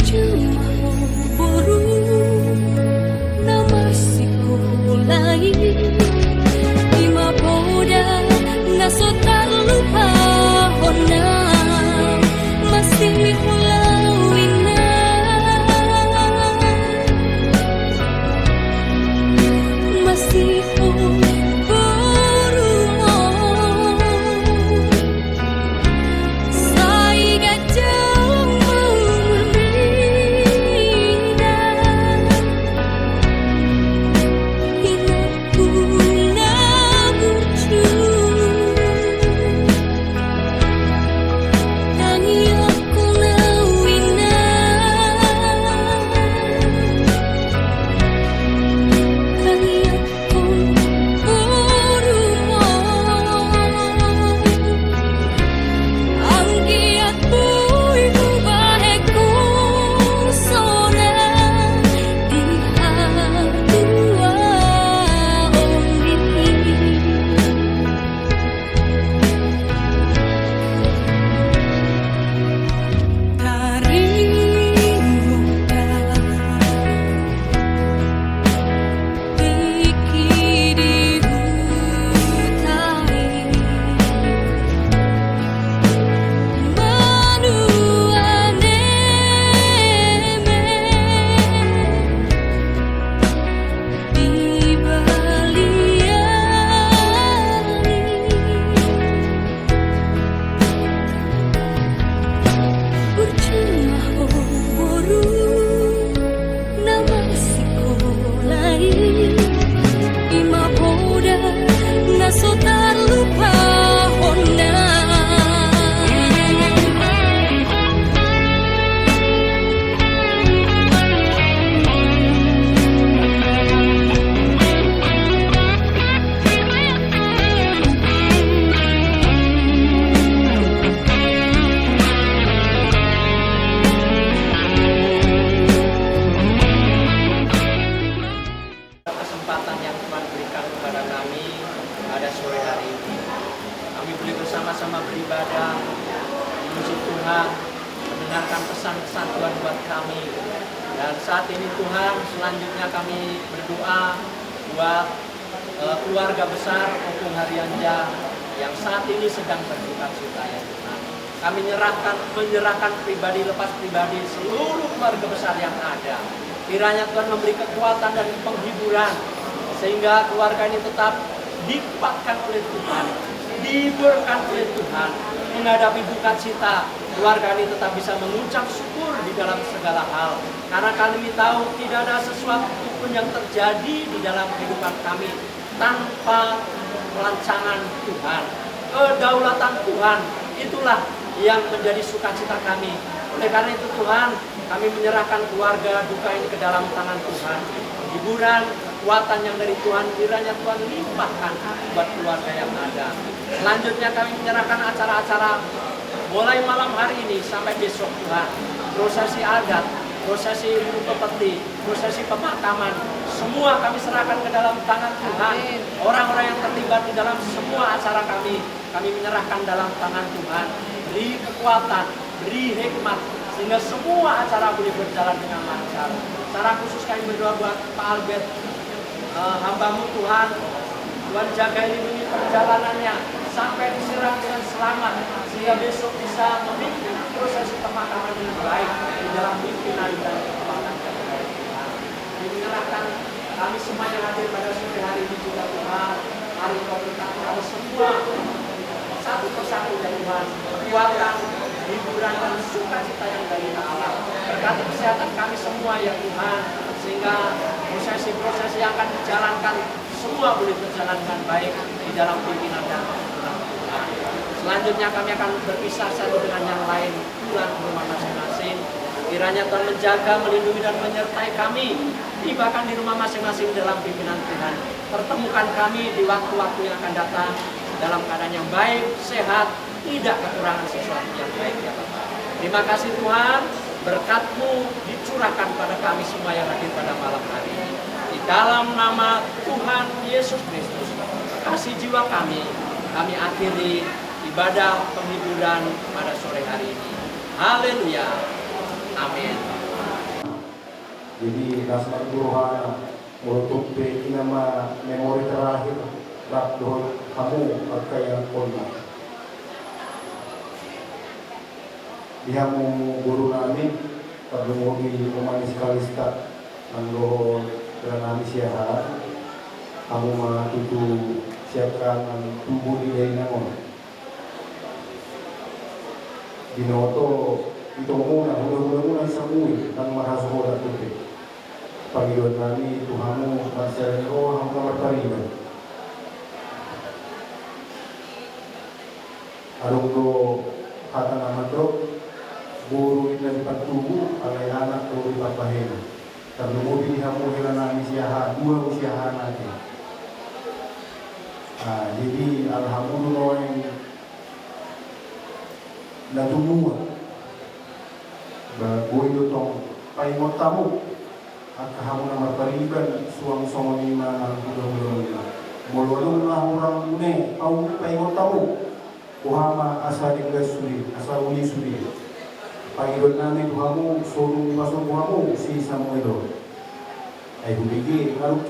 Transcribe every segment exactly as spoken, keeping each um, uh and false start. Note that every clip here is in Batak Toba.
Cuma boru na masihol i, i ma poda na so tarlupahon na masihol au inna. Masihol boru on. Sai ganjang mauliate, inangku na burju, tangiangkon au inna, tangiang Burju ma ho boru na masihol i, i ma poda na so tarlupahon na. Kesempatan yang Tuhan berikan kepada kami pada sore hari ini. Kami boleh bersama-sama beribadah, memuji Tuhan, mendengarkan pesan-pesan Tuhan buat kami. Dan saat ini Tuhan, selanjutnya kami berdoa buat eh, keluarga besar Ompung Harianja yang saat ini sedang berduka cita, ya Tuhan. Kami nyerahkan, menyerahkan pribadi lepas pribadi seluruh keluarga besar yang ada. Kiranya Tuhan memberi kekuatan dan penghiburan, sehingga keluarga ini tetap dikuatkan oleh Tuhan, dihiburkan oleh Tuhan, menghadapi duka cita. Keluarga ini tetap bisa mengucap syukur di dalam segala hal. Karena kami tahu tidak ada sesuatu pun yang terjadi di dalam kehidupan kami tanpa perancangan Tuhan. Kedaulatan Tuhan, itulah yang menjadi sukacita kami. Oleh karena itu Tuhan, kami menyerahkan keluarga duka ini ke dalam tangan Tuhan. Hiburan, kekuatan yang dari Tuhan, kiranya Tuhan limpahkan buat keluarga yang ada. Selanjutnya kami menyerahkan acara-acara mulai malam hari ini sampai besok Tuhan. Prosesi adat, prosesi upeti, prosesi pemakaman, semua kami serahkan ke dalam tangan Tuhan. Amin. Orang-orang yang terlibat di dalam semua acara kami, kami menyerahkan dalam tangan Tuhan. Beri kekuatan, beri hikmat, sehingga semua acara boleh berjalan dengan lancar. Secara khusus kami berdoa buat Pak Albert, eh, hamba-Mu Tuhan. Tuhan jaga lindungi perjalanannya sampai diserang dengan selamat, sehingga besok bisa memimpin prosesi pemakaman dengan baik di dalam pimpinan dan kekuatan yang baik Tuhan. Kami menyerahkan kami semua yang hadir pada sore hari ini juga Tuhan. Mari Engkau berkati kami semua satu persatu ya Tuhan. Kekuatan, hiburan dan sukacita yang dari Allah. Berkati kesehatan kami semua ya Tuhan. Sehingga prosesi-prosesi yang akan dijalankan semua boleh berjalan dengan baik di dalam pimpinan dan tuntunan Tuhan. Selanjutnya kami akan berpisah satu dengan yang lain, pulang ke rumah masing-masing. Kiranya Tuhan menjaga, melindungi, dan menyertai kami, tibakan di rumah masing-masing dalam pimpinan Tuhan. Pertemukan kami di waktu-waktu yang akan datang dalam keadaan yang baik, sehat, tidak kekurangan sesuatu yang baik, ya Bapa. Terima kasih Tuhan, berkat-Mu dicurahkan pada kami semua yang hadir pada malam hari ini. Di dalam nama Tuhan Yesus Kristus, kasih jiwa kami, kami akhiri ibadah penghiburan pada sore hari ini. Haleluya. Amin. Jadi las ma tutu rohana, molo tung pe i nama memori terakhir rap dohot hamu angka ianakhonna. Di hamu boru nami, tarlumobi oma ni si Kalista nang dohot hela nami si Aha, hamu ma tutu sian angka na tubu di dainang on. Binoto itomuna, hulahula muna i samui nang marhasohotan dope. Pangidoan nami tu hamu, marsiala ni roha hamu na marpariban. Adong do hata na mandok, boru inna dipantubu, alai anak do dipabahen. Tarlumobi di hamu hela nami si Aha, dua do si Aha nate. Ah, jadi ala hamu do nuaeng na tumua. Ba boi do tong paingot hamu angka hamu na marpariban, suang songon i ma nang hulahula muna. Molo adong na hurang une, paingot hamu. Boha ma asa denggan sude, asa uli sude. Pangidoan nami tu hamu, so dung dipasombu hamu si Samuel on. Ai hubege, nga dong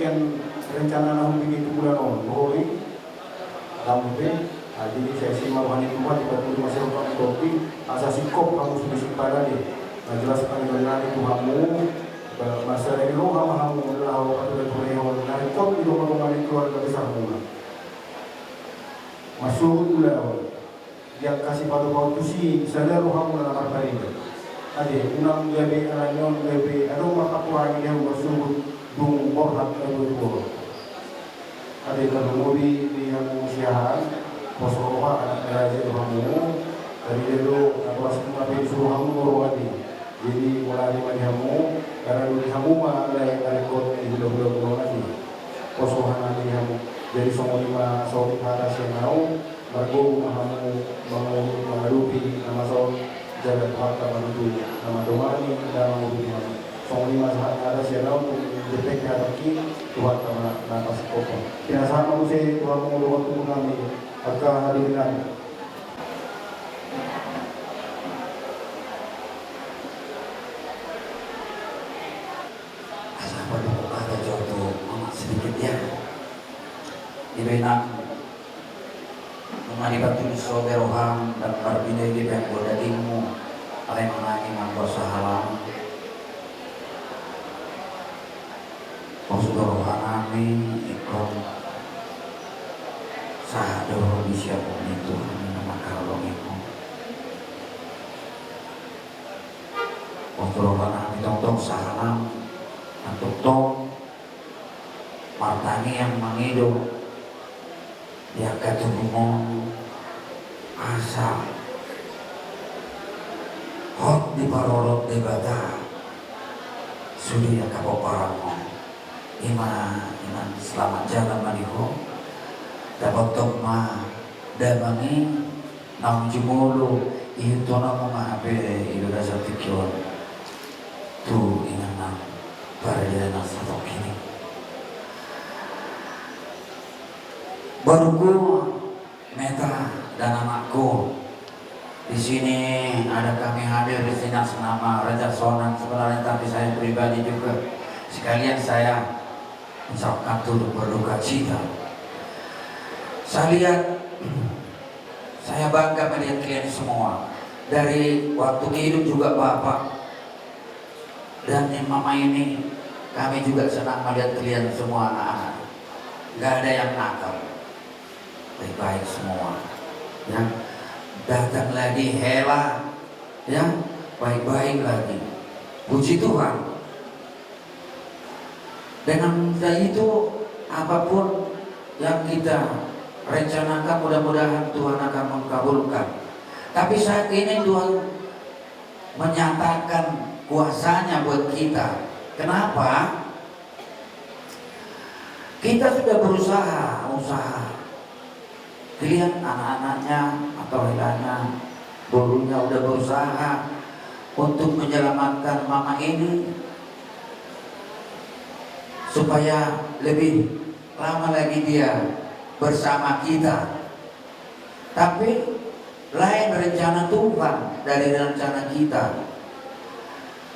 rencana na hubege tu bulan on, dohot i. Dang pe. Ah, jadi sai asi ma roha ni Tuhan, dipatudu ma sirongkap ni topi, asa singkop hamu sude simpalna de. Na jelas pangidoan nami tu hamu, ba marsiala ni roha ma hamu laho patureturehon na ringkot di dongan-dongan ni keluarga besar muna. Masuhut ulaon. Di angka sipadopaon tusi, sada rohamuna na marpariban. Ate, unang gabe alani on gabe adong marpakurangi di hamu masuhut dung borhat na dua dua. Ate, tarlumobi di hamu siahaan, pos roha, anak raja do hamu. Tadi dia do, na toras muna pe disuru hamu do roha di. Jadi, mulai ma di hamu, karena di hamu ma alai na ringkot di hulahula muna on. Pos roha nami di hamu. Jadi, songon i ma saotik hata sian ahu, margogo ma hamu mangu-, mangadopi na masa on, jala Tuhanta ma tutu na mandongani, na mangurupi hamu. Songon i ma sahat hata sian ahu, tu jempek ni hatangki, Tuhanta ma na pasingkophon. Pinasahat ma muse tu hamu dongan tubu nami, angka hadirin nami. Asa apa dong kata jawab tu mama sedikit ya. Ibe nang, nunga dipatudu so be roham dan marbinai di penggo dagingmu, alai manangi manggo sahalam. Pos do roha nami, ingkon sahat do roha di siapon ni Tuhan na mangkaholongi ho. Pos do roha nami tongtong sahalam, na tongtong martangiang mangido di angka tubumon asa hot diparorot Debata sude angka pomparanmon. Ima, ima selamat jalan ma di ho. Dapothon ma damang i naung jumolo, ihuthononmu ma hape i do dasar tingki on tu inganan pardalanan satongkin i. Boruku, Meta dan anakku. Di sini ada kami hadir di sini atas nama Raja Sonan sebenarnya, tapi saya pribadi juga sekalian saya ucapkan turut berduka cita. Saya lihat, saya bangga melihat kalian semua. Dari waktu hidup juga Bapak dan Mama ini, kami juga senang melihat kalian semua anak-anak. Nggak ada yang nakal. Baik-baik semua. Ya. Datang lagi Hela. Ya. Baik-baik lagi. Puji Tuhan. Dengan itu, apapun yang kita rencanakan, mudah-mudahan Tuhan akan mengabulkan. Tapi saat ini Tuhan menyatakan kuasa-Nya buat kita. Kenapa? Kita sudah berusaha, usaha. Kalian, anak-anaknya atau helanya, borunya udah berusaha untuk menyelamatkan mama ini supaya lebih lama lagi dia bersama kita. Tapi lain rencana Tuhan dari rencana kita.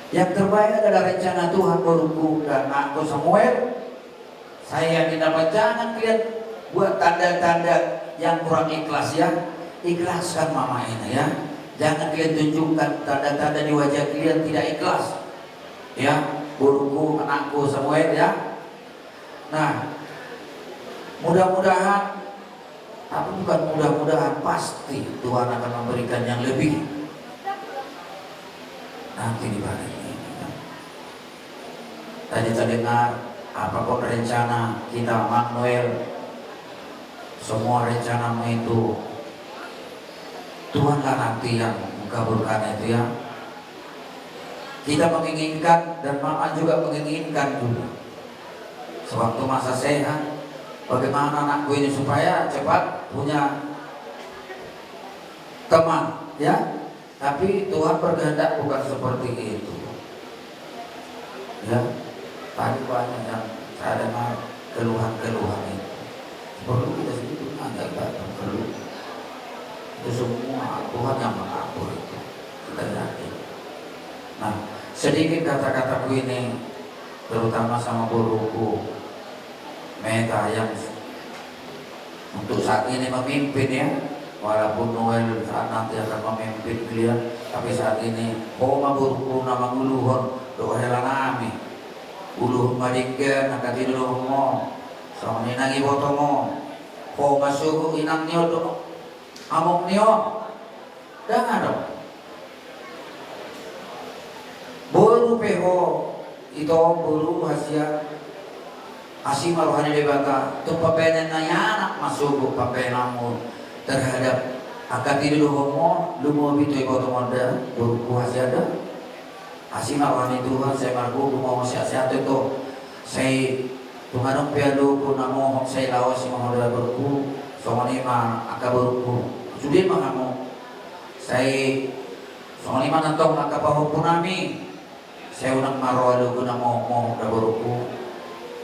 Yang terbaik adalah rencana Tuhan, borungku dan anakku Samuel. Saya yang didapat, jangan kalian buat tanda-tanda yang kurang ikhlas, ya. Ikhlaskan mama ini, ya. Jangan kalian tunjukkan tanda-tanda di wajah kalian tidak ikhlas. Ya, borungku, anakku Samuel, ya. Nah, mudah-mudahan, tapi bukan mudah-mudahan, pasti Tuhan akan memberikan yang lebih nanti di balik ini, kan? Tadi terdengar, apapun rencana kita, Mang Noel, semua rencanamu itu, Tuhanlah nanti yang mengabulkan itu, ya. Kita menginginkan dan mama juga menginginkan juga. Sewaktu masa sehat, bagaimana anakku ini supaya cepat punya teman, ya. Tapi Tuhan berkehendak bukan seperti itu. Ya, tadi banyak yang saya dengar keluhan-keluhan itu. Perlu kita sebetulnya agak datang perlu. Itu semua Tuhan yang mengatur itu. Kita yakin. Nah, sedikit kata-kataku ini, terutama sama borungku Meta yang untuk saat ini memimpin, ya. Walaupun Noel saat nanti akan memimpin kalian, tapi saat ini ho ma borungku na manguluhon dohot hela nami. Uluhon ma denggan angka tindohononmu, songon i nang ibotomu. Ho ma sogot inang ni on dohot among ni on. Ndang adong. Boru pe ho, ito boru hasian, asi ma roha ni Debata, tung pambahenan ni anak ma sogot pambahenanmu terhadap angka tindohononmu, lumobi tu ibotomu da, borungku hasian da. Asi ma roha ni Tuhan, sai margogo ma ho, sehat-sehat ito. Sai tung adong pe alualuhon na mohop, sai laosi ma ho da borungku, songon i ma angka borungku. Sude ma hamu. Sai songon i ma nantong angka pahompu nami. Sai unang ma ro alualuhon na mohop-mohop da borungku.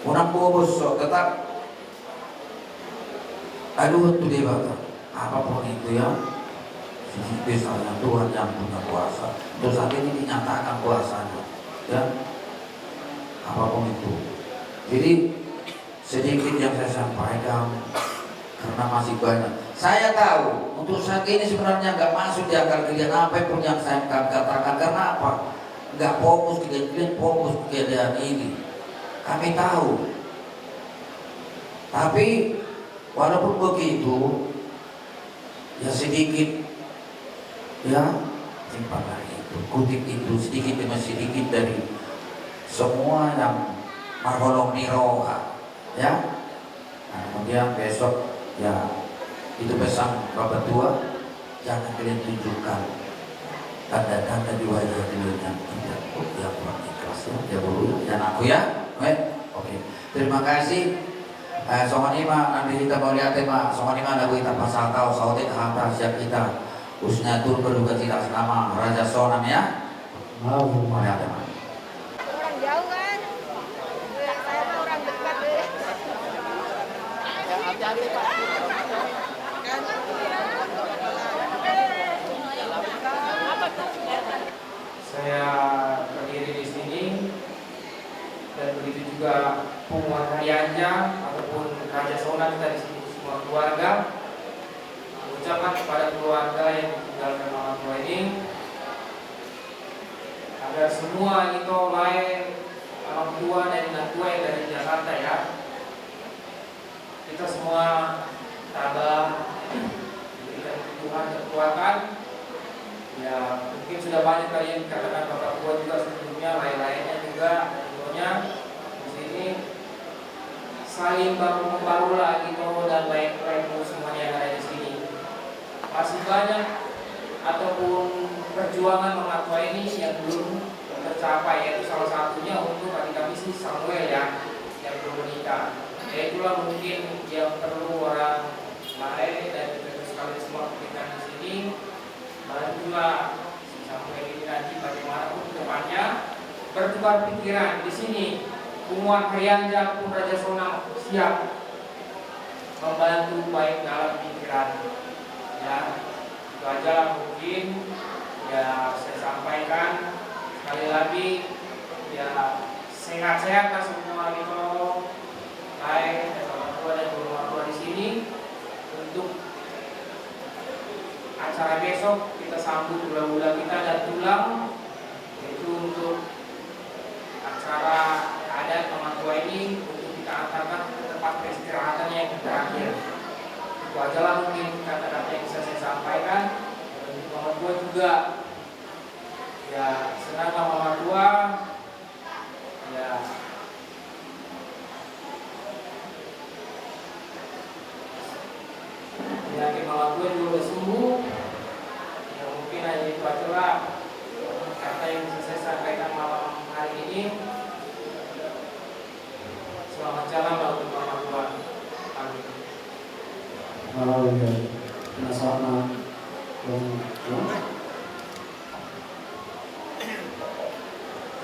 Unang bobos ho, tetap aluhon tu Debata. Apapun itu, ya, misalnya Tuhan yang punya kuasa. Untuk saat ini dinyatakan kuasanya, ya. Apapun itu. Jadi, sedikit yang saya sampaikan, karena masih banyak. Saya tahu, untuk saat ini sebenarnya nggak masuk di akal kalian apa pun yang saya akan katakan. Karena apa? Nggak fokus kalian, kalian fokus ke keadaan ini. Kami tahu. Tapi, walaupun begitu, ya sedikit, ya, simpan lagi itu, kutip itu sedikit demi sedikit dari semua yang marholong ni roha, ya. Nah, kemudian besok, ya, itu pesan Bapak Tua, jangan kalian tunjukkan tanda-tanda di wajah kalian yang tidak, yang kurang ikhlas, ya, ya, boru, ya, anakku, ya. Baik, oke. Terima kasih. Eh, songon i ma, nang di hita mauliate ma, songon i ma na boi tapasahat hata, saotik hata sian hita. Husnuzon, berduka cita atas nama Raja Sonang, ya. Mauliate ma. Orang jauh kan? Saya mah orang dekat deh. Saya berdiri di sini, dan begitu juga Punguan Harianja ataupun Raja Sonang kita di sini, semua keluarga, mengucapkan kepada keluarga yang ditinggalkan orang tua ini, agar semua itu lahir orang tua dan anak tua yang dari Jakarta, ya. Kita semua tabah, diberikan Tuhan kekuatan. Ya, mungkin sudah banyak kali yang dikatakan Bapak Tua juga sebelumnya, lain-lainnya juga, dan tentunya di sini saling bahu membahu lagi, Bapak dan lain-lain semuanya yang ada di sini. Masih banyak ataupun perjuangan orang tua ini yang belum tercapai, yaitu salah satunya untuk adik kami si Samuel, ya, yang belum menikah. Ya, itulah mungkin yang perlu orang lain dan juga sekalian semua kita di sini, bantulah si Samuel ini nanti bagaimanapun ke depannya bertukar pikiran. Di sini Punguan Harianja pun Raja Sonang siap membantu baik dalam pikiran, ya. Itu aja lah mungkin, ya, saya sampaikan. Sekali lagi, ya, sehat-sehat lah semua gitu. Baik, ya, orang tua dan guru orang tua di sini untuk acara besok kita sambut hula-hula kita dan tulang, yaitu untuk acara adat Mamatua ini untuk kita antarkan ke tempat peristirahatan yang terakhir. Itu ajalah mungkin kata-kata yang bisa saya sampaikan. Dan untuk Mamatua juga, ya, senanglah Mamatua. Ya. Penyakit Mamatua juga sudah sembuh. Ya, mungkin hanya itu ajalah kata yang bisa saya sampaikan malam hari ini. Selamat jalan lah untuk Mamatua. Amin. Haleluya. Penasaran, Bang.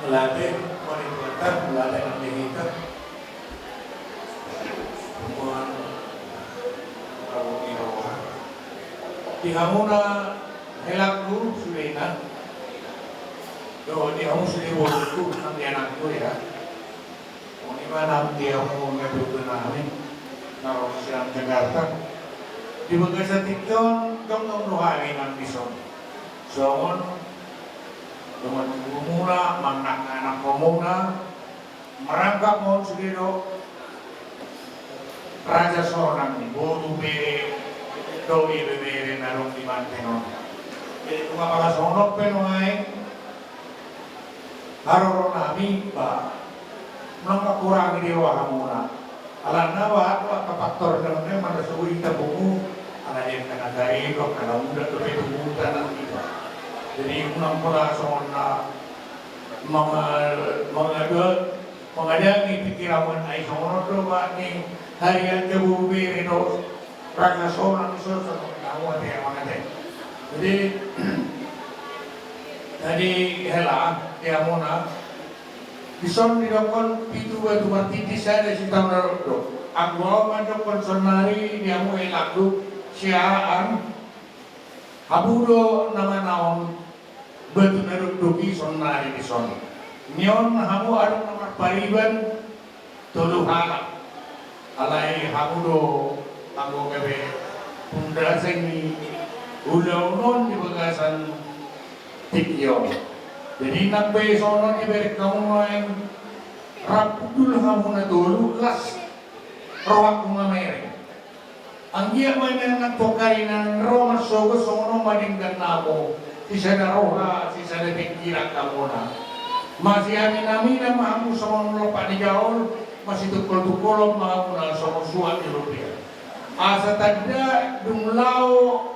Mauliate, mauliate, mauliate. Di hamuna helakku sudena. Yo, di hamu sude boruku, nang di anakku ya. Oni ma nang di hamu nang di utu nami. Nang sian Jakarta. Di bagasan tingki on, jongjong do hami nang dison. Songon, songon tubumuna, manang anakmuna, merangkap ma on sude do. Raja Sonang, boru, bere, dohot ibebere na adong di Banten on. Jadi, nunga pala songon on pe nuaeng, haroro nami, ba, nunga kurang di roha muna. Alana ba, tu angka faktor na memang mandasohi hita pungu, ala dia kena dari, kena muda, tu itu muda nanti. Jadi, nunga pala songon na, manga-, mangadu, mangadangi pikiran muna, ai songon on do ba ni harian jabu bere do, Raja Sonang so, so, tahu ate, mauliate. Jadi, jadi hela, di hamuna. Dison didokkon pitu batu martiti sada sitaon na dokdok. Anggo au mandokkon sonari di hamu helakku, siahaan. Hamu do na manaon batu na dokdok i sonari dison. Nion hamu adong na marpariban tolu halak. Alai hamu do anggo gabe pundaseng ni ulaon on di bagasan tingki on. Jadi nang pe songon on dibereng hamu nuaeng rap hundul hamu na tolu las rohangku mamereng. Anggiat ma inang nang tongkari na ro marsogot songon on ma denggan nami, sisada roha, sisada pikiran hamuna. Masiaminaminan ma hamu songon lompa ni gaol, masitungkoltungkolon ma hamuna songon suat ni rupia. Asa tanda dung laho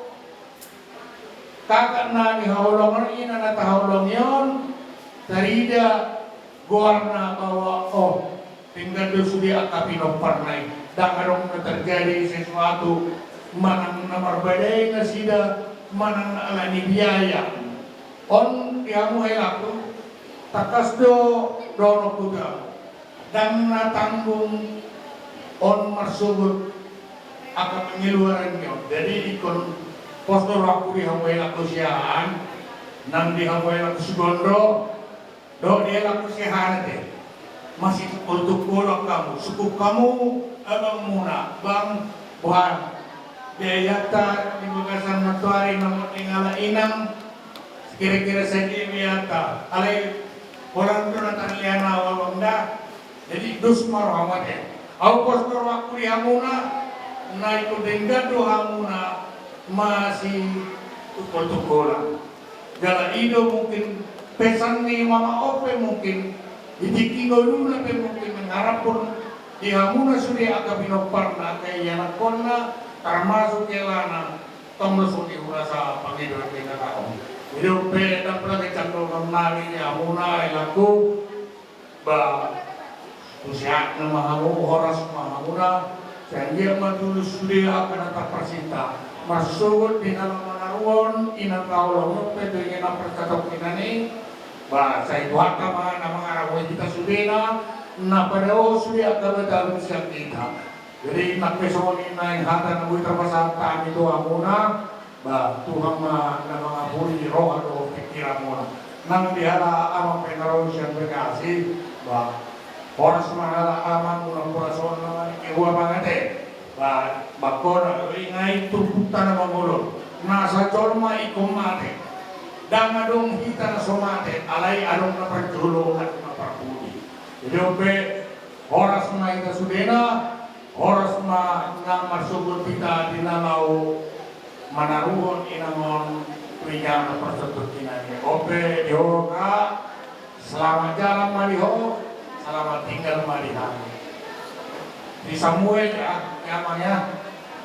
kakak na nihaholongan, ina na tahaholongi on, tarida goarna bahwa, oh, denggan do sude angka pinomparna i. Ndang adong na terjadi sesuatu, manang na marbadai nasida, manang na ala ni biaya. On di hamu helakku, tangkas do dohononku tu hamu. Ndang na tanggung on marsogot angka pengeluaran ni on. Jadi ingkon pos do rohangku di hamu helakku siahaan, nang di hamu helakku Sugondok, dohot di helakku siahaan ate. Masitungkoltungkolon hamu, sungkun hamu abangmuna, bang, boha biayata di bagasan nantoari na mangonding halak inang, kira-kira sadia biayata, alai holan do na tarlian au abang da. Jadi dos ma rohamu ate. Au pos do rohangku di hamuna, na ingkon denggan do hamuna masitungkoltungkolan. Jala i do mungkin pesan ni mama on pe mungkin, di tingki ngoluna pe mungkin mangaraphon di hamuna sude angka pinomparna, angka ianakhonna, termasuk helana. Tong do songon i hurasa pangidoan ni hata on. Jadi on pe ndang pola gancang dohonon nami di hamuna helakku, ba, tu sehat ma hamu, horas ma hamuna, sai anggiat ma tulus sude angka na tarparsinta. Marsogot di na lam manaruhon, inang taholongi on pe tu inang parcatongkinan i, ba, sai Tuhanta ma na mangarahon hita sudena, na padaohon sude angka bataon sian hita. Jadi nang pe songon i naeng hata na boi tarpasahat hami tu hamuna, ba, Tuhan ma na mangapuli roha dohot pikiranmuna. Nang di halak amang pe na ro sian Bekasi, ba, horas ma halak amang, unang horas on na ma di kebua mangate. Ba, bangkona, ingai turpukta na mangolu. Nasa jolma ingkon mate. Ndang adong hita na so mate, alai adong na parjolo, adong na parpudi. Jadi on pe, horas ma hita sudena, horas ma nang marsogot hita di na laho manaruhon inang on tu inganan parsontonta i. On pe di ho, Kak, selamat jalan ma di ho, selamat tinggal ma di hami. Si Samuel ya, ya, Amang ya.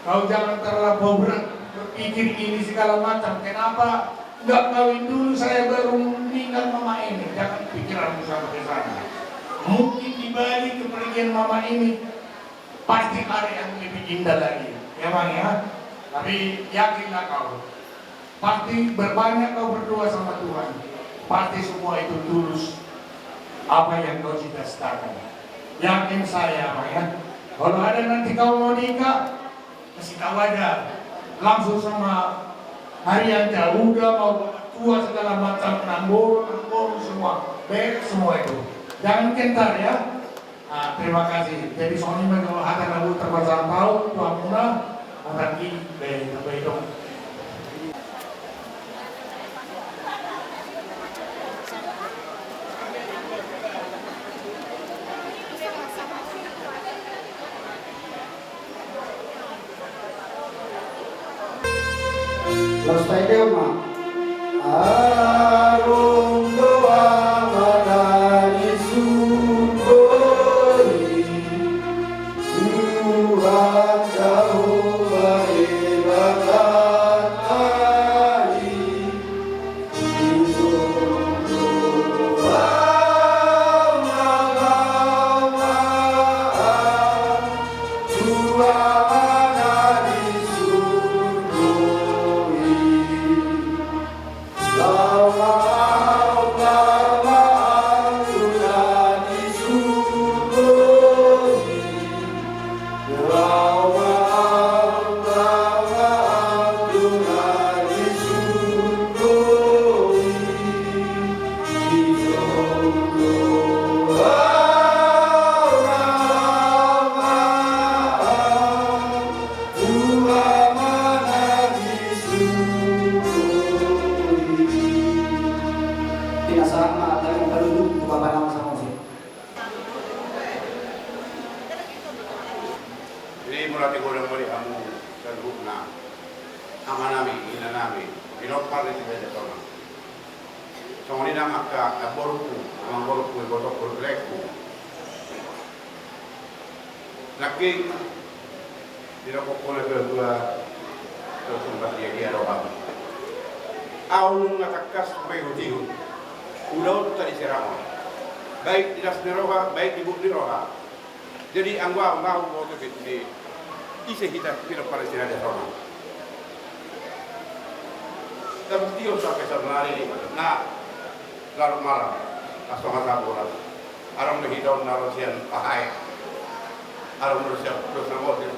Kau jangan terlampau berat berpikir ini segala macam. Kenapa nggak kawin dulu saya baru meninggal mama ini? Jangan pikiranmu sampai ke sana. Mungkin di balik kepergian mama ini pasti ada yang lebih indah lagi, ya, Bang, ya. Tapi yakinlah kau, pasti berbanyak kau berdoa sama Tuhan, pasti semua itu tulus apa yang kau cita-citakan. Yakin saya, Bang, ya. Kalau ada nanti kau mau nikah, kasih tahu aja langsung sama Harianja, uda, mau tua segala macam, namboru, namboru semua, beres semua itu. Jangan gentar ya. Ah, terima kasih. Jadi songon i ma jolo hata na boi tapasahat tu hamuna, mungkin be, be dong. Laos taendehon ma. Adong do amana di surgo i, Tuhan Jahowa Debatanta i. Pinasahat ma hata ni panutup tu Bapak na masa musik. Jadi mauliate godang ma di hamu saluhutna, amanami, inanami, pinompar ni si Raja Tona. Songon i nang angka namborungku, amangborungku, ibotongku, ibotongku. Nangkin, didok ho na dua-dua, tong sumpat dia-dia roha. Ahu nunga tangkas hupaihutihut ulaonta di Serawan, baik di las ni roha, baik di buhut ni roha. Jadi anggo ahu, ahu boto be, ise hita pinompar ni si Raja Tona. Tabuktian sampe saonari na larut malam, na songon sabulan. Adong do hita on na ro sian Pahae, adong do sian Pulos na Motir,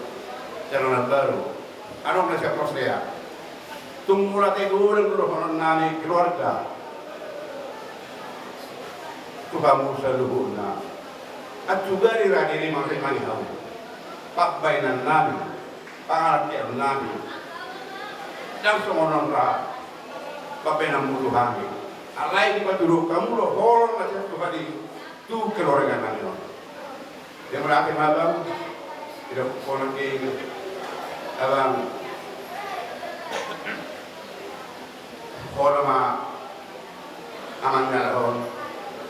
sian Alam Baru, adong do sian Porsea. Tung mauliate godang do dohononnami keluarga tu hamu saluhutna. Antusi rade ni mangalemangi hamu, pambahenannami, pangalangkeonnami. Ndang songon on ra pambahenanmu tu hami. Alai dipatuduhon hamu do holong na sian Tuhan i tu keluarganami on. Jadi mauliate ma, Abang. Didok ho nangkin, Abang, ho do ma amang ni halak on.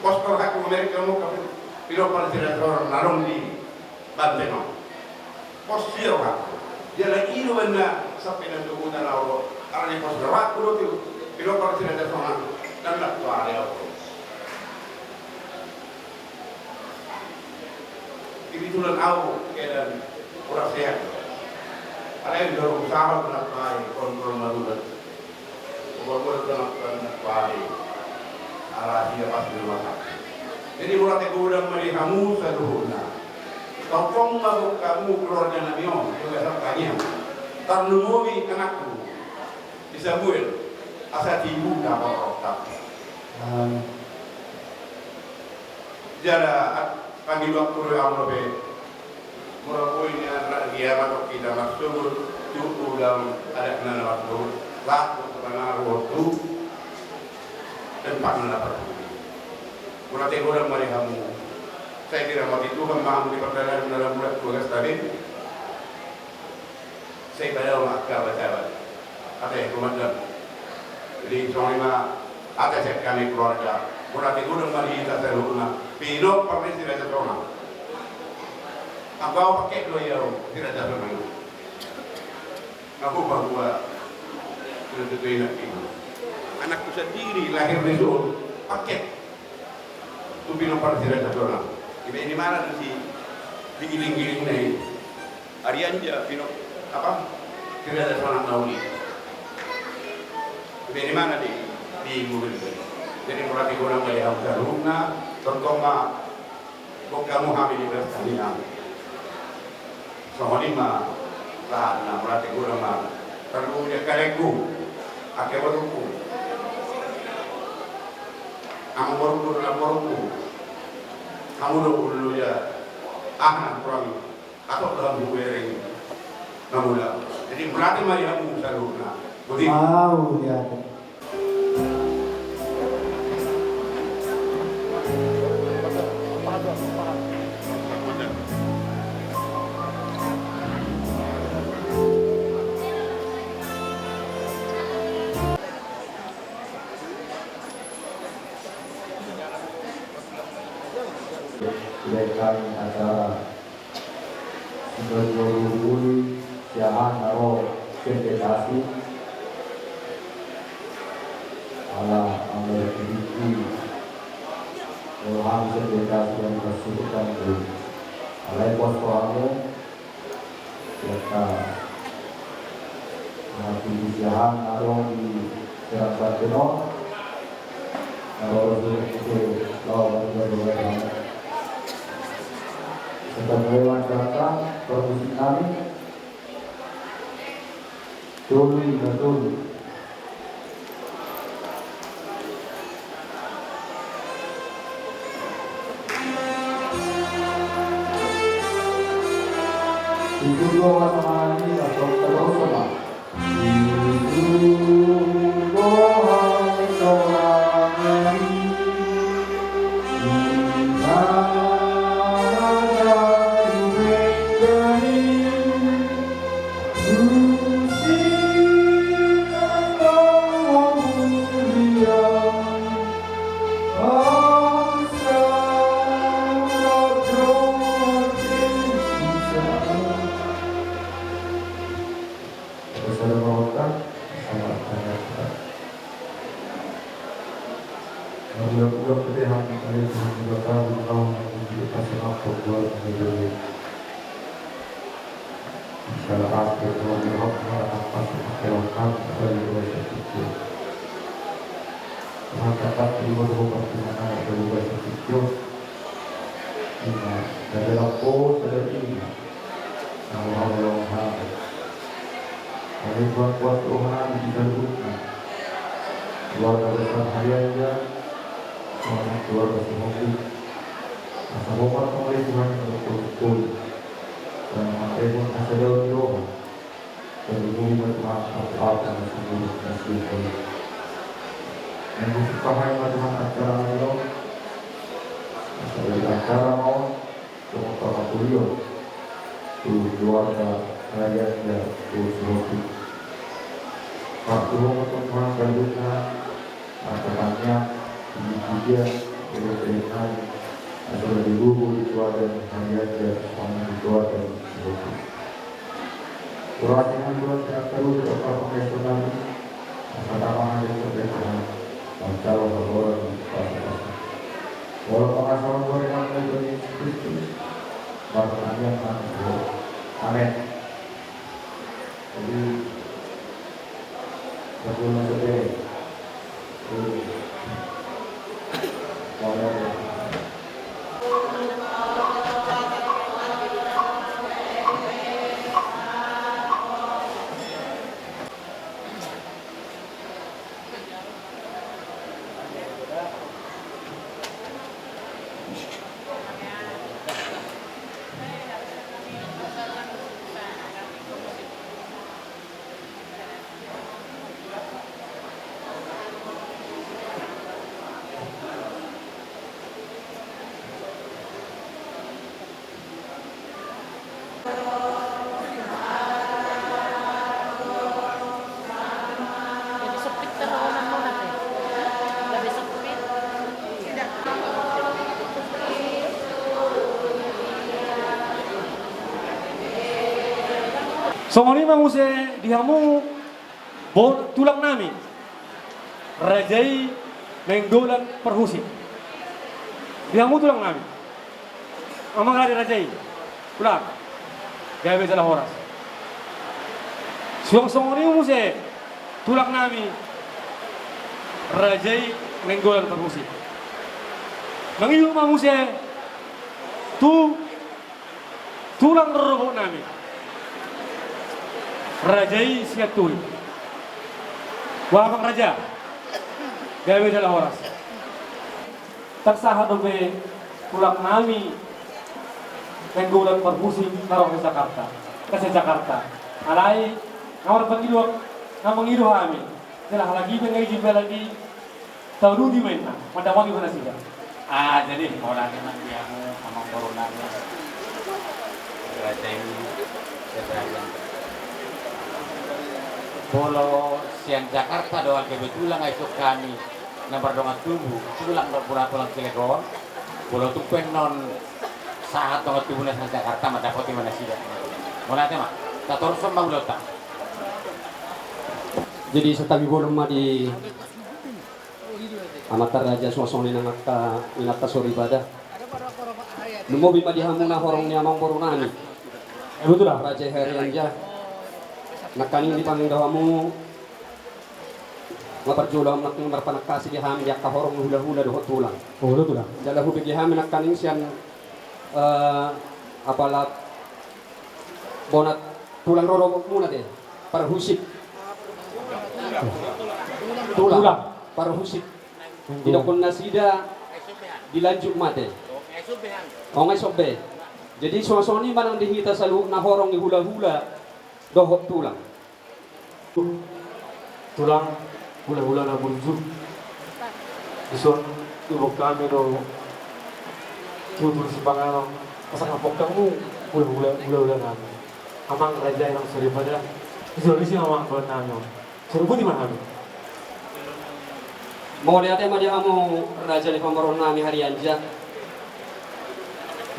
Pos do rohangku mamereng hamu angka pinompar ni si Raja Tona na adong di Banten on. Pos do rohangku. Jala i do umbahen na sampe na tu huta na ro, alani pos do rohangku do tu pinompar ni si Raja Tona, ndang na tu ale ahu. Kebetulan ahu keadaan kurang sehat. Alai berusaha do nang tu ale, kontrol ma tutu. Pokokna do nang tu ale, ala dia pas di rumah sakit. Jadi mauliate godang ma di hamu saluhutna. Tongtong ma hamu keluarganami on, keluarga sangkaniang. Tarlumobi anakku, si Samuel, asa tibu na porok. Jala pangidoan ku do ahu dope, molo boi nian rap di hamu hita marsogot tu ulaon adat na marsogot, laho tu tanah, laho tu tempat na parpudi. Mauliate godang ma di hamu. Sai dirahmati Tuhan ma hamu di pardalanan na lam bulat tu bagas tabe. Sai padaon ma angka baca-baca. Ate, komandan. Jadi songon i ma ate sian hami keluarga. Mauliate godang ma di hita saluhutna. Pinompar ni Si Raja Sonang. Anggo au paket do i au Si Raja Sonang. Anggo bahua sudah tentu enak ini. Anakku sendiri lahir di son paket. Tu pinompar Si Raja Sonang. Dibaen ibana do si, digiling-giling na i. Arianja pino apa? Si Raja Sonang na uli. Dibaen ibana di, di mobil. Jadi mauliate godang ma di hamu saluhutna, tongtong ma bongkamu hami di belas kami hami. Songon i ma sahatna, mauliate godang ma. Tarlumobi di angka adekku, angka borungku. Amang borungku, amang borungku. Hamu do ulu ja. Ah, na kurang. Atau dalam buku ering. Namula. Jadi mauliate ma di hamu saluhutna. Budi. Mauliate. Sudah kami acara Sudah dua puluh siahaan na ro sian Bekasi. Ala anggo di tingki, molo hami sian Bekasi, hami marsuhut hamu. Alai pos do hamu. Sian ta Mangatubu siahaan adong di Serang Banten on. Adong di situ lawan di Banten on. Sedang lewat datang permisi kami. Tolu, lima, tolu. Itu dua pasangan ini, Pak, terus, Pak. Itu dua pasangan ini, di mana dari Assalamualaikum. Assalamualaikum. Mauliate ma di hamu, ale Tuhan Debata, di na uli, pasu-pasu keluarga ni Debata. Insya Allah, pasti Tuhan di hok, mauliate ma di hok, mauliate ma di hok. Tuhan dapat di hok, di hok, di hok. Ima, dari lampu, dari ima. Nang roha ni roha. Ale Tuhan, puas roha ni di saluhutna. Keluarga besar Harianja, songon keluarga Sihombing. Asa hombar ma ale Tuhan martonggo-tonggo. Songon mangkehon hasadaon ni roha. Tarlumobi ma Tuhan anak-anak na sumurung na sumurung. Mangusik pahai ma Tuhan acara na i. Asa jadi acara ma on. Songon pangapulion tu keluarga Harianja, tu Sihombing. Martuhor ma Tuhan saluhutna, martangiang, di pujian, di kehidupan, asa digogo di keluarga Harianja, songon di keluarga Sihombing. Urasi hami Tuhan, sehat terus, tetap profesional. Asa tama hami, tetap sehat. Mansai horong di pasa-pasa. Molo pangasaon gorengan dari Tuhan Yesus Kristus, martangiang hami. Amin. Jadi, berdoa saja. Gabe sempit terowongan muna pe. Gabe sempit. Songon i ma muse di hamu, bo-, tulang nami, raja i Nainggolan Parhusip. Di hamu tulang nami, amang raja i, tulang, gabe jala horas. Suang songon i muse, tulang nami, raja i Nainggolan Parhusip. Mangihut ma muse tu tulang rorobot nami, raja i Sianturi. Wah, amang raja, gabe jala horas. Ndang sahat dope tulang nami Nainggolan Parhusip na ro di Jakarta, na sian Jakarta. Alai na marpangido, na mangido hami, jala halak i pe nga ijin, halak i tauluti ma inna, mandapoti ma nasida. Ah, jadi mauliate ma di hamu amangboru nami, raja i, raja i. Molo sian Jakarta do, kebetulan nga isuk hami na mardongan tubu, tulang do, pura tulang Cilegon. Molo tung pe annon sahat dongan tubu na sian Jakarta, mandapoti ma nasida. Mauliate ma, tatorus ma ulaonta. Jadi santabi bolon ma di amanta raja, suang songon i nang angka inanta soripada. Lumobi ma di hamu na horong ni amangboru nami, eh, betul lah, raja i Harianja. Nangkaning dipangido hamu ma parjolo hamu nangkin marpanangkasi di hami di angka horong ni hulahula dohot tulang. Oh, betul lah. Jala hubege hami nangkaning sian, eh, apala bona tulang rorobot muna te, Parhusip. Tulang. Tulang. Parhusip. Nanggo. Didokkon nasida dilanjut ma te. O, nga i sombe. Jadi suang songon i ma nang di hita saluhutna horong ni hulahula dohot tulang. Tulang, hulahula na burju. Dison tubu hami do tutur sipanganon, asa nga pongkangmu, hulahula, hulahula nami. Amang raja i nang soripada. Dison disi amang boan nami on. Soripada ma hami. Mauliate ma di hamu raja ni pamoruon nami Harianja.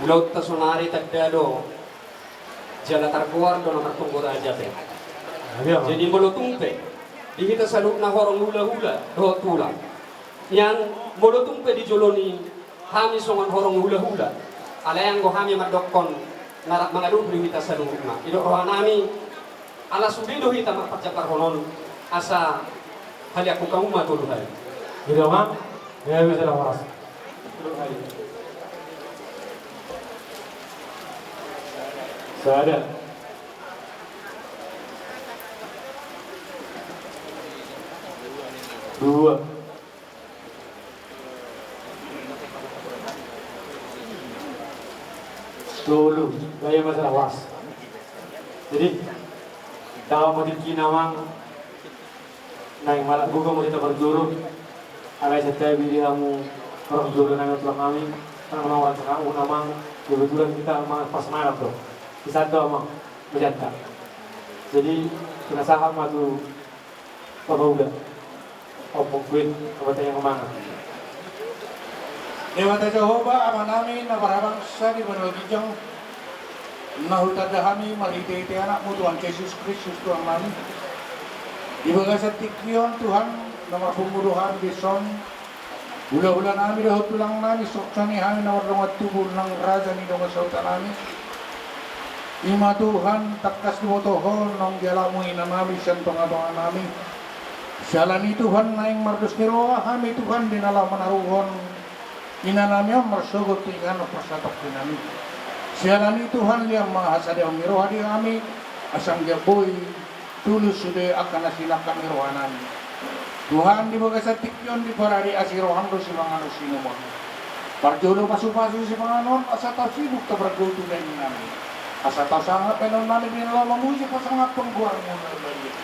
Ulaonta sonari tanda do jala targoar do na martonggo raja pe. Jadi molo tung pe di hita saluhutna horong hulahula dohot tulang, nian molo tung pe dijoloi hami songon horong hulahula, alai anggo hami mandokkon na rap mangadopi do hita saluhutna. I do roha nami, ala sude do hita marpanjambarhon on, asa haliangkon hamu ma tolu hali. Jadi amang, ya, bisa lah horas. Sada. Dua. Tolu. Gaya masalah was. Jadi, tahu mau dikina mang. Naeng malak buka mau kita berjuru. Alai setiap diri kamu orang juru nami tulang kami. Karena mau orang cakap unamang. Kebetulan kita mang pas malam tuh. Di sana mang. Berjata. Jadi, kita saham matu. Papaula. Ompung kuin, obat yang mangan. Debata Jahowa, Ama nami, na marhabangsa di banua ginjang, na hutanda hami marhite-hite Anakmu, Tuhan Jesus Kristus, Tuhan nami. Di bagasan tingki on, Tuhan, na marpungu do hami dison, hulahula nami dohot tulang nami, songon i hami na mardongan tubu nang raja ni dongan sahuta nami. I ma Tuhan, tangkas diboto Ho naung dialapmu ina nami sian tonga-tonga nami. Siala ni i Tuhan, naeng mardos ni roha hami Tuhan di na laho manaruhon ina nami on marsogot tu inganan parsatongki nami. Siala ni i Tuhan, lean ma hasadaon ni roha di hami, asa anggiat boi tulus sude angka na sinangkap ni roha nami. Tuhan, di bagasan tingki on diparade asi roham do simanganon sinumon. Parjolo pasupasu sipanganon, asa tarsibuk tapargautu daging nami. Asa tasangap bahenon nami, di na laho mamuji pasangaphon goarmu na badia.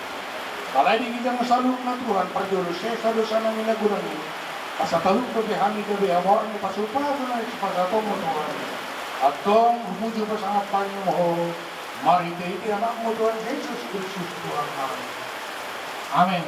Alai di ginjang saluhutna Tuhan, parjolo sesa dosa nami na godang i. Asa talup dope hami gabe hamoraon ni pasupasu na sipasahatonmu Tuhan. Antong hupuji pasangap hami ma Ho, marhitehite Anakmu Tuhan Jesus Kristus Tuhan nami. Amen.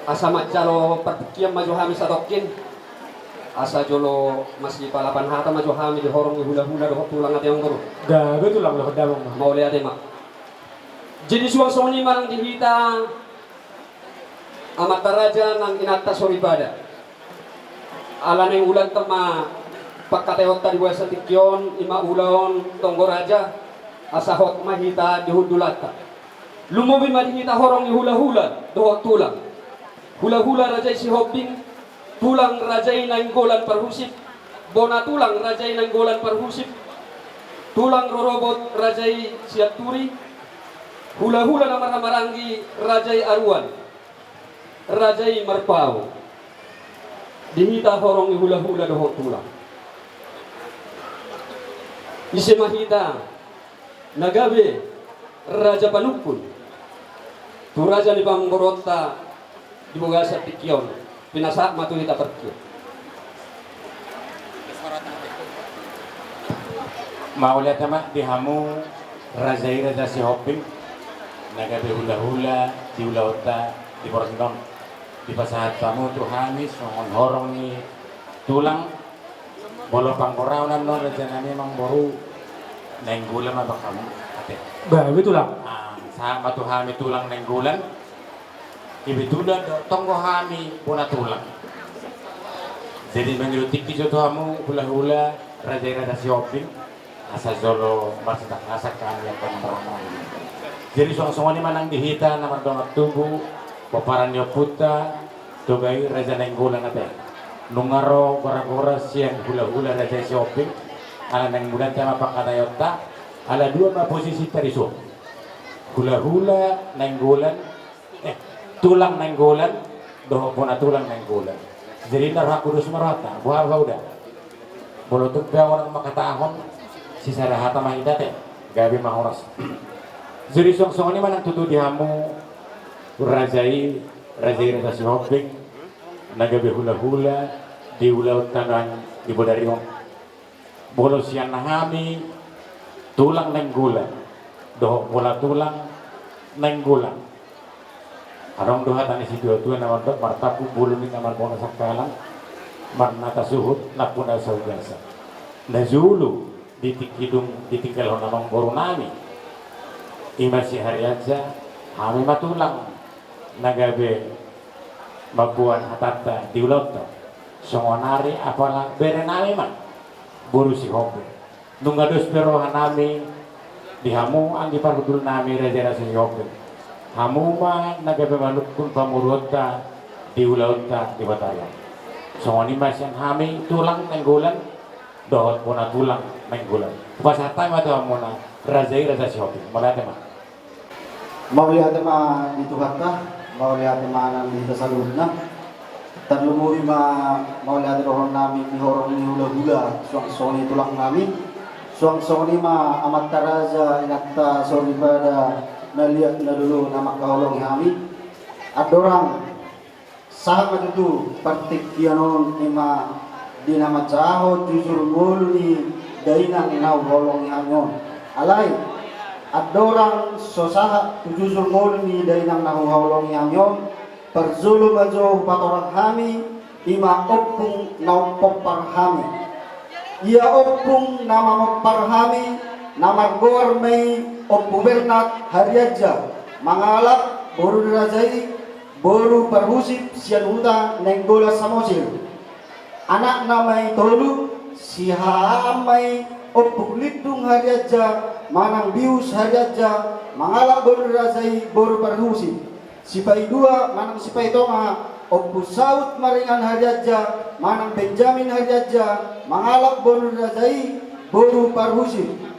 Asa manjalo partingkian ma jo hami satongkin. Asa jolo masipalapan hata ma jo hami di horong ni hulahula dohot tulang, ate amang boru. Gabe tulang dohot damang ma. Mauliate ma. Jadi suang songon i ma nang di hita amanta raja nang inanta soripada. Ala naeng ulaonta ma pangkataionta di bagasan tingki on, i ma ulaon tonggo raja, asa hot ma hita di hundulanta. Lumobi ma di hita horong ni hulahula dohot tulang. Hulahula raja i Sihombing, tulang raja i Nainggolan Parhusip, bona tulang raja i Nainggolan Parhusip, tulang rorobot raja i Sianturi, hulahula na marhahamaranggi raja i Aruan, raja i Marpau. Di hita horong ni hulahula dohot tulang, ise ma hita na gabe raja panungkun tu raja ni parboruonta di bagasan tingki on? Pinasahat ma tu hita partingkian. Mauliate ma di hamu raja i, raja Sihombing. Na gabe hulahula di ulaonta di borngin on, dipasahat hamu tu hami songon horong ni tulang. Molo panggoraon annon, raja nami, amangboru, Nainggolan ma bang hamu ate. Gabe tulang. Ah, sahat ma tu hami tulang Nainggolan. Kebetulan do tonggo hami bona tulang. Jadi mangido tingki jo tu hamu hulahula, raja i raja Sihombing. Asa jolo marsitak asak hami angka na marhaha i. Jadi suang songon i ma nang di hita na mardongan tubu, pomparan ni ompunta Toga i, raja Nainggolan ate. Nunga ro goragora sian hulahula raja i Sihombing, ala Nainggolan te ma pangkataionta, ala dua ma posisinta dison. Hulahula Nainggolan, eh, tulang Nainggolan dohot bona tulang Nainggolan. Jadi inda rohangku dos ma rohanta, boha, boha uda. Molo tung pe ahu nunga mangkatahon, sisada hata ma hita ate. Gabe ma horas. Jadi suang songon i ma nang tutu di hamu raja i, raja i raja Sihombing, na gabe hulahula di ulaonta nang di bodari on. Molo sian hami tulang Nainggolan dohot bona tulang Nainggolan, adong do hata ni situatua na mandok, martampuk bulu ni na marbona sangkalan, marnata suhut nampuna saugasa. Na jolo di tingki dung ditinggalhon amangboru nami, i ma si Harianja, hami ma tulang na gabe mamboan hatanta di ulaonta. Songon ari apala bere nami ma boru Sihombing. Nunga dos pe roha nami di hamu anggi parhundul nami raja i raja Sihombing. Hamu ma na gabe manungkun pamoruonta di ulaonta di botari on. Songon i ma sian hami tulang Nainggolan dohot bona tulang Nainggolan. Hupasahat hami ma tu hamuna raja i raja Sihombing. Mauliate ma. Mauliate ma di Tuhanta, mauliate ma nang di hita saluhutna. Tarlumobi ma mauliate dohonon nami di horong ni hulahula, suang songon i tulang nami. Suang songon i ma amanta raja, inanta soripada, na liat na dolo na mangkaholongi hami. Andorang sahat ma tutu partingkian on, i ma di na manjahahon jujur ngolu ni dainang na huhaholongi hami on. Alai andorang so sahat tu jujur ngolu ni dainang na huhaholongi hami on, parjolo ma jo hupatorang hami, i ma ompung na umpompar hami. Ia ompung na mamompar hami, na margoar ma i Ompu Bernat Harianja, mangalap boru ni raja i, boru Parhusip sian huta Nainggolan Samosir. Anakna ma i tolu, sihahaan ma i Ompung Lindung Harianja manang Bius Harianja, mangalap boru ni raja i, boru Parhusip. Sipaidua manang sipaitonga, Ompu Saut Maringan Harianja manang Benjamin Harianja, mangalap boru ni raja i, boru Parhusip.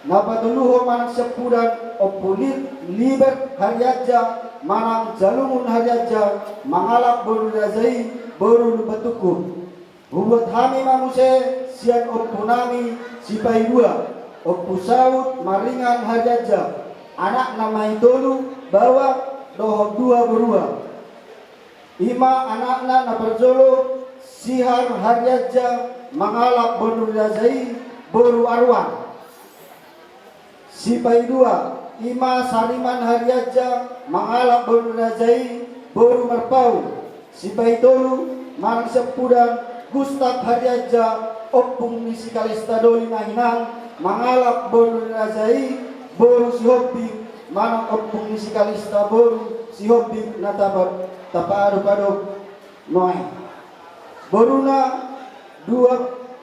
Na patoluhon manang siampudan, Ompu Li-, Libert Harianja manang Jalungun Harianja, mangalap boru ni raja i, boru Lumban Tungkun. Hubuat hami ma muse sian ompu nami sipaidua, Ompu Saut Maringan Harianja, anakna ma i tolu, baoa dohot dua borua. I ma anakna na parjolo, Sihar Harianja, mangalap boru ni raja i, boru Aruan. Sipaidua, i ma Sariman Harianja, mangalap boru ni raja i, boru Marpaung. Sipaitolu manang siampudan, Gustap Harianja, ompung ni si Kalista Doli na hinan, mangalap boru ni raja i, boru Sihombing, manang ompung ni si Kalista, boru Sihombing na tapa-, tapaadop-adop nuaeng. Boruna, dua,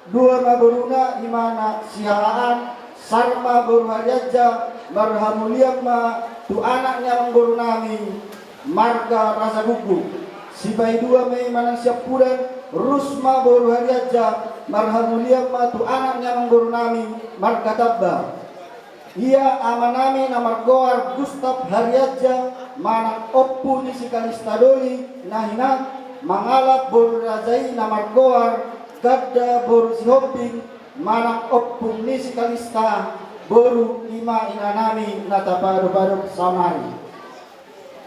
dua ma boruna, i ma na sihahaan, Sarma boru Harianja, marhamulian ma tu anak ni amangboru nami, marga Rajagukguk. Sipaidua ma i manang siampudan, Rusma boru Harianja, marhamulian ma tu anak ni amangboru nami, marga Tamba. Ia amanami na margoar Gustap Harianja, manang ompu ni si Kalista Doli na hinan, mangalap boru ni raja i na margoar Ganda boru Sihombing, manang ompung ni si Kalista, boru i ma inanami na tapaadop-adop saonari.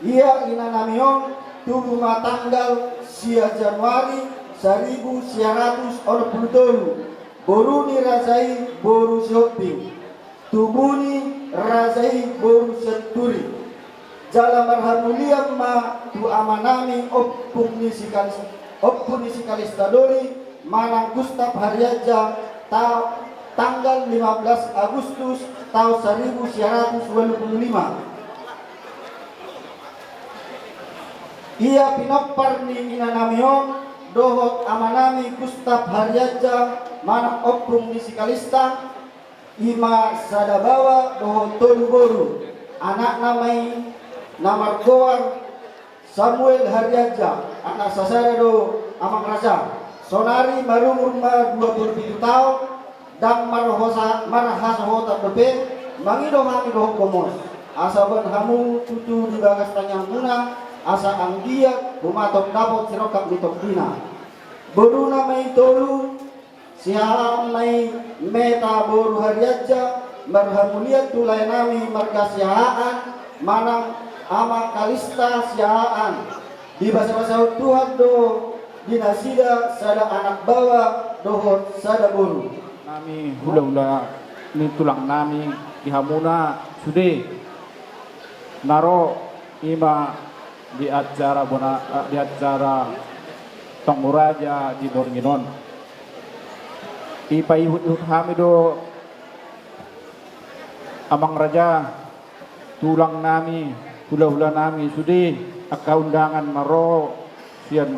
Ia inanami on tubu ma tanggal sia Januari saribu sia ratus onom pulu tolu. Boru ni raja i boru Sihombing. Tubu ni raja i boru Sianturi. Jala marhamulian ma tu amanami Ompung ni si Kalis-, Ompu ni si Kalista Doli manang Gustaf Harianja, ta-, tanggal lima belas Agustus taon saribu sia ratus ualu pulu lima. Ia pinompar ni inanami on dohot amanami Gustaf Harianja manang Ompung ni si Kalista, i ma sada baoa dohot tolu boru. Anakna ma i na margoar Samuel Harianja, anak sasada do, Amang Raja. Sonari marumur ma dua pulu pitu taon, ndang marhosa-, marhasohotan dope, mangido hami dohot gomos. Asa boan hamu tutu di bagas tangiangmuna, asa anggiat humatop dapot sirongkap ni tombina. Boruna ma i tolu, Siahaan ma i Meta boru Harianja, marhamulian tu laenami marga Siahaan, manang Amang Kalista Siahaan. Dibasabasahon Tuhan do di nasida sada anak baoa dohot sada boru. Nami hulahula ni tulangnami di hamuna sude na ro i ma di acara bona-, eh, di acara Tonggo Raja di borngin on. Ipaihutihut hami do, Amang Raja, tulangnami, hulahulanami sude angka undangan na ro sian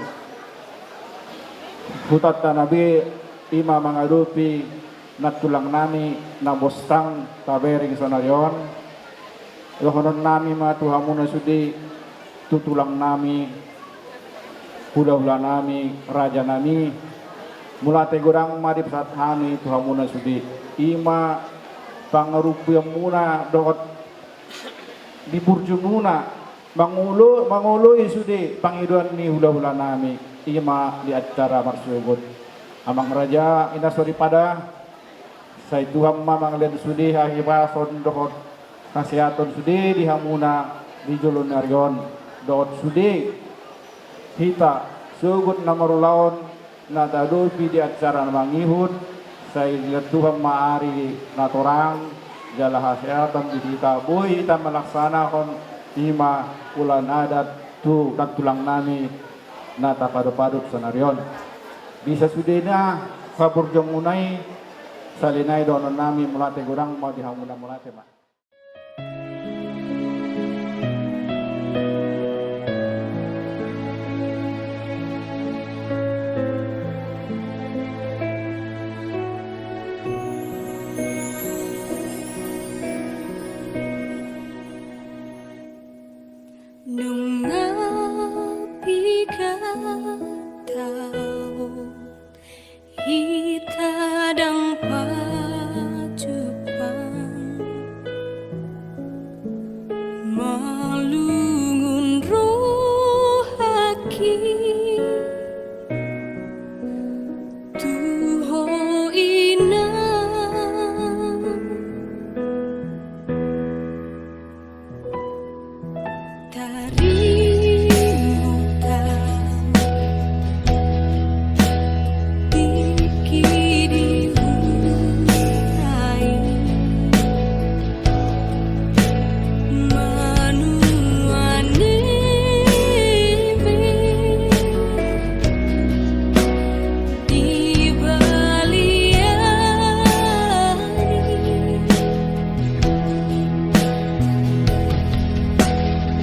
hutanta na be, i ma mangadopi nantulangnami na bostang tabereng sonari on. Dohononnami ma tu hamuna sude, tu tulangnami, hulahulanami, rajanami, mauliate godang ma dipasahat hami tu hamuna sude. I ma pangarupianmuna dohot di burjumuna mangolo-, mangoloi sude pangidoan ni hulahulanami, i ma di acara marsogot. Amang Raja, i na soripada, sai Tuhan ma mangalehon sude hahipason dohot hasehaton sude di hamuna di joloan ni ari on, dohot sude hita sogot na marulaon na taadopi di acara na mangihut, sai dilehon Tuhan ma ari na torang jala hasehaton di hita, boi hita malaksanahon i ma ulaon adat tu nantulangnami na tapadopadop sonari on. Di sasudena haburjuonmuna i, sahali nai dohononnami mauliate godang ma di hamuna, mauliate ma. Nunga piga taon hita ndang pajumpa, malungun rohangki tu ho, Inang. Tarimo tau tingki di huta i, manuan neme di balian i.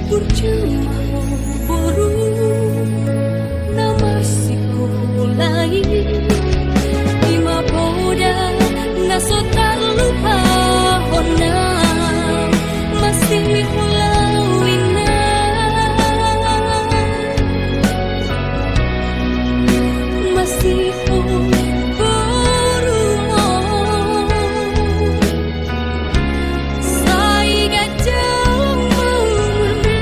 Burju ma ho boru na masikola i, i ma poda na so tarlupahon na masihol au, Inang. Masihol boru on. Sai ganjang ma umurmi,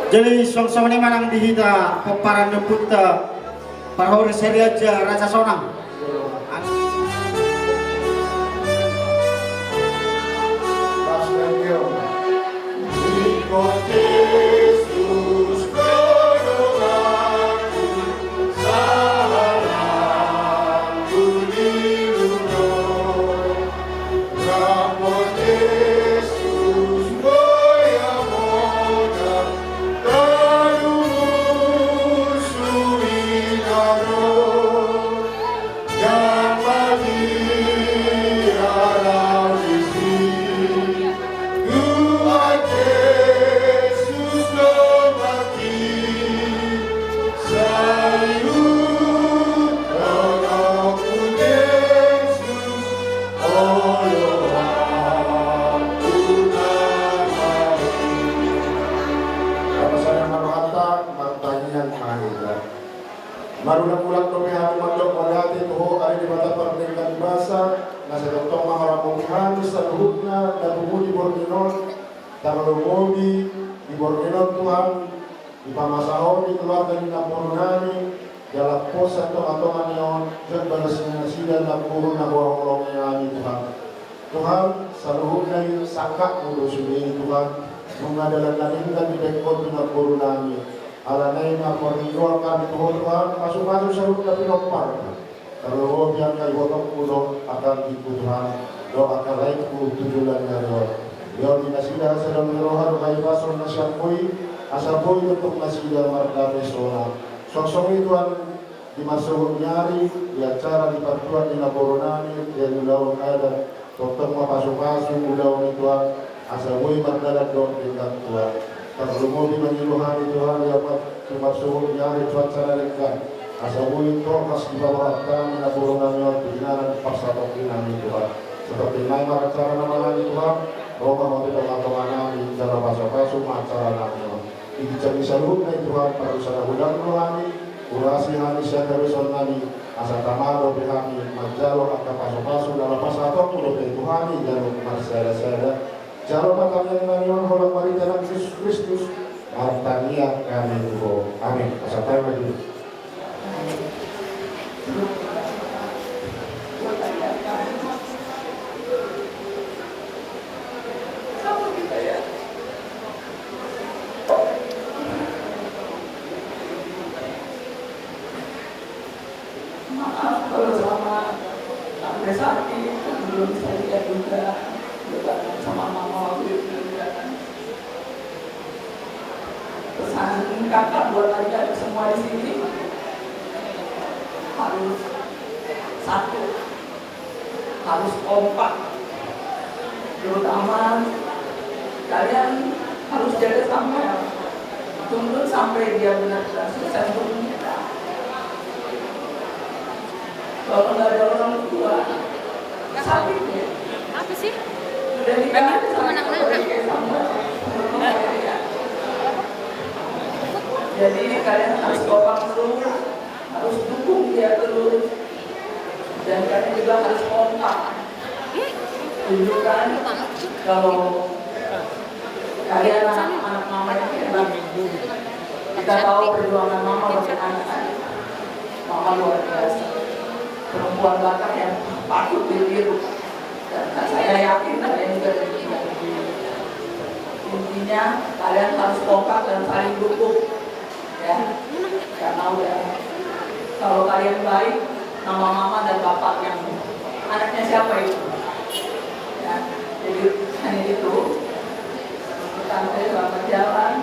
Jadi songon i ma nang di hita pomparan ni ompunta parhori Sariaja Raja Sonang. Martangiang ma hita. Marulang-ulang dope hami mandok mauliate tu Ho ale Debata pardenggan basa, na sai tongtong mangaramoti hami saluhutna na pungu di borngin on, tarlumobi di borngin on Tuhan, dipamasa Ho di keluarga ni namboru nami, jala pos sian tonga-tonga ni on, jala balas ni nasida namboru na huhaholongi hami Tuhan. Tuhan, saluhutna i sangkapmu do sude i Tuhan, nunga dalan na denggan dibaen Ho tu namboru nami. Alana i ma parningoan hami tu Ho Tuhan, pasu-pasu saluhutna pinomparmu. Tarlumobi angka ibotongku dohot angka anggingku Tuhan, dohot angka laengku tu joloan ni ari on. Lehon di nasida hasadaon ni roha dohot hahipason na sian Ho i, asa boi tongtong nasida mardame sonang. Songon i Tuhan, di marsogot ni ari, di acara di partuat ni namboru nami, di ulaon adat, tongtong ma pasu-pasu ulaon i Tuhan, asa boi mardalan dohot denggan Tuhan. Tarlumobi mangido hami Tuhan, di apat tu marsogot ni ari cuaca na denggan, asa boi tolhas dipaboa hami namboru nami on tu inganan parsatongkinan i Tuhan. Seperti nai ma acara na mangan i Tuhan, ro ma Ho tu tonga-tonga nami, jala pasu-pasu ma acara nami on. Di ginjang ni saluhutna i Tuhan, pardosa na godang do hami, urasi hami sian hadosaon nami, asa tama dope hami manjalo angka pasu-pasu na laho pasahatonmu dope tu hami ganup marsada-sada. Jalo ma tangiang nami on holan marhite Anakmu Jesus Kristus, martangiang hami tu Ho. Amin. Pasahat hami ma di Maaf kalau selama sampai sakit, kan belum bisa lihat juga. Juga sama mama waktu itu juga kan. Pesan kakak buat adik-adik semua di sini, harus satu, harus kompak, terutama kalian harus jaga Samuel, tunggu sampai dia benar-benar selesai untuk menikah. Kalau nggak ada orang tua, sakit ya. Apa sih? Udah nikah aja sakit, apalagi kayak Samuel. Jadi kalian harus kompak terus, harus dukung dia terus, dan kalian juga harus kompak tunjukkan kalau kalian anak-anak mama yang hebat. Kita tahu perjuangan mama bagaimana kan. Mama luar biasa. Perempuan Batak yang patut ditiru. Dan saya yakin kalian juga demikian. Intinya kalian harus kompak dan saling dukung. Ya, karena udah, kalau kalian baik, nama mama dan bapak yang, anaknya siapa itu? Ya, jadi hanya itu. Tante, selamat jalan.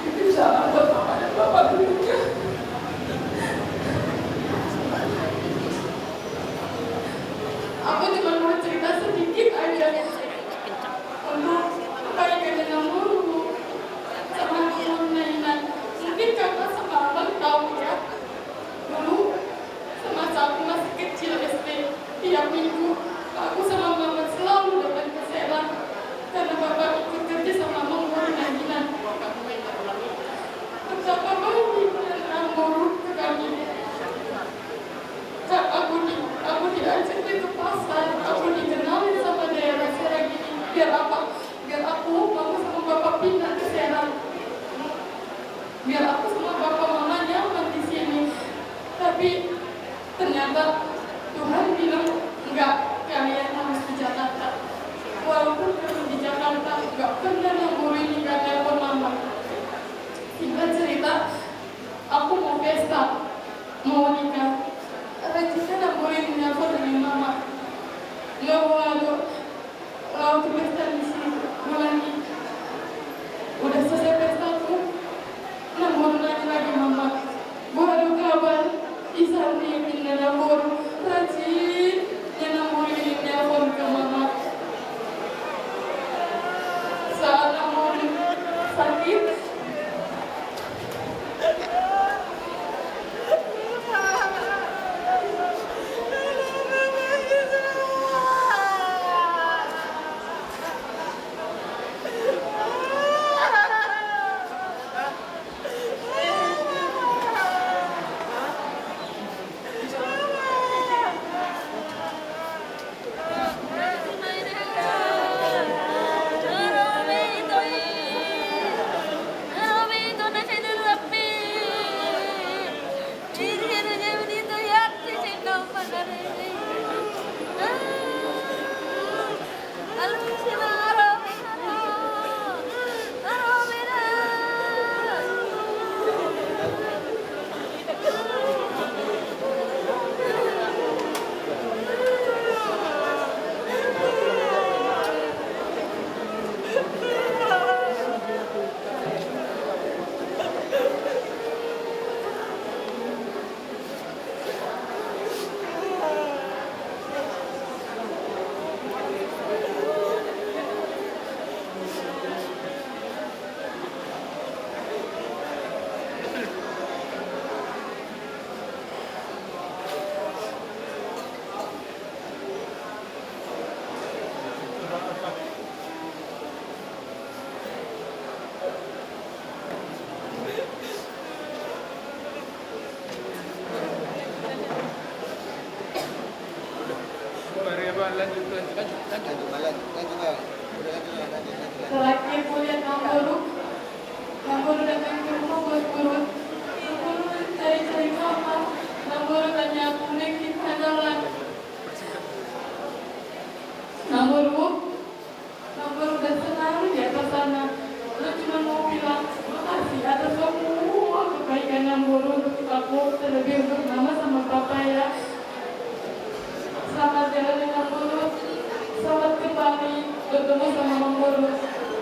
Titip salam buat mama dan bapak juga. Aku cuma mau cerita sedikit aja. Untuk kebaikan yang buruk sama temennya Inan. Mungkin kakak sama abang tahu ya. Dulu, semasa aku masih kecil S D, tiap minggu aku sama mama selalu datang ke Serang. Karena bapak ikut kerja sama mama ngurus Inan. Betapa baik Inan. Tuhan bilang, "Enggak, kalian harus di Jakarta." Walaupun kami di Jakarta, enggak pernah namboru ini enggak telepon mama. Singkat cerita, aku mau pesta, mau nikah. Rajinnya namboru ini nelpon dengan mama. Enggak mau adu. Lalu pesta di sini, ulangi. Udah selesai pesta tuh, namboru nanya lagi mama. Gua adu kabar, di sana pindah namboru, rajin. Ya namboru ini telepon ke mama. Saat namboru sakit, Terakhir kulihat namboru, namboru datang ke rumah buat urut. Namboru cari-cari mama, namboru tanya aku neng di mana. Namboru, namboru udah senang di atas sana. Lu cuma mau bilang makasih atas semua kebaikan namboru untuk aku, terlebih untuk mama sama papa ya. Selamat jalan ya namboru. Selamat kembali bertemu sama namboru.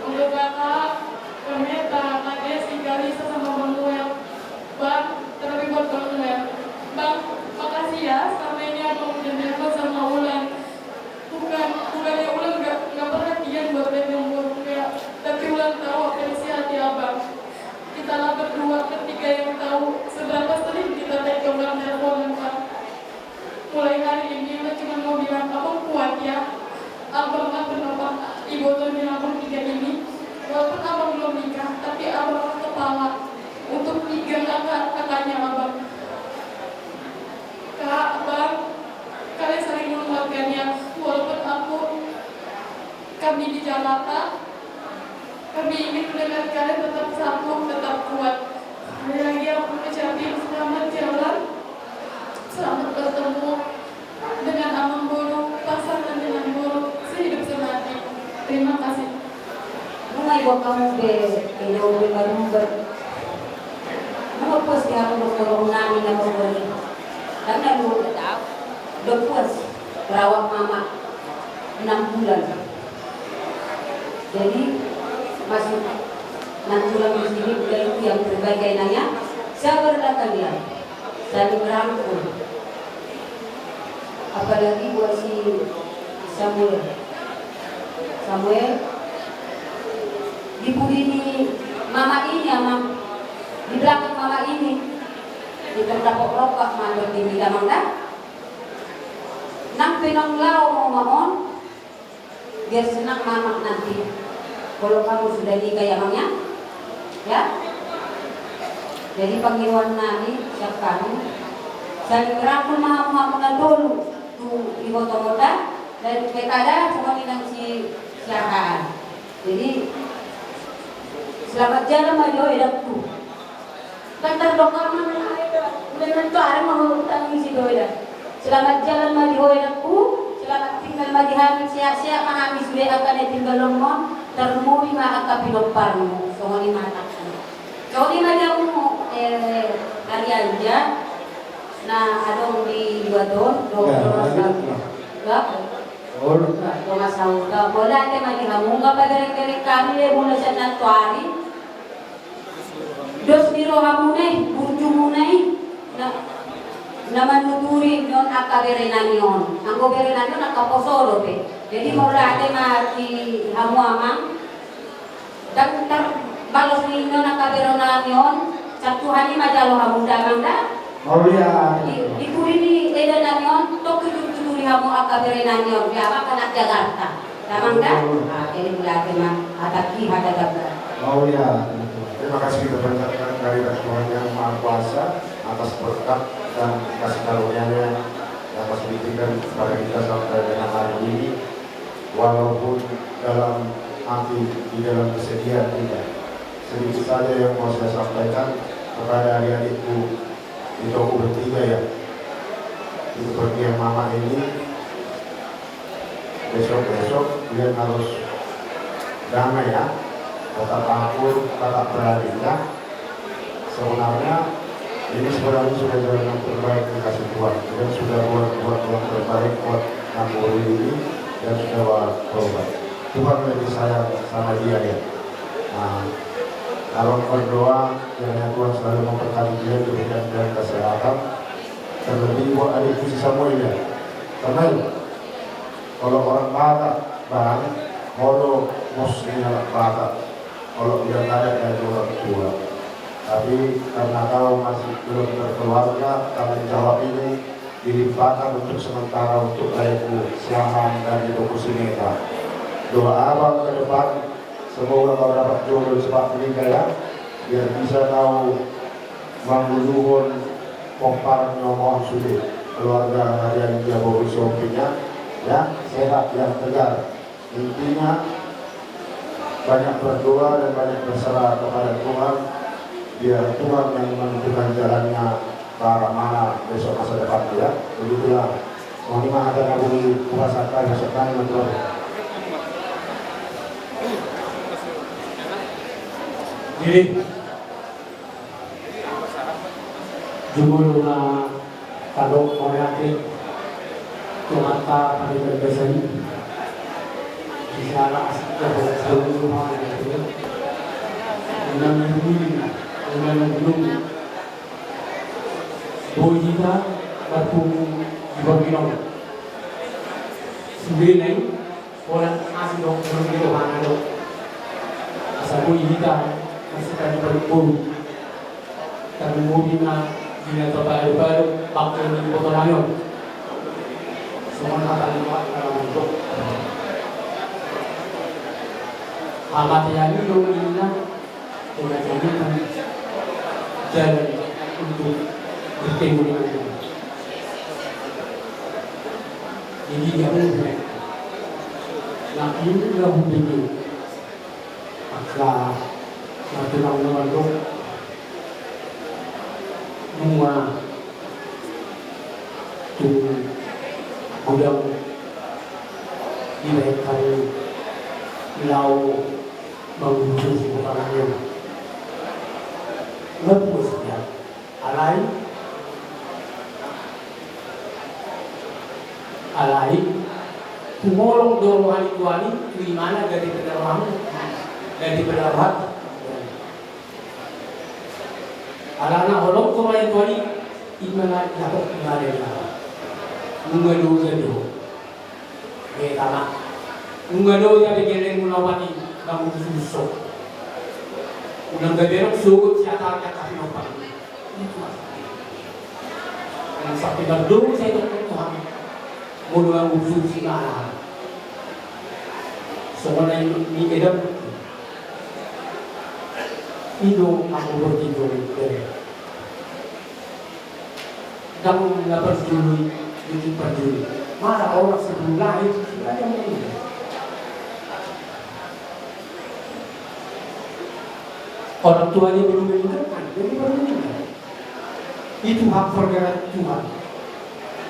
Untuk kakak, Kameta, Kak Desi, Kalisa sama Bang Noel. Bang, terlebih buat Bang Noel. Bang, makasih ya, selama ini abang udah nelpon sama Ulan. Bukan, bukannya Ulan nggak, nggak perhatian buat Bang Noel, enggak. Tapi Ulan tahu apa isi hati abang. Kitalah berdua bertiga yang tahu seberapa sering kita tektokkan, teleponan, Bang. Mulai hari ini, Ulan cuma mau bilang, abang kuat ya. Abang nggak pernah patah di botolnya abang tiga ini. Walaupun abang belum nikah, tapi abang kepala untuk tiga kakak, kakaknya abang. Kak, abang, kalian saling menguatkan ya. Walaupun aku, kami di Jakarta, kami ingin mendengar kalian tetap satu, tetap kuat. Sekali lagi aku ucapin selamat jalan, selamat bertemu dengan amang boru, pasangan dengan boru, sehidup semati. Terima kasih. Nunga iboto hamu be, elo be marumbar. Nunga puas di hamu dohot boru nami na boru i. Kan na lu tahu. Udah puas merawat mama enam bulan. Jadi, masuk enam bulan di sini, udah itu yang terbaik, kayaknya. Sabarlah kalian, saling merangkul. Apalagi buat si Samuel. Samuel, di pudi ni mama ini, amang, di belakang mama ini, di terdapok rokok, amang, bertinggi, amang, dah. Nang pe naung laho mama on, biar senang mama nanti. Kalau kamu sudah nikah ya, Bang, ya? Ya? Jadi pangidoan nami sian hami, saling merangkul ma hamu, hamu na tolu tu iboto muna, dan pe kada songon i nang si, si aha. Jadi selamat jalan ma jo edangku. Kan tardokar ma na, udah nanti ada mau utang si Doya. Selamat jalan ma di ho, anakku. Selamat tinggal ma di hami, sehat-sehat ma hami sude angka na tinggal lomon, tarlumobi ma angka pinomparmu. Songon i ma hatangku. Songon i ma di hamu, eh, Arianja, na adong di luat on, do, ya, do, lanjut, do, Mas. Ya. Olo. Dongan sahuta. Mauliate ma di hamu, nunga pabereng-bereng hami, eh, molo sian nantoari. Dos ni rohamuna i, burjumuna i, na, na manuturi nion angka berenami on. Anggo berenami on angka poso dope. Jadi mauliate ma di hamu amang. Ndang tarbalos ni nion angka berenami on, sian Tuhan i ma jalo hamu da amang da. Mauliate. Di, di pudi ni eda nami on, tong tuturi-tuturi hamu angka berenami on, di amang anak Jakarta. Damang da? Ah, jadi mauliate ma, hatangki, hata tamba. Mauliate. Terima kasih kita panjatkan kehadirat Tuhan Yang Maha Kuasa atas berkat dan kasih karunia-Nya yang masih diberikan kepada kita sampai dengan hari ini, walaupun dalam hati, di dalam kesedihan kita. Sedikit saja yang mau saya sampaikan kepada adik-adikku di toko bertiga, ya. Di kepergian mama ini, besok-besok kalian harus damai, ya. Tetap akur, tetap berani, ya. Sebenarnya ini sebenarnya sudah jalan yang terbaik dikasih Tuhan. Kalian sudah buat, buat yang terbaik buat Nambori ini dan sudah bertobat. Tuhan lebih sayang sama dia, ya. Nah, kalau berdoa, kiranya Tuhan selalu memberkati kalian, diberikan kalian kesehatan. Terlebih buat adikku si Samuel, ya. Samuel, kalau orang Batak, Bang, molo bos ni halak Batak, kalau udah nggak ada dari orang tua. Tapi karena kau masih belum berkeluarga, tanggung jawab ini dilimpahkan untuk sementara untuk laeku si Amang dan ibongku si Meta. Doa Abang ke depan, semoga kau dapat jodoh cepat menikah, ya, biar bisa kau manguluhon pomparan ni omoan sude, keluarga Harianja boru Somping, ya, sehat yang tegar. Intinya, banyak berdoa dan banyak berserah kepada Tuhan, biar Tuhan yang menentukan jalannya ke arah mana besok masa depan dia. Begitulah. Mohon maaf, ada yang boleh kuasa besok kami mendoakan. Jadi, jumolo ma tadok mauliate tu Amanta pande parbasa i. Sisala asik jago saulu ma na itu. Unang dulu, unang dulu. Boi hita marpungu di borngin on. Sude na i. Holan asi do, holan di rohana do. Asa boi hita, asa tadi baru boru. Tarlumobi ma di na tapalu-palu, bakal di boto nami on. Songon hata ni Tuhan, kalau untuk hamatean i do ninna. Jalan untuk bertemu dengan Tuhan. Jadi dia pun, nah, ini adalah hubungan. Maka, nah, tulang na mandok, nunga tu godang dibahen hami laho mangurusi pertanian. Nggak puas dia. Alai, alai, tumolong do roha ni Tuhan i tu imana, gati pe rohamu, gati pe roha. Alana holong tu roha ni Tuhan i, imana Jakob, imana Jakob. Nunga do jadi ho. Eh, tama. Nunga do ia be geleng mula wati bangun suso. Unang gabe rok sogot si atal kata pinompar. Itu mas. Nang sampai berdoa saya dokter Tuhan. Mau doang usul si mana. Songon na ni edam. Ido aku bertidur dari. Ndang na parjolo i, di parjolo i. Mana orang sebelum lahir, sudah ada meninggal. Orang tuanya belum meninggal, kan? Jadi baru meninggal. Itu hak pergerakan Tuhan.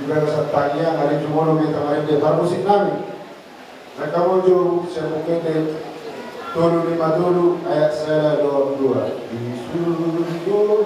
di bagasan tangiang, alai jumolo ma hita marende parmusik nami. Rangka molo jo sian Buku Ende tolu lima tolu ayat sada dohot dua. Di surgo.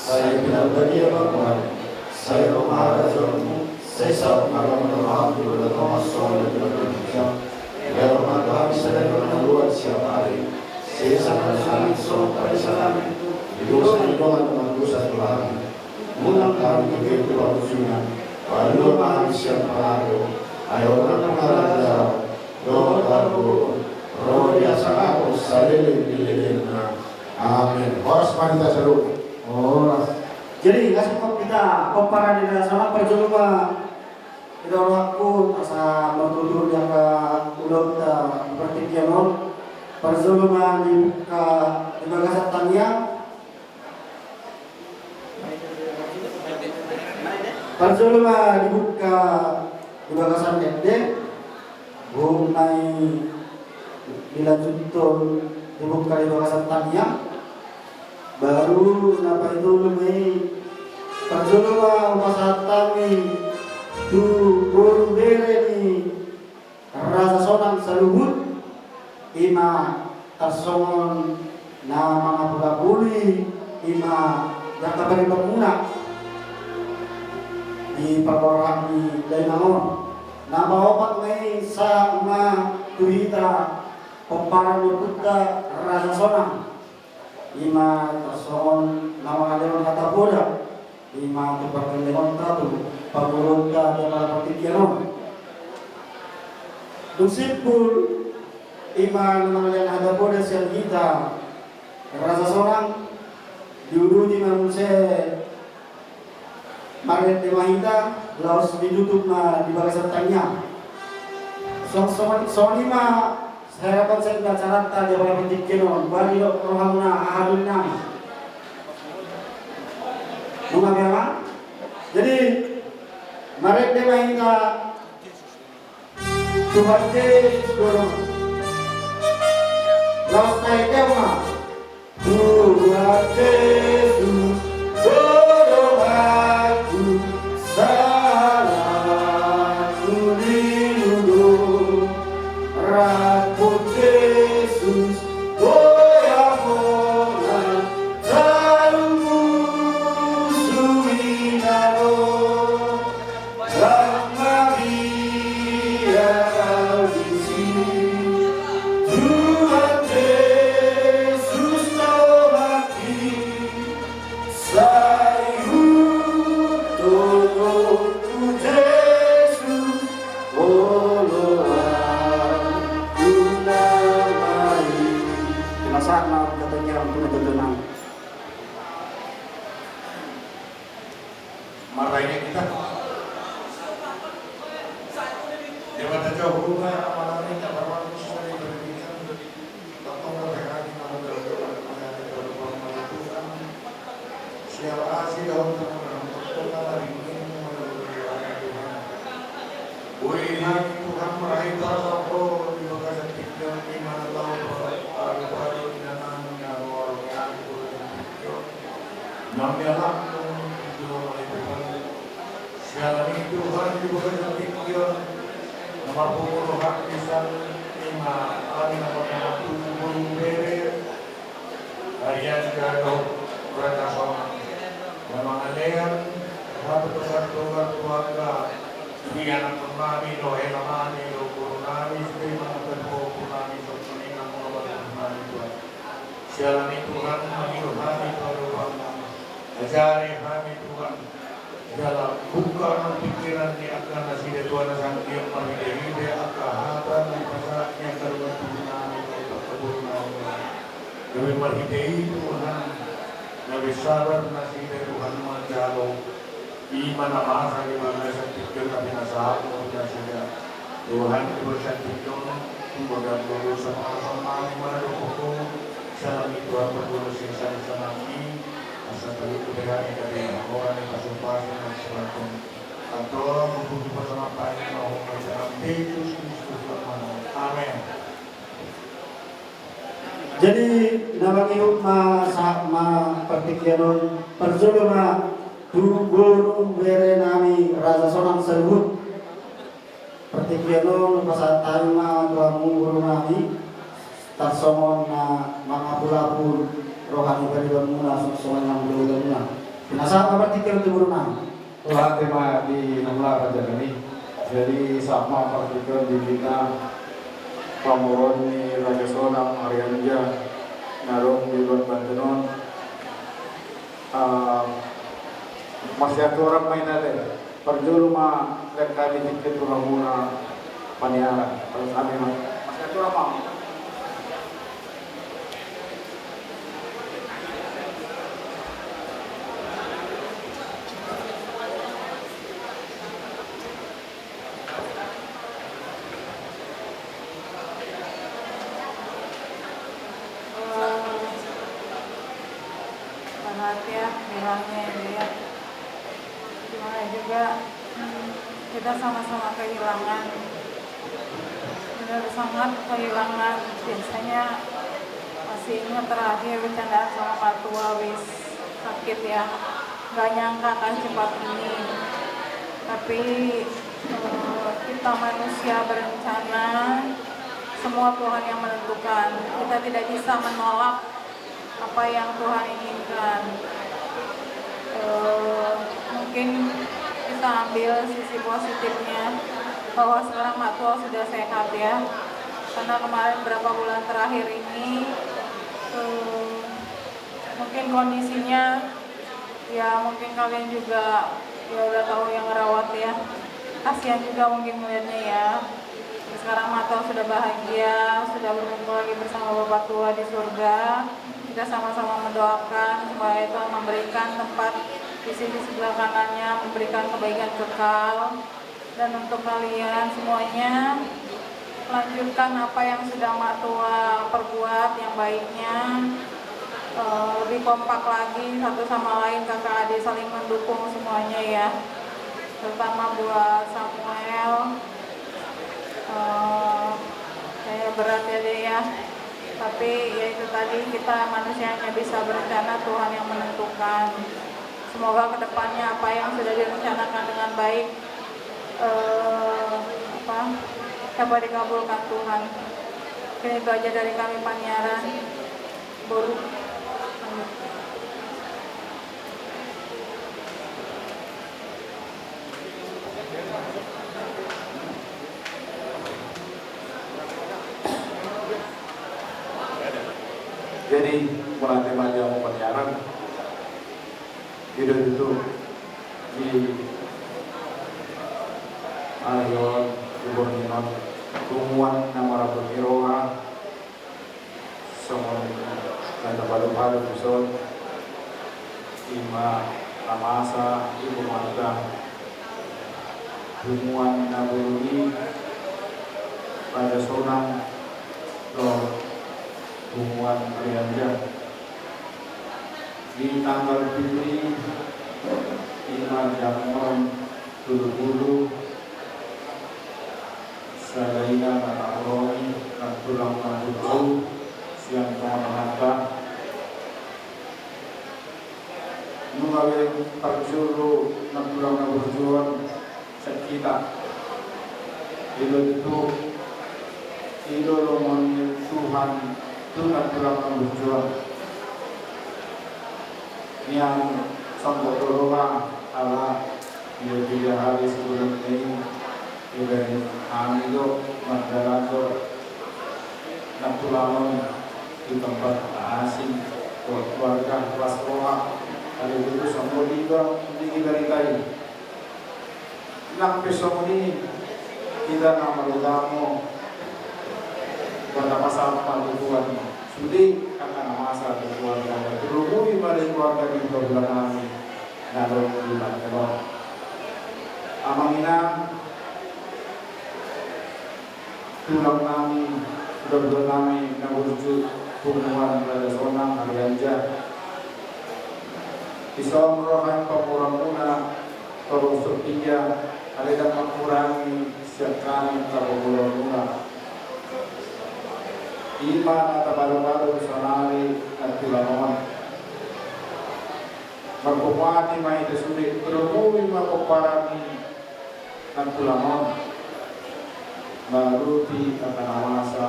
Sai pinarbadia ma Tuhan, sai ro ma harajaonmu, sai saut ma roham di banua tonga songon na di banua ginjang. Bere ma tu hami sadari on hangoluan siapari. Sesa ma tu hami songon panesanami di dosa ni dongan na mardosa tu hami. Unang hami togihon tu pangunjunan, palua ma hami sian pangago. Ai Ho do Tuhan harajaon dohot hagogoon, ro di hasangapon saleleng ni lelengna. Amen. Horas ma di hita saluhutna. Horas. Jadi langsung hita pomparan di na salam parjolo ma. Ida rohangku asa martutur di angka ulaonta di partingkian on. Parjolo ma dibuka di bagasan tangiang. Parjolo ma dibuka di bagasan ende. Boha ma i dilanjuthon dibuka di bagasan tangiang. Baru na paitolu ma i, parjolo ma hupasahat hami tu boru bere ni Raja Sonang saluhut, i ma tarsongon na mangapulapuli, i ma angka paribanmuna di parboruon ni dainang on. Na paopat ma i sahat ma tu hita pomparan ni ompunta Raja Sonang. I ma tarsongon na mangalehon hata poda, i ma tu pargellengonta tu parboruonta di apala partingkian on. Dung simpul, i ma na mangalehon hata poda sian hita Raja Sonang, diuduti ma muse. Marende ma hita, laos ditutup ma di bagasan tangiang. Songon, songon, songon i ma saherapan sian acaranta di apala partingkian on, boha do rohamuna hahadoli nami. Nunga be ma. Jadi, marende ma hita. Tuhan Jesus, tolong. Laos naik tema. Tuhan Jesus, tolong aku, salahku di Ho do. Rap Ho Jesus, goyang Ho nang, talu musu i na ro. Tuhan Jesus, tolong aku, sai hutoto Ho Jesus, oloan ku na main. Pinasahat ma hata tangiang tu na tontonan. Martangiang hita. Debata Jahowa, Ama nami na marwaras, na binahen tongtong roha nami, na mangudut, na mangudut, na mangudut, Tuhan. Sial asi daun, na mangudut, na mangudut, Tuhan. Boi hami Tuhan marhite parsaoran di bagasan tingki on, i ma na laho paru-paru inganan na roa-roa ni hami di bagasan tingki on. Nang mialap nang di jolo ni Tuhan. Siala ni Tuhan di bagasan tingki on. Na marpungu roha di san i ma hami na marpungu bere. Harian galau rata sonang. Na mangalehon hatogar-togar tu angka ianakhon nami dohot hela nami dohot boru nami sude mangaturhon boru nami songon i nang molo mangaturhon nami Tuhan. Siala ni Tuhan mangido hami tu adopanMu. Ajari hami Tuhan. Jala buka ma pingkiran ni angka nasida Tuhan na sanggiat marhite-hite angka hata na dipasahat ni angka dongan tubu nami dohot angka boru nami. Gabe marhite i Tuhan, gabe sabar nasida Tuhan manjalo. I ma na masa di bagasan tingki on na pinasahatMu tu nasida. Tuhan, di bagasan tingki on, tu bagas dosa parsaoran nami mangaturhon Ho. Siala ni Tuhan, parguru sesana sanami. Asa taringot hami gabe hangoluan ni pasu-pasu na sipatut. Antong buku pasalamatan na hon Tuhan Jesus Kristus Tuhan. Amen. Jadi na mangihut ma sahat ma partingkian on, parjolo ma tu boru bere nami Raja Sonang saluhut. Partingkian on hupasahat hami ma tu hamu boru nami, tarsongon na mangapul-apul roha ni paribanmuna, songon na mangulahulahmuna. Pinasahat ma partingkian on tu boru nami. Roha te ma di hamu laho raja nami. Jadi sahat ma partingkian on di hita pamoruon ni Raja Sonang Arianja na adong di luat Banten on. Ah, marsiaturhon ma hita te. Parjolo ma lehon hami tingki tu hamuna paniaran. Terus hami ma. Marsiaturhon ma. Ya, hilangnya itu ya. Gimana juga, hmm, kita sama-sama kehilangan. Benar sangat kehilangan. Biasanya masih ingat terakhir bercandaan sama Pak Tua wis sakit ya. Nggak nyangka akan cepat ini. Tapi, eh, kita manusia berencana, semua Tuhan yang menentukan. Kita tidak bisa menolak apa yang Tuhan inginkan. Eh, mungkin kita ambil sisi positifnya, bahwa sekarang Mak Tua sudah sehat ya. Karena kemarin berapa bulan terakhir ini, eh, mungkin kondisinya, ya, mungkin kalian juga, ya, udah tahu yang ngerawat ya. Kasihan juga mungkin melihatnya ya. Sekarang Mak Tua sudah bahagia, sudah berkumpul lagi bersama Bapak Tua di surga. Kita sama-sama mendoakan supaya Tuhan memberikan tempat di sisi sebelah kanannya, memberikan kebaikan kekal. Dan untuk kalian semuanya, lanjutkan apa yang sudah Mak Tua perbuat, yang baiknya. Eh, lebih kompak lagi satu sama lain, kakak adik saling mendukung semuanya ya. Terutama buat Samuel. Eh, kayaknya berat ya, Dek, ya. Tapi ya itu tadi, kita manusia hanya bisa berencana, Tuhan yang menentukan. Semoga kedepannya apa yang sudah direncanakan dengan baik, eh, apa, dapat dikabulkan Tuhan. Mungkin itu aja dari kami, Paniaran. Boru. Jadi, mauliate ma di hamu Paniaran. I do tutu, di ari on, di borngin on, punguan na marhabot ni roha, songon na tapalu-palu dison, i ma na masa di punguanta, punguan na bolon i, Raja Sonang, dohot punguan Rianja. Di tanggal pitu i, i ma jamon tolu pulu, sada ina ma taholongi, nantulang na burju, sian tonga-tonganta. Nunga be parjolo nantulang na burju on, sian hita. I do tutu, i do lomo ni Tuhan tu nantulang na burju on. Nian songkop do roha ala di piga hali sebelum ini, ibaen hami do mardalan do nantulang on di tempat asing, keluarga, las roha. Hali itu songkop i do di barita i. Nang pe songon i, hita na marugamo, martama sahat ma tu Tuhan. Sude angka na masa tu Tuhan, tarlumobi ma di keluarga ni hulahula nami na adong di Manado. Amang inang, tulang nami, hulahula nami na burju, punguan Raja Sonang Rianja. Dison ro hami pamoruonmuna, torus so piga, alai ndang mangkurangi sian hami angka pamoruonmuna. I ma na tapalu-palu saonari nantulang on. Marpamati ma hita sude, tarlumobi ma pomparan ni nantulang on, mangalusi angka na masa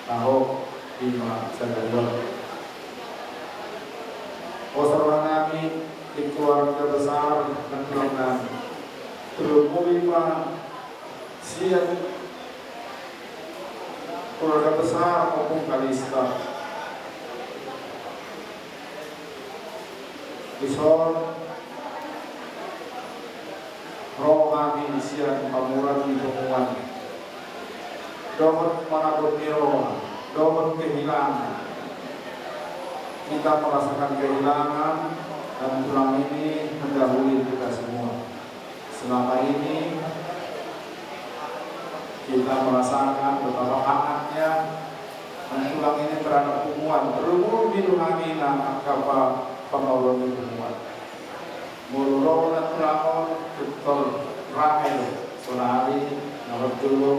na hot i ma sadari on. Pos roha nami di keluarga besar nantulang nami, tarlumobi ma sian keluarga besar Ompung Kalista. Dison ro hami sian pamoruon ni punguan dohot marhabot ni roha, dohot kehilangan. Kita merasakan kehilangan, dan tulang ini mendahului kita semua. Selama ini kita merasakan betapa hangatnya nantulang ini terhadap punguan, terlebih Tuhan i na angka pa-, pangoluan ni punguan. Molo ro na tulangon, pintor rame do. Sonari na marjolo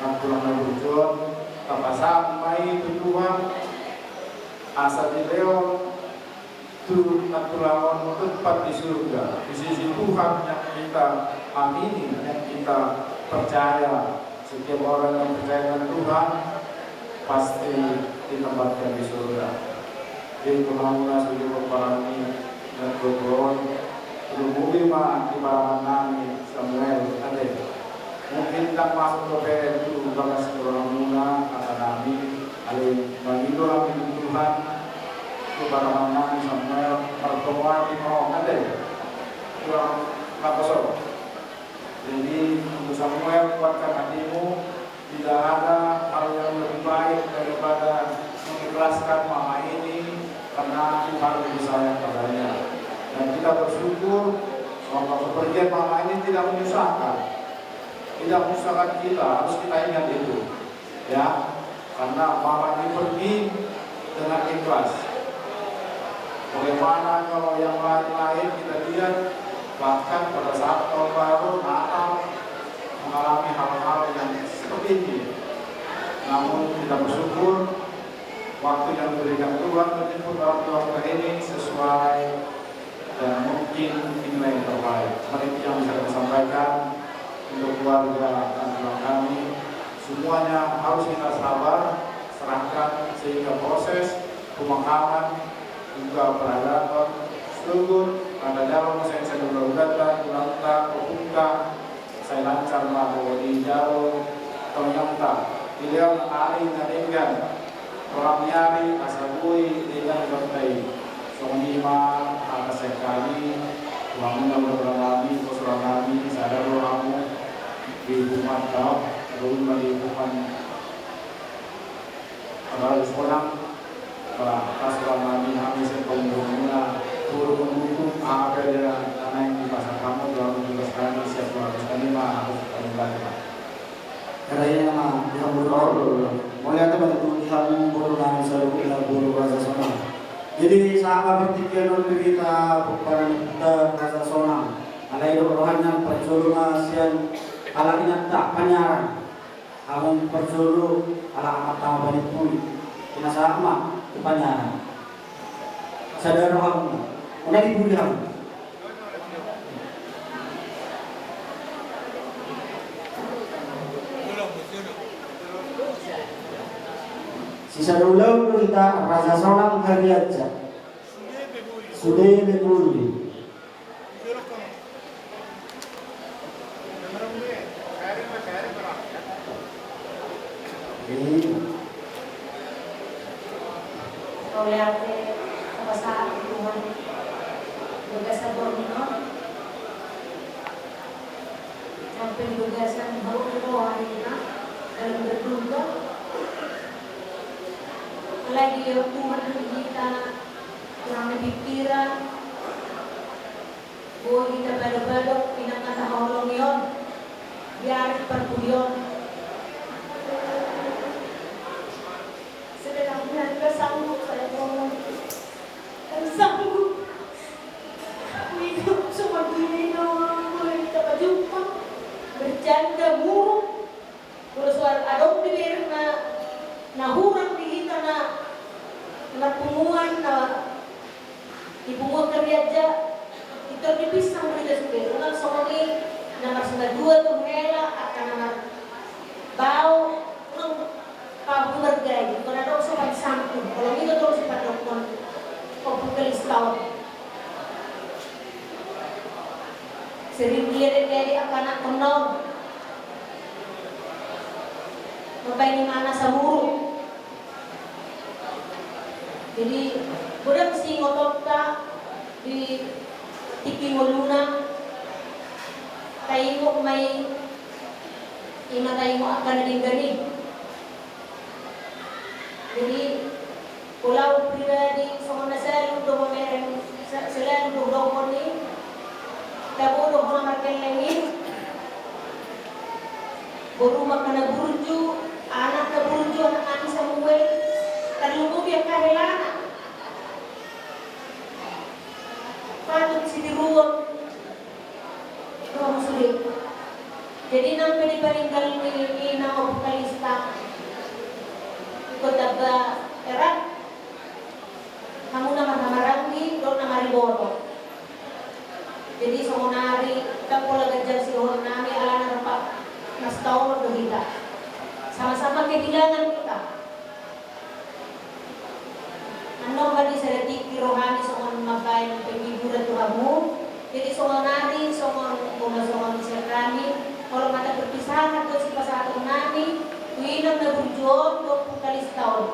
na tulang na burju on, tapasahat ma i tu Tuhan, asa dilehon tu na tulangon tempat di surga. Di sisi Tuhan yang kita amini, yang kita percaya, setiap orang yang percaya dengan Tuhan pasti ditempatkan di surga. Jadi, tulang na sude pomparan ni na tulang, lumobi ma di parangan nami Samuel, ate. Mungkin ndang masuk dope tu bagas tulang muna hata nami, alai mangido hami tu Tuhan, tu parangan nami Samuel, martonga di ma on, ate. Tulang na poso. Jadi, untuk Samuel, kuatkan hatimu, tidak ada hal yang lebih baik daripada mengikhlaskan mama ini karena Tuhan lebih sayang padanya. Dan kita bersyukur bahwa kepergian mama ini tidak menyusahkan. Tidak menyusahkan kita, harus kita ingat itu. Ya, karena mama ini pergi dengan ikhlas. Bagaimana kalau yang lain-lain kita lihat, bahkan pada saat tahun baru, Natal, mengalami hal-hal yang seperti ini. Namun kita bersyukur, waktu yang diberikan Tuhan menjemput orang tua kita ini sesuai dan mungkin inilah yang terbaik. Mungkin itu yang bisa kami sampaikan untuk keluarga dan teman kami. Semuanya harus kita sabar, serahkan sehingga proses pemakaman juga peradaton seluruh ada dalam proses yang udah-udah dan ulang tahun, sai lancar ma dohot dijalo tongtongta. Dilehon ari na denggan, torang ni ari asa boi denggan dohot i. Songon i ma hata sian hami, tu hamuna boru nami, boru nami, sada do hamu di hubungan tau, boru ma di hubungan. Apalagi sonang, bah, pas ulang nami hami sian panggual muna, turun mendukung, apa dia, tanah yang dipasang kamu, dua ratus kami, siap dua ratus kami, mah, harus kami bantu. Karena ini nama, di hamu. Oh, betul, betul. Mauliate ma tutu di hamu, boru nami saluhutna, boru Raja Sonang. Jadi, sahat ma partingkian on berita, pomparan nami Raja Sonang. Alai do rohana parjolo ma sian halak inanta Panyaran. Hamu parjolo, ala amat tama panimpuli. Pinasahat ma tu Panyaran. Sada rohamu. Unang dipuli hamu. Sisada ulaon do hita Raja Sonang Harianja. Sude be buli. Mauliate, tapasahat tu Tuhan. Di bagasan borngin on, sampe di bagasan hamu di roha hita dalam berdoa. Apalagi ya Tuhan di hita, terang pikiran. Boi hita badok-badok, inang na tahaholongi on, di ari parpudi on. Sedang aku nggak sanggup saya ngomong. Nggak sanggup. Aku hidup cuma gini doang, boleh kita berjumpa, bercanda murung. Molo so adong dibereng na, na hurang di hita na, na marpunguan, na di punguan Harianja, pintor dipinsang do hita sude, unang songon i na marsimadua tu hela, angka na marbau, unang pahumargai, ingkon adong sopan santun, molo i do tolu sipandokhon Ompu Kalista on. Sering dia dek angka anakkon on. Mambahen imana samuruk. Jadi, godang siingotonta di tingki ngoluna, taingot ma i, ima taingot angka na denggan i. Jadi, kalau au pribadi, songon na selalu do mamereng, se-, selalu do hudokhon i, tabo do hona margelleng i, boru ma angka na burju, anak na burju, anak nami Samuel, tarlumobi angka helana. Erat, hamu na marhahamaranggi dohot na mariboto. Jadi songon ari ndang pola ganjang sidohonon nami alana rap na sitaonon do hita. Sama-sama kehilangan hita. Annon ma di sada tingki rohani songon mambaen penghiburan tu hamu. Jadi songon ari songon, songon sian hami, molo mata perpisahan do sipasahaton nami tu inang na burju on dohot tu Kalista on.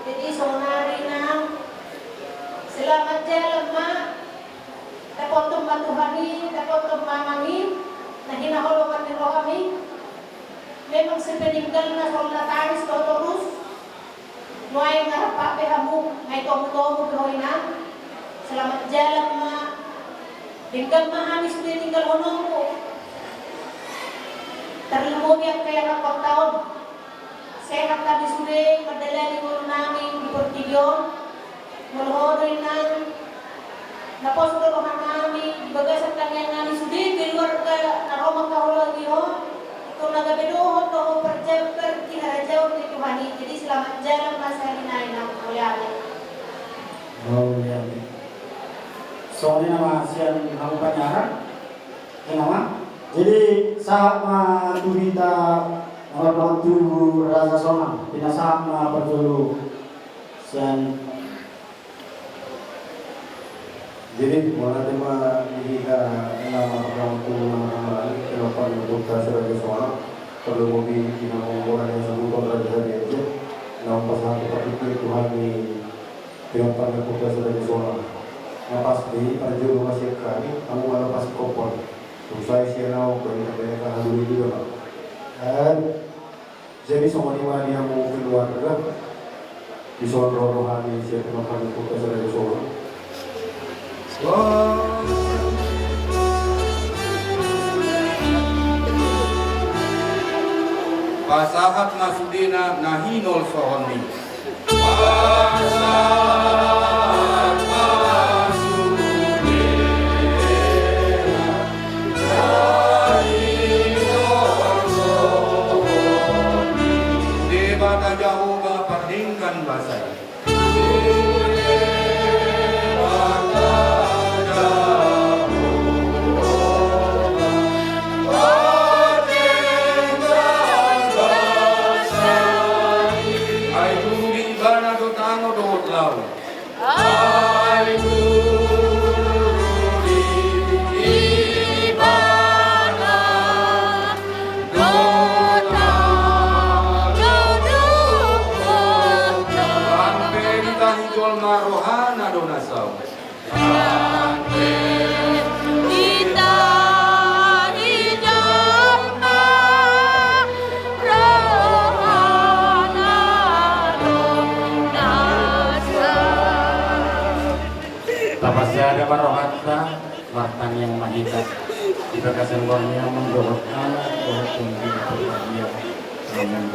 Jadi songon ari na selamat jalan ma. Dapothon ma Tuhan i, dapothon ma amang i na hinaholongan ni rohami. Memang sepeninggalna songon na tangis do torus. Nuaeng ngarap pe hamu, nunga i tomutomu pe ho inang. Selamat jalan ma. Denggan ma hami sude tinggalhononmu. Tarlumobi angka ianakhonta on. Sehat hami sude mandalani ngolu nami di portibi on. Molo ho do inang, na pos do roha nami di bagasan tangiang nami sude keluarga na ro mangkaholongi di ho. Ingkon na gabe dohot do ho parjambar di harajaon ni Tuhan i. Jadi selamat jalan ma sahali nai nang. Mauliate. Mauliate. Songon i nama sian hamu panyarat. Inang ma. Jadi sahat ma tu hita na mardongan tubu Raja Sonang. Pinasahat ma parjolo sian. Jadi mauliate ma di hita na mardongan tubu na marhahamaranggi, pinompar ni ompunta si Raja Sonang. Tarlumobi di na manggoran ni sabuton Raja Harianja. Na umpasahat tu partingkian Tuhan ni pinompar ni ompunta si Raja Sonang. Na pasti parjolo ma sian hami, hamu ma na pasti kompol. Tung sai sian au, baen na baen na hahadoli juga ma. Jadi songon i ma di hamu keluarga. Dison ro rohami sian pinompar ni ompunta si Raja Sonang. Pasahat ma sudena na hinolsohon ni. Debata Jahowa pardenggan basa i. Ai guru di ibana do tango dohot lao. Ai guru di ibana do tango dohot lao. Sampe ditahi jolma rohana do na saut. Tapasada ma rohanta, martangiang ma hita. Di bagasan goar ni Ama dohot Anak dohot Tondi Porbadia. Amen.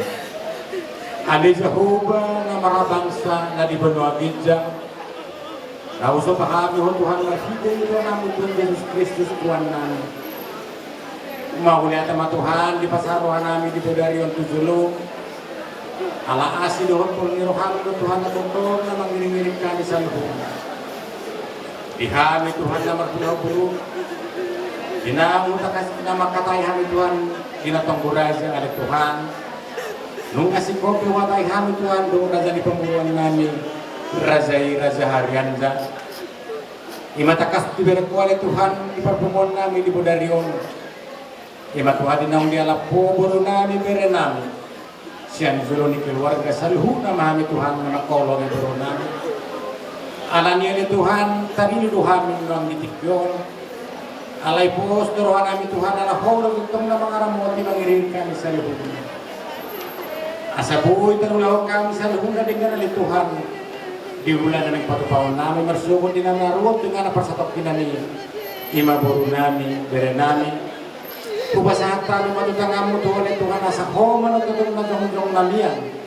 Ale Jahowa na marhabangsa na di banua ginjang, na husopa hami Ho Tuhan marhite tu Anakmu Tuhan Jesus Kristus Tuhannami. Mauliate ma Tuhan, dipasahat rohanami di bodari on tu jolom. Ala asi dohot holong ni roham do Tuhan na tongtong na mangiringiring hami saluhutna. Di hami Tuhan na marpinaboru, di na manghatai hami Tuhan, di na tonggo raja ale Tuhan. Nunga singkop pe huhatai hami Tuhan dohot raja ni pamoruonnami, raja i Raja Harianja. I ma tangkas dibereng Ho ale Tuhan di parpunguannami di bodari on. I ma Tuhan di naung dialap Ho borunami berenami. Sian jolo ni keluarga saluhutna ma hami Tuhan na mangkaholongi borunami. Alani i ale Tuhan, tadilo do hami nuaeng di tingki on. Alai pos do rohanami Tuhan, ala Ho do tongtong na mangaramoti mangiringiring hami saluhutna. Asa boi tarulahon hami saluhutna denggan ale Tuhan. Di ulaon na naeng patupaonnami marsogot di na naruar tu inganan parsatongkinan i. I ma borunami, berenami. Hupasahat hami ma tu tanganmu Tuhan, ale Tuhan, asa Ho ma na tongtong na jongjong na mian.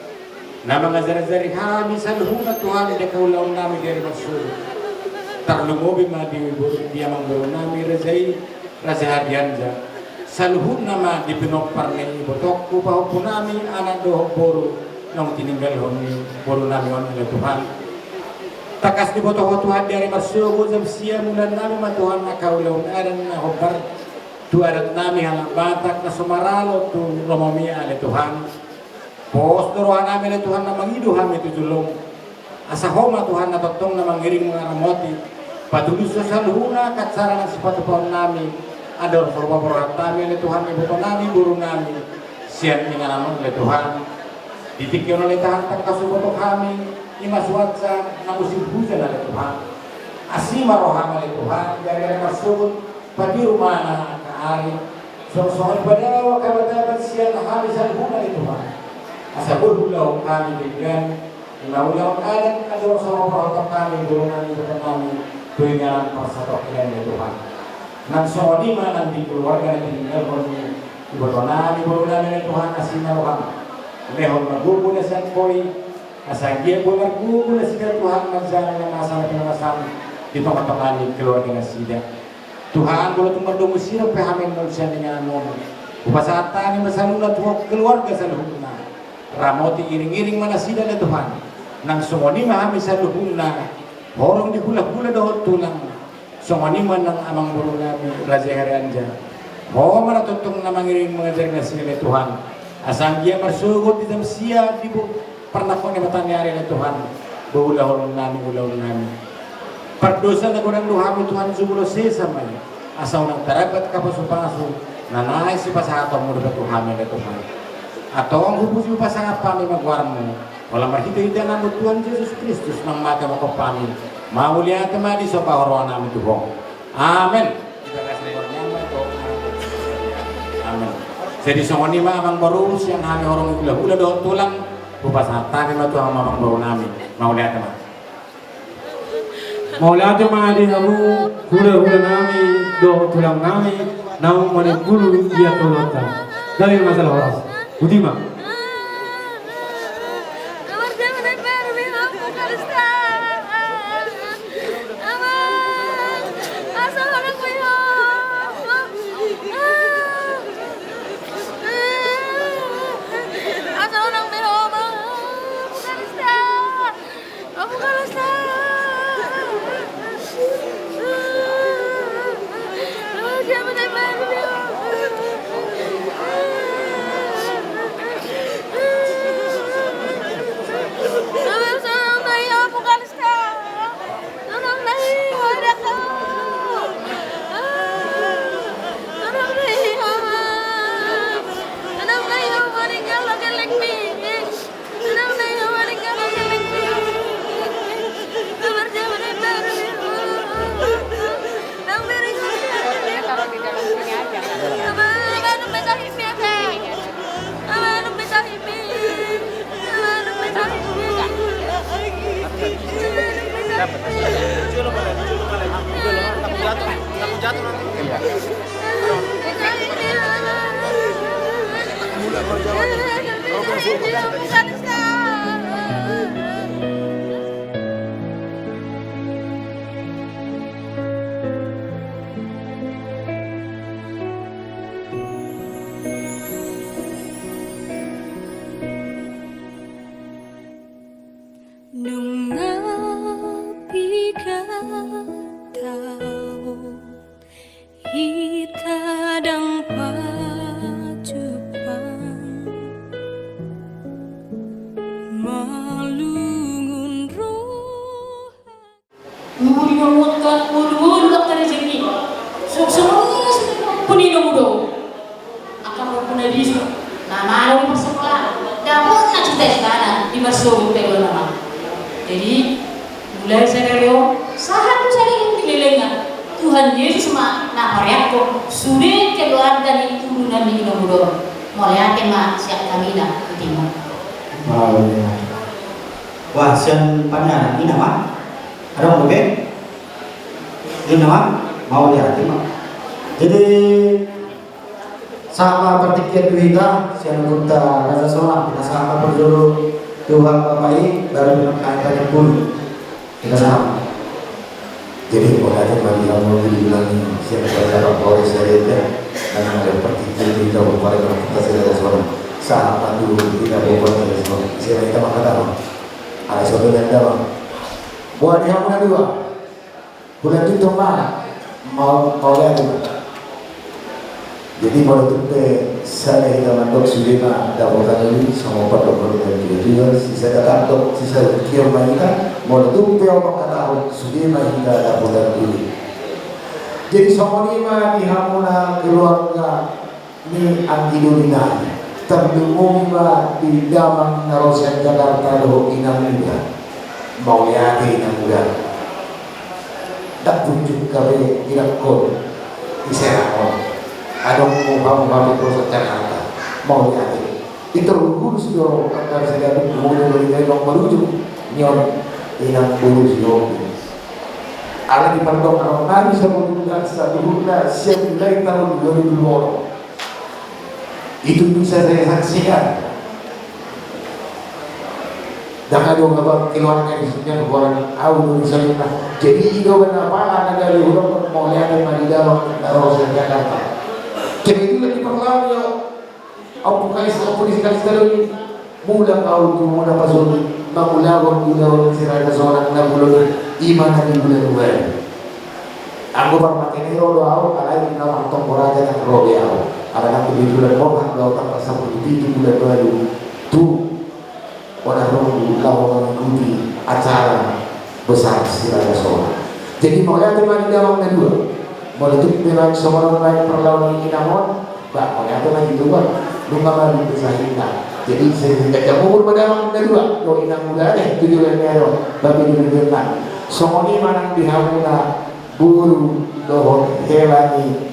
Na mangajarajari hami saluhutna Tuhan di angka ulaonnami di ari marsogot. Tarlumobi ma di boru, di amang borunami raja i, Raja Harianja. Saluhutna ma di pinompar ni ibotongku pahompunami anak dohot boru. Naung tininggalhon ni boru nami on ale Tuhan. Tangkas diboto Ho Tuhan di ari marsogot jam sia, mauliate ma Tuhan angka ulaon adat na hombar tu adat nami halak Batak na so maralo tu lomomi ale Tuhan. Pos do roha nami ale Tuhan na mangido hami tu jolom. Asa Ho ma Tuhan na tongtong na mangiring mangaramoti. Patulushon saluhutna angka acara na sipatupaon nami. Andor so roha nami ale Tuhan, iboto nami boru nami. Sian inganan on ale Tuhan. Di tingki on ale Tuhan tangkas huboto hami, ima suansa na musim hujan ale Tuhan. Asi ma roham ale Tuhan, di ari-ari marsogot, patiru ma na angka ari. Songon-songon i padao angka bataban sian hami saluhutna ale Tuhan. Asa boi huulahon hami denggan, ima ulaon adat, andor so roha nami boru nami, iboto nami, tu inganan parsatongkinan ale Tuhan. Nang songon i ma nang di keluarga na tininggalhon ni iboto nami boru nami ale Tuhan, asi ma roham. Lehon ma gogo na sian Ho i, asa anggiat boi margogo nasida Tuhan manjalo na masa na pinamasam di tonga-tonga ni keluarga nasida. Tuhan, molo tung mardomu sirang pe hami molo sian inganan on. Hupasahat hami ma saluhutna tu Ho keluarga saluhutna. Ramoti iring-iring ma nasida ale Tuhan. Nang songon i ma hami saluhutna. Horong di hula-hula dohot tulang. Songon i ma nang amang boru nami Raja Herianja. Ho ma na tongtong na mangiring mangajari nasida ale Tuhan. Asa anggiat marsogot di jam sia di bo-, parnangkok ni mataniari ale Tuhan. Boi ulaon nami, ulaon nami. Pardosa na godang do hami Tuhan, jumolo sesa ma i. Asa unang tarambat hapasu-pasu na naeng sipasahatonmu dope tu hami ale Tuhan. Antong hupuji hupasangap hami ma goarmu. Holan marhite-hite Anakmu Tuhan Jesus Kristus, naung mate mangkophon hami. Mauliate ma, disomba roha nami tu Ho. Amen. Amen. Jadi songon i ma amang boru, sian hami horong hula-hula dohot tulang, hupasahat hami ma tu amang boru nami. Mauliate ma. Mauliate ma di hamu hula-hula nami dohot tulang nami naung manimbulu ia tolonta. Gabe ma jala horas. Boti ma. Nunga piga taon hita ndang pajumpang, malungun roha. Uli mambuat ngolu-ngolu angka rejeki. Songon i ma sude pun inomu do. Angka pun na bisu na malo di parsakolaan, dapotna cita-citana di marsogot pe do nama. Jadi mulai sadari on sahat tu sadari on di lelengna, Tuhan Yesus ma na pareangkon sude keluarga ni turunan ni inomu do. Mauliate ma sian hami na. Boti ma. Mauliate. Wah, sian paniaran, ina ma. Adong dope? Ina ma. Mauliate ma. Jadi sahat ma partingkian tu hita sian ompunta Raja Sonang, hita sahat ma parjolo tu Amanta i, baru di Amanta i. Hita sahat. Jadi mauliate ma di hamu di ulang ni sian Raja Polres Daripada, dan ada partingkian tu hita, ompunta Raja Sonang. Sahat ma tu hita boru, ise ma hita mangkatahon? Alai so tu nanda ma. Boha di hamu na dua? Bulan tu ma mau, mau ya tu. Jadi molo tung pe sada hita mandok sude ma dapotan uli, songon pandok molo tung pe juga sisada tandok sisada tingki ma hita, molo tung pe opat hata on sude ma hita dapotan uli. Jadi songon i ma di hamu na keluarga ni anggi doli nai, tarlumobi ma di damang na ro sian Jakarta dohot inang muda. Mauliate inang muda. Ndang pucuk gabe idangkon di Serang on. Adong muse-muse pe ro sian Jakarta. Mauliate. Intor hurus do angka sada duk molo do inang marujung nion inang boru si Hobi. Ala di pardonganon nami saluhutna, saluhutna sian mulai taon dua ribu dua puluh. Itu bisa saya saksikan. Ndang adong abang keluarga di sini, bukan au do di sana. Jadi i do kan apa, na gabe hudok, mauliate ma di damang na ro sian Jakarta. Kebetulan di parlawan yo, au buka is, au polisi kasih tahu ni. Mulak au tu Munapason, mangulahon ulaon Siragasora na bulan i, i ma na di bulan dua. Anggo parmateni ro do au, alai na mangtonggo raja ndang ro be au. Alana kebetulan borhat do au tanggal sampulu pitu bulan ualu tu Onan Runggu laho mengikuti acara besar Siragasora. Jadi mauliate ma di damang na dua. Molo tung pe naeng songon on naeng parlawan ni inang on, bah, mauliate ma di dua. Nunga malu be sahitna. Jadi sehingga jam umur ma damang na dua. Do inang muda deh, tujuh dan nero. Babi dulu dengar. Songon i ma nang di hamu na boru dohot hela ni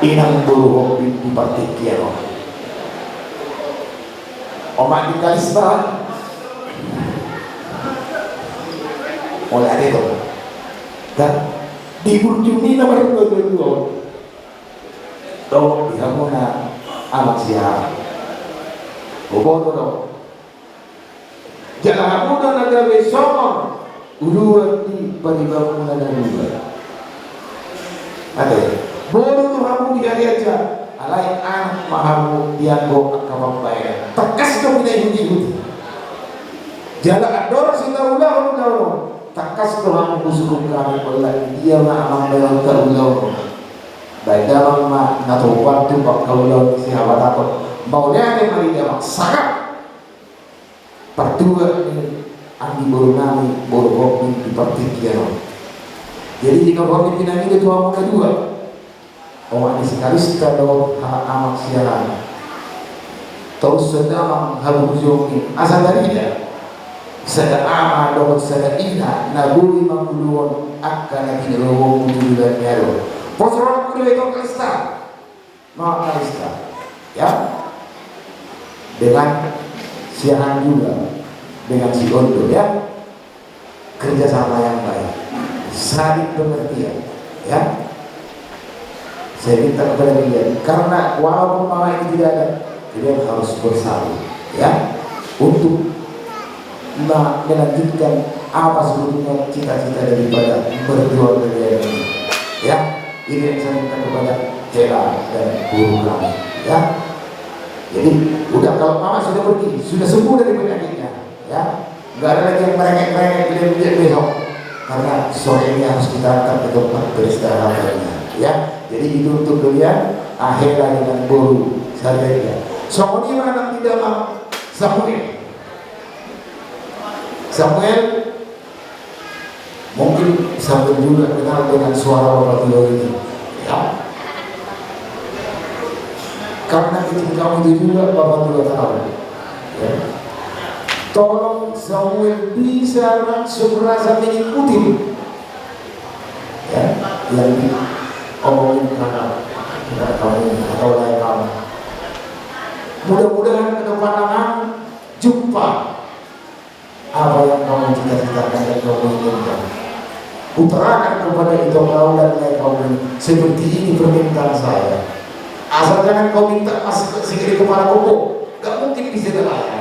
inang boru Hobi di partingkian on. Omak ni Kalista. Mauliate do. Dan di burju ni na baru dua dua dua. Do di hamu na anak sia. Boboto do. Jala hamu do na gabe songon uluan di paribanmuna na dua. Ate, boru do hamu di ari aja, alai anak ma hamu di anggo angka pambahenan. Tangkas do pinaihut-ihuti. Jala andorang so taulahon ulaon on, tangkas do hamu husungkun hami, pola dia ma amangboruonta ulaon on. Baen damang ma na topan tu angka ulaon sihabatahon. Mauliate ma di damang, sangap. Partua ni anggi boru nami, boru Hobi di partingkian on. Jadi di Hobi pinangido tu hamu na dua. Omak ni si Kalista dohot anak sian. Torus so damang hamu hujungi. Asa tarida. Sada ama dohot sada ina na boi manguluhon angka na pinarobot tu bulan ni ado. Pos rohangku do itu Kalista. Maka Kalista, ya, dengan siahan juga dengan si Ondo, ya, kerjasama yang baik, saling pengertian, ya. Saya minta kepada kalian, karena walaupun mama ini tidak ada, kalian harus bersatu, ya, untuk me-, melanjutkan apa sebetulnya cita-cita daripada mertua kalian ini, ya. Ini yang saya minta kepada hela dan boru kami, ya. Jadi, udah, kalau mama sudah pergi, sudah sembuh dari penyakitnya, ya. Nggak ada lagi yang merengek-rengek, dia besok. Karena sore ini harus kita antar ke tempat peristirahatan, ya. Jadi, itu untuk kalian, ah, hela dengan boru saya. Songon i ma nang di damang Samuel. Samuel, mungkin Samuel juga kenal dengan suara Bapak Tua ini. Ya. Karena kecil kamu itu juga Bapak Tua tahu. Ya. Tolong Samuel bisa langsung rasa mengikuti. Ya, yang diomongin kakak, kakak kamu atau lae kamu. Mudah-mudahan ke depan anak jumpa apa yang kamu cita-citakan dan kamu inginkan. Utarakan kepada itu kau dan lae kamu, seperti ini permintaan saya. Asal jangan kau minta masuk ke sini kepala koko, gak mungkin bisa dilayani.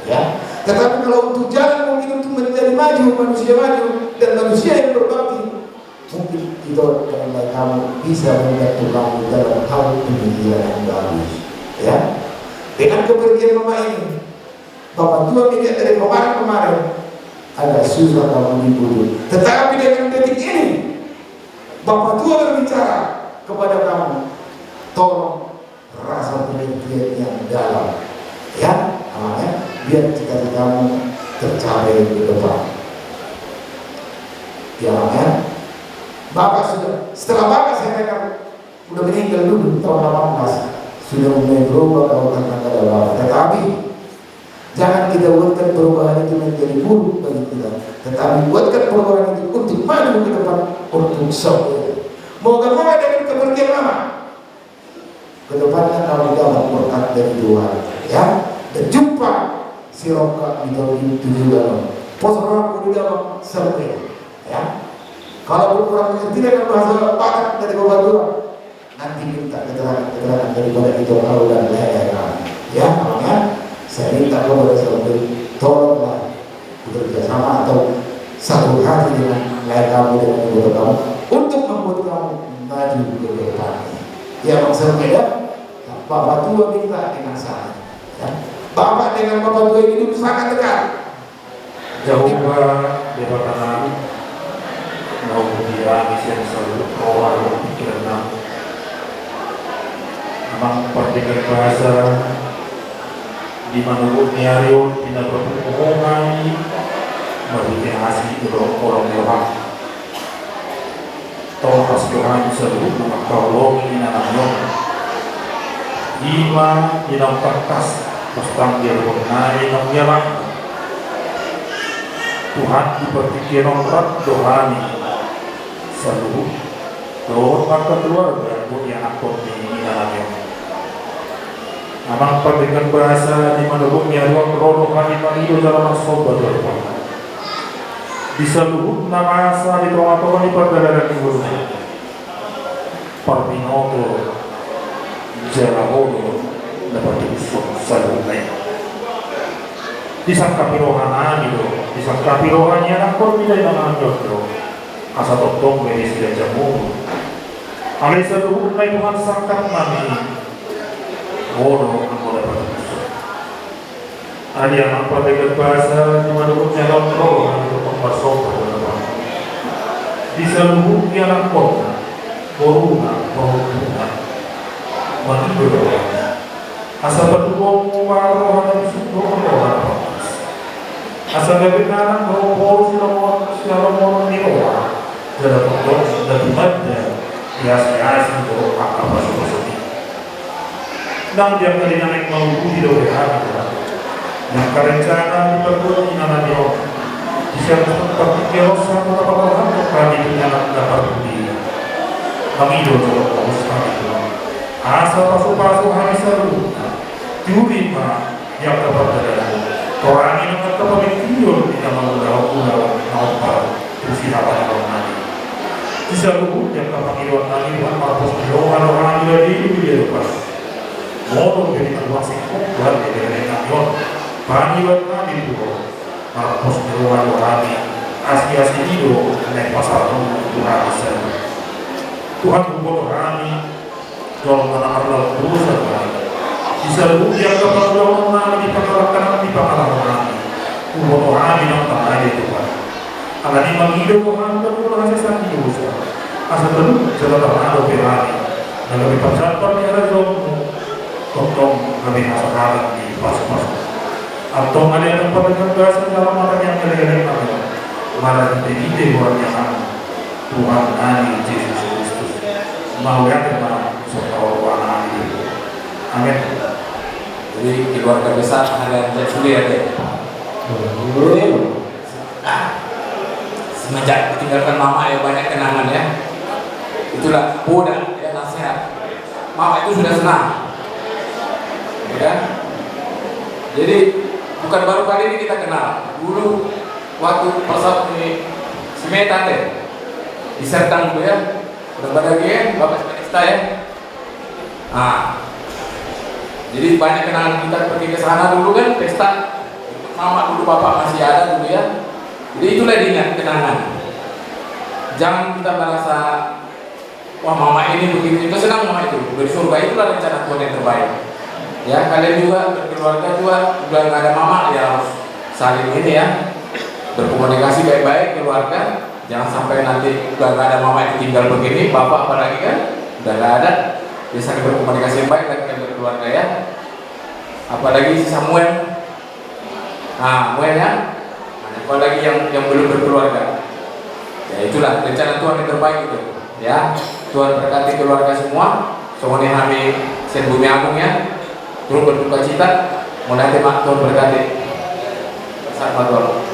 Ya, tetapi kalau untuk jalan mungkin untuk menjadi maju, manusia maju dan manusia yang berbakti, mungkin itu akan kamu bisa membantu kamu dalam hal pemikiran yang bagus. Ya, dengan kepergian mama ini, bapak tua melihat dari kemarin-kemarin agak susah kamu dibujuk. Tetapi dengan detik ini, bapak tua berbicara kepada kamu, tolong rasa pengertian yang dalam. Ya, amin. Biar cita-citamu tercapai ke depan. Ya, amin. Bapak sudah, setelah bapak saya dengar, udah meninggal dulu tahun delapan belas, sudah mulai berubah kau karena ada bapak. Tetapi jangan kita buatkan perubahan itu menjadi buruk bagi kita, tetapi buatkan perubahan itu untuk maju ke depan, untuk saudara. Moga-moga dengan kepergian mama, ke depannya kamu dapat berkat dari Tuhan, ya. Dan jumpa si Rongka di tahun ini juga, no. Pos Rongka di dalam sampai, ya. Kalau kurang mengerti dengan bahasa Batak dari bapak tua, nanti minta keterangan-keterangan daripada itu kalau dan lain-lain. Ya, makanya saya minta kepada saudari, tolonglah bekerja sama atau satu hati dengan lain kamu, dengan anggota kamu, untuk membuat kamu maju ke depan. Ya, maksudnya, ya, bapak tua minta dengan saya. Ya. Bapak dengan bapak tua ini dulu sangat dekat. Jahowa Debata nami, na huhut hami sian saluhut roha dohot pingkiran nami. Amang Pardenggan Basa, di manogot ni ari on pinapungu Ho hami marhite asi dohot holong ni roham. Tongtong do hami saluhutna mangkaholongi inanami on. I ma na naung tangkas, pos tangkas di ari on nai naung nialap. Tuhan, di partingkian on rap do hami saluhut dohot angka keluarga dohot ianakhon ni inanami on. Amang Pardenggan Basa, di manogot ni ari on ro do hami mangido jala marsomba tu Ho. Di saluhut na masa di tonga-tonga ni pardalanan ni ngolunta, parbinoto jala Ho do na patuduhon saluhutna i. Disangkapi roha nami do, disangkapi roha ni anakhon ni dainang nami on do. Asa tongtong be nasida jamur. Alai saluhutna i Tuhan sangkap nami, Ho do anggo na patuduhon. Adi, Amang Pardenggan Basa, di manogot ni ari on ro hami tongtong marsomba tu Ho. Di saluhut ni anakhonna, boruna, boruna, mangido do hami. Asa patuduhonmu ma roha na bisuk dohot roha na pangkas. Asa gabe nang dohot boru silomo-, silomoan ni roha, jala tongtong na tumanda di asi-asi dohot angka pasu-pasu i. Nang di angka ari na naeng mauduti dope hami, Tuhan. Di angka rencana diparbuat inanami on, di sian partingkian on sahat tu na paboa hami tu anak na parpudi. Mangido dohot hami, Tuhan. Asa pasu-pasu hami saluhutna. Tiuri ma di angka pardalanan. Torangi ma angka pamingkiron di na mangulahon ulaon na hombar tu sihapangidoan nami. Di saluhut ni angka pangidoan nami, Tuhan, marpos ni roha do hami bani di dia dope. Molo pe di na huasingkop, Tuhan, di dainang nami on. Pangidoan nami tu Ho. Marpos ni roha do hami, asi-asi i do na hupasahat Ho tu hami saluhut. Tuhan, huboto hami jolma na marlaok dosa do hami. Di saluhut ni angka pangulaon nami, di pangalaho nami, di pangalaho nami, huboto hami naung tangkas i, Tuhan. Alani i mangido do hami tu Ho, hasesaan ni dosa. Asa tolu jala tama dope hami na gabe parjampar ni harajaonmu, tongtong gabe hasahatan ni pasu-pasu. Antong adi, Amang Pardenggan Basa, jala martangiang hami, marhite-hite goar ni Anakmu, Tuhan nami Jesus Kristus. Mauliate ma songon roha nami. Amin. Jadi keluarga besar Harian Jajuli ya, Dek? Jadi, ah, semenjak ditinggalkan mama ya, banyak kenangan ya. Itulah, muda ya, nasihat. Mama itu sudah senang. Ya kan? Jadi, bukan baru kali ini kita kenal. Dulu waktu pas di Simetan deh, di Serdang itu ya, udah pada dia, Bapak Sekda ya. Nah, jadi banyak kenangan kita pergi ke sana dulu kan, pesta. Mama dulu, Bapak masih ada dulu ya. Jadi itulah diingat kenangan. Jangan kita merasa, "Wah, mama ini begini." Kita senang mama itu. Di surga itulah rencana Tuhan yang terbaik. Ya, kalian juga berkeluarga juga, udah nggak ada mama, ya harus saling ini ya, berkomunikasi baik-baik keluarga. Jangan sampai nanti udah nggak ada mama ditinggal begini, bapak apalagi kan, udah nggak ada. Ya, saling berkomunikasi yang baik dan kalian berkeluarga ya. Apalagi si Samuel. Nah, Samuel ya. Nah, apalagi yang yang belum berkeluarga. Ya, itulah rencana Tuhan yang terbaik itu. Ya, Tuhan berkati keluarga semua. Songon i hami sian Bumi Agung ya. Turut berduka cita. Mudah-mudahan Tuhan berkati. Bersama Tuhan.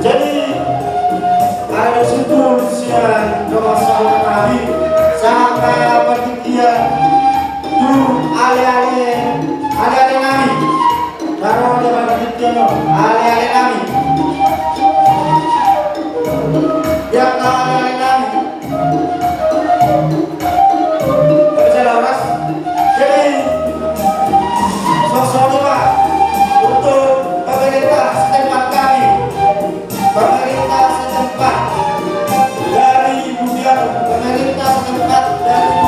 Jadi, ada simpul sian dongan saudara nami, sahat ma partingkian tu aleale, aleale nami. Taro dia partingkian, aleale nami. Dia aleale nami. Jadi, sosok dua untuk pemerintah setempat kami. Pemerintah setempat dari Budiano, pemerintah setempat dari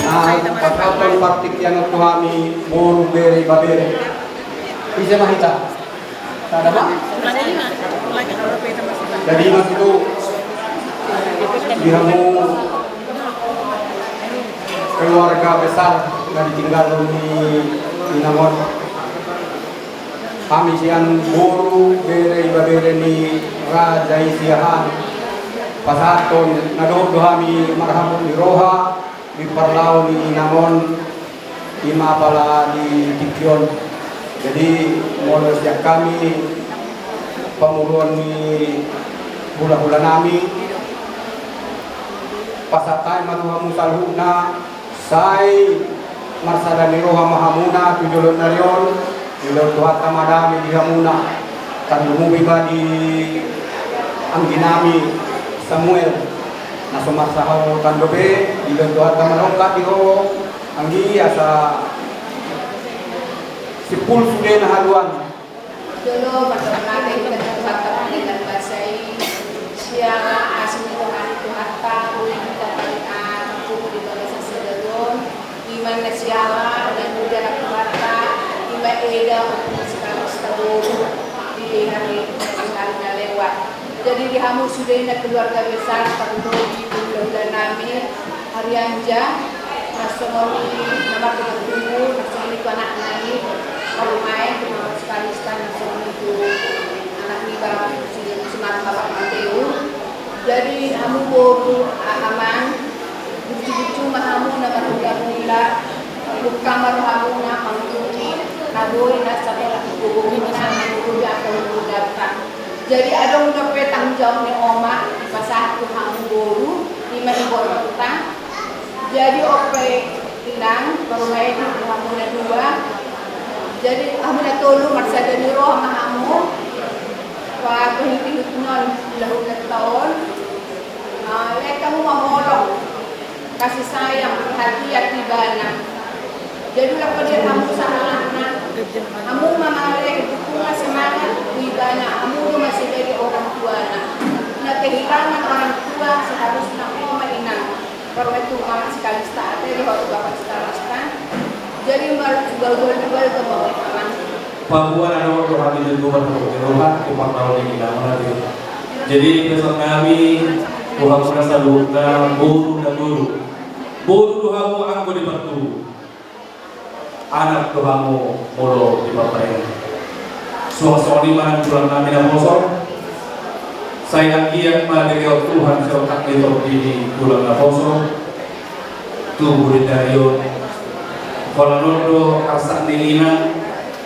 Nah, pasahathon partingkian on tu hami boru, bere, ibebere. Ise ma hita? Sada ma? Jadi ma tutu di hamu keluarga besar na ditinggalhon ni inang on, hami sian boru, bere, ibebere ni Raja i Siahaan, pasahathon na dohot do hami marhabot ni roha di parlao ni inang on, i ma pala di tingki on. Jadi molo sian hami pamoruon ni hulahula nami, pasahat hami ma tu hamu saluhutna, sai marsada ni roha ma hamuna tu joloan ni ari on. Dilehon Tuhanta ma dame di hamuna. Tarlumobi ma di anggi nami Samuel na so marsaharotan dope, dilehon Tuhanta ma dongkak di ho anggi, asa simpul sude na haduan. Jolo martopik hita tu Tuhanta pardenggan basa i. Siala asi ni roha ni Tuhanta, boi hita pardenggan, ah, marpungu di bagasan sadari on. I ma na siala na mulia na Tuhanta, i ma eda Ompunta si Kalista boru di hari, di hari na lewat. Jadi di hamu sude na keluarga besar, tarlumobi tu hulahula nami Arianja, na songon i na martungkot tubu, na songon i tu anak nami, parumaen, tu mama si Kalista, na songon i tu anak niba si, si mama bapak Mateu. Jadi hamu boru, a-, amang, bucu-bucu ma hamu na marhula-hula, buka ma rohamuna mangulungi na boi na sabola gogomuna mangulungi angka hulahulanta. Jadi adong dope tanggung jawab ni oma dipasahat tu hamu boru, ima iboto ta. Jadi ope inang, boru ma i di hamu na dua. Jadi hamu na tolu marsada ni roha ma hamu. Paihutihut non di laho na taon. Ah, lean hamu maholong kasih sayang, perhatian tu ibana. Jadi ulang padian hamu sahalakna. Hamu ma male dukungan semangat tu ibana, hamu do masih jadi orang tuana. Na kehilangan orang tua seharusna oma inang. Baru itu mama sekali start, jadi waktu bapak sekali start. Jadi baru juga baru juga mau teman. Paboa na dohot hami di rumah tu roha tu pangkaon ni inang on ate. Jadi pesan nami tu hamuna saluhutna boru na tolu. Boru do hamu anggo di partubu. Anak do hamu molo di parbaen. Suang songon i ma nang tulang nami naposo. Sai anggiat ma dilehon Tuhan sai otak ni tondi ni tulang naposo. Tubu di ari on. Holan on do arsak ni inang,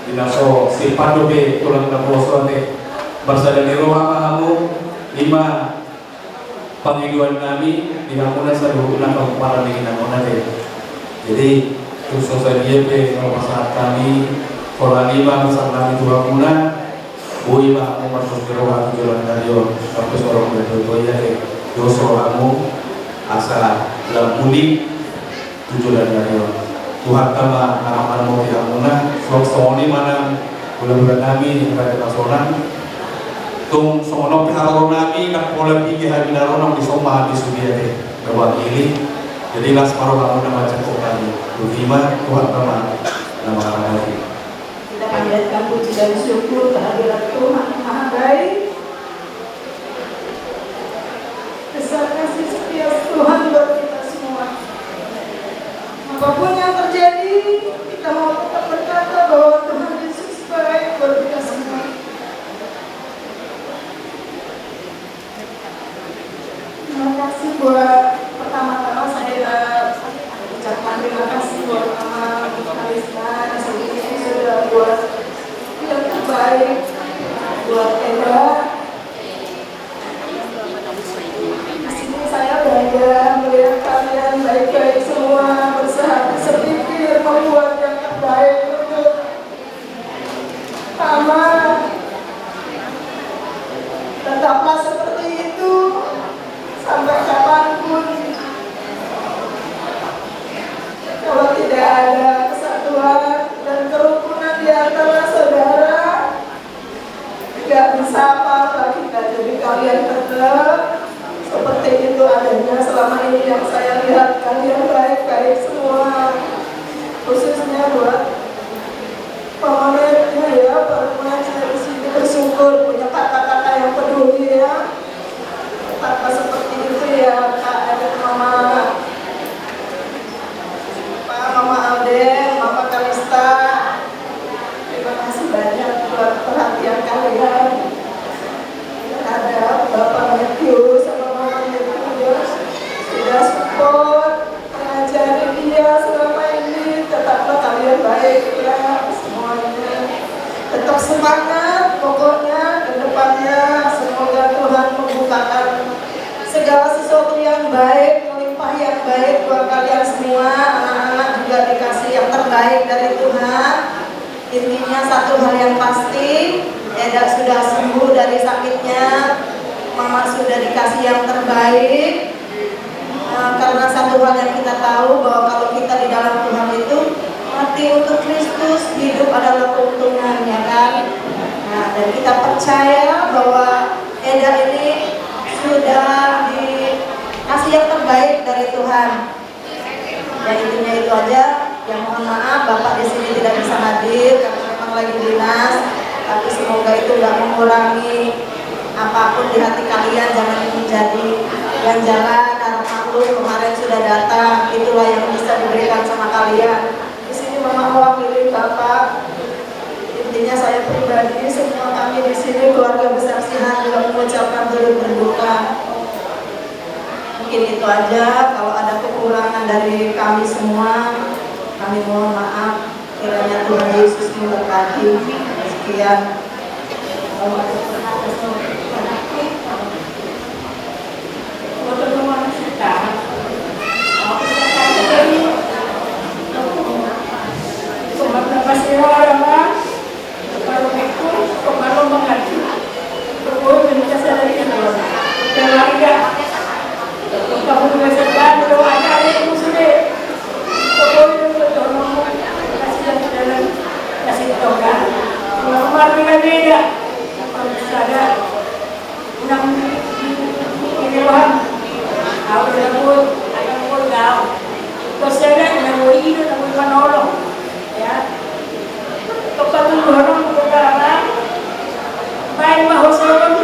di na so simpan dope tulang naposo ate. Marsada ni roha ma hamu, ima pangidoan nami di hamuna saluhutna pomparan ni inang on ate. Jadi tung so sadia pe na pasahat hami, holan i ma arsak nami tu hamuna. Boi ma hamu mardos ni roha tu joloan ni ari on, sampe sorong do tutu ia he. Dos rohamu asa lam mulik tu joloan ni ari on. Tuhanta ma na mangaramoti hamuna, suang songon i ma nang hulahula nami di Raja Pasonan. Tung songon on pe haroro nami, ndang pola tinggi hami na ro nang dison ma hami sude ate. Mewakili. Jadi las ma rohamuna manjangkon hami. Botima, Tuhanta ma na mangaramoti. Kita panjatkan puji dan syukur kehadirat Tuhan yang Maha Baik. Besar kasih setia Tuhan buat kita semua. Apapun yang terjadi, kita mau tetap berkata bahwa Tuhan Yesus baik buat kita semua. Terima kasih buat, pertama-tama saya ucapkan terima kasih buat Mama Kalista di sini sudah buat yang terbaik buat Eda. Di sini saya bangga melihat kalian baik-baik semua, bersahabat sepikir, membuat yang terbaik untuk Mama, tetaplah seperti itu sampai kapanpun. Kalau tidak ada kesatuan dan kerukunan di antara saudara, tidak bisa apa-apa kita. Jadi kalian tetap seperti itu adanya. Selama ini yang saya lihat, kalian baik-baik semua. Khususnya buat Mama Retno ya, Pak Lukman, saya di sini bersyukur punya kakak-kakak yang peduli ya. Kakak seperti itu ya, Kak, ada Mama. Pak, Mama Alden, Mama Kalista. Terima kasih banyak buat perhatian kalian terhadap Bapak Matthew sama Mama Matthew ya. Sudah support. Mengajari dia selama ini, tetaplah kalian baik ya semuanya. Tetap semangat, pokoknya ke depannya semoga Tuhan membukakan segala sesuatu yang baik, melimpah yang baik buat kalian semua. Anak-anak juga dikasih yang terbaik dari Tuhan. Intinya satu hal yang pasti, Eda sudah sembuh dari sakitnya, Mama sudah dikasih yang terbaik. Eh, karena satu hal yang kita tahu bahwa kalau kita di dalam Tuhan itu mati untuk Kristus, hidup adalah keuntungan, ya kan? Nah, dan kita percaya bahwa Eda ini sudah dikasih yang terbaik dari Tuhan. Ya, intinya itu aja. Ya, mohon maaf, Bapak di sini tidak bisa hadir karena memang lagi dinas. Tapi semoga itu nggak mengurangi apapun di hati kalian, jangan ini jadi. Yang jalan, harap maklum, kemarin sudah datang. Itulah yang bisa diberikan sama kalian. Di sini Mama mewakili Bapak. Intinya saya pribadi, semua kami di sini, keluarga besar Sihan juga mengucapkan turut berduka. Mungkin itu aja, kalau ada kekurangan dari kami semua, kami mohon maaf. Kiranya Tuhan Yesus memberkati. Sekian. Ina na boi manolong, ya. Tong patuluhon on, Tuhan, baen ma hosoon.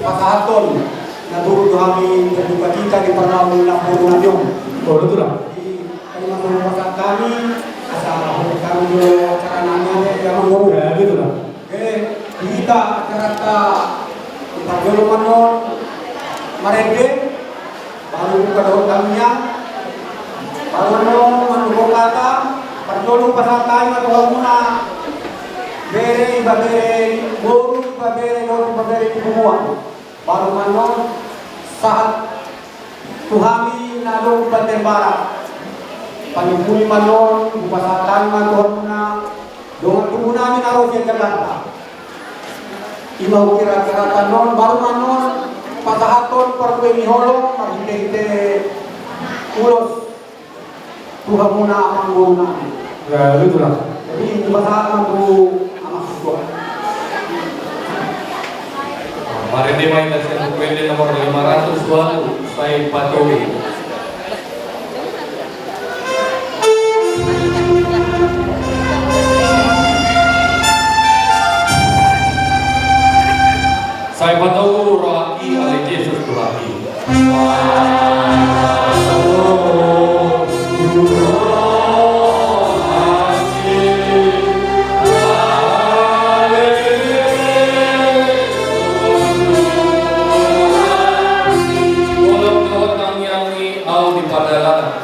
Pasahathon na turut tu hami berduka cita di parnaung na hurung nami on. Oh, betul lah. Jadi, kami mampu pasahat hami, asa hurung kami di acara nami on, ya, Bang Guru. Ya, betul lah. Eh, hita acaranta di parjolo manon marende, baru buka dohot tangiang, baru manon mandok hata, parjolo pasahat hami ma tu hamuna, bere, ibebere, boru, ibebere, dohot ibebere di punguan. Baru manon sahat tu hami na adong di Banten Barat. Panimpuli manon, hupasahat hami ma tu hamuna, dongan tubu nami na ro sian Jakarta. I ma hukira acaranta on, baru manon pasahathon parbue ni holong marhitehite ulos tu hamuna amangboru nami. Ya, betul lah. Jadi, hupasahat ma tu amang susuan. Marende ma hita sian Buku Ende nomor lima ratus walu, Sai Patogu. Sai patogu rohangki ale Jesus Tuhangki. Holong dohot tangiang i ahu di pardalanan.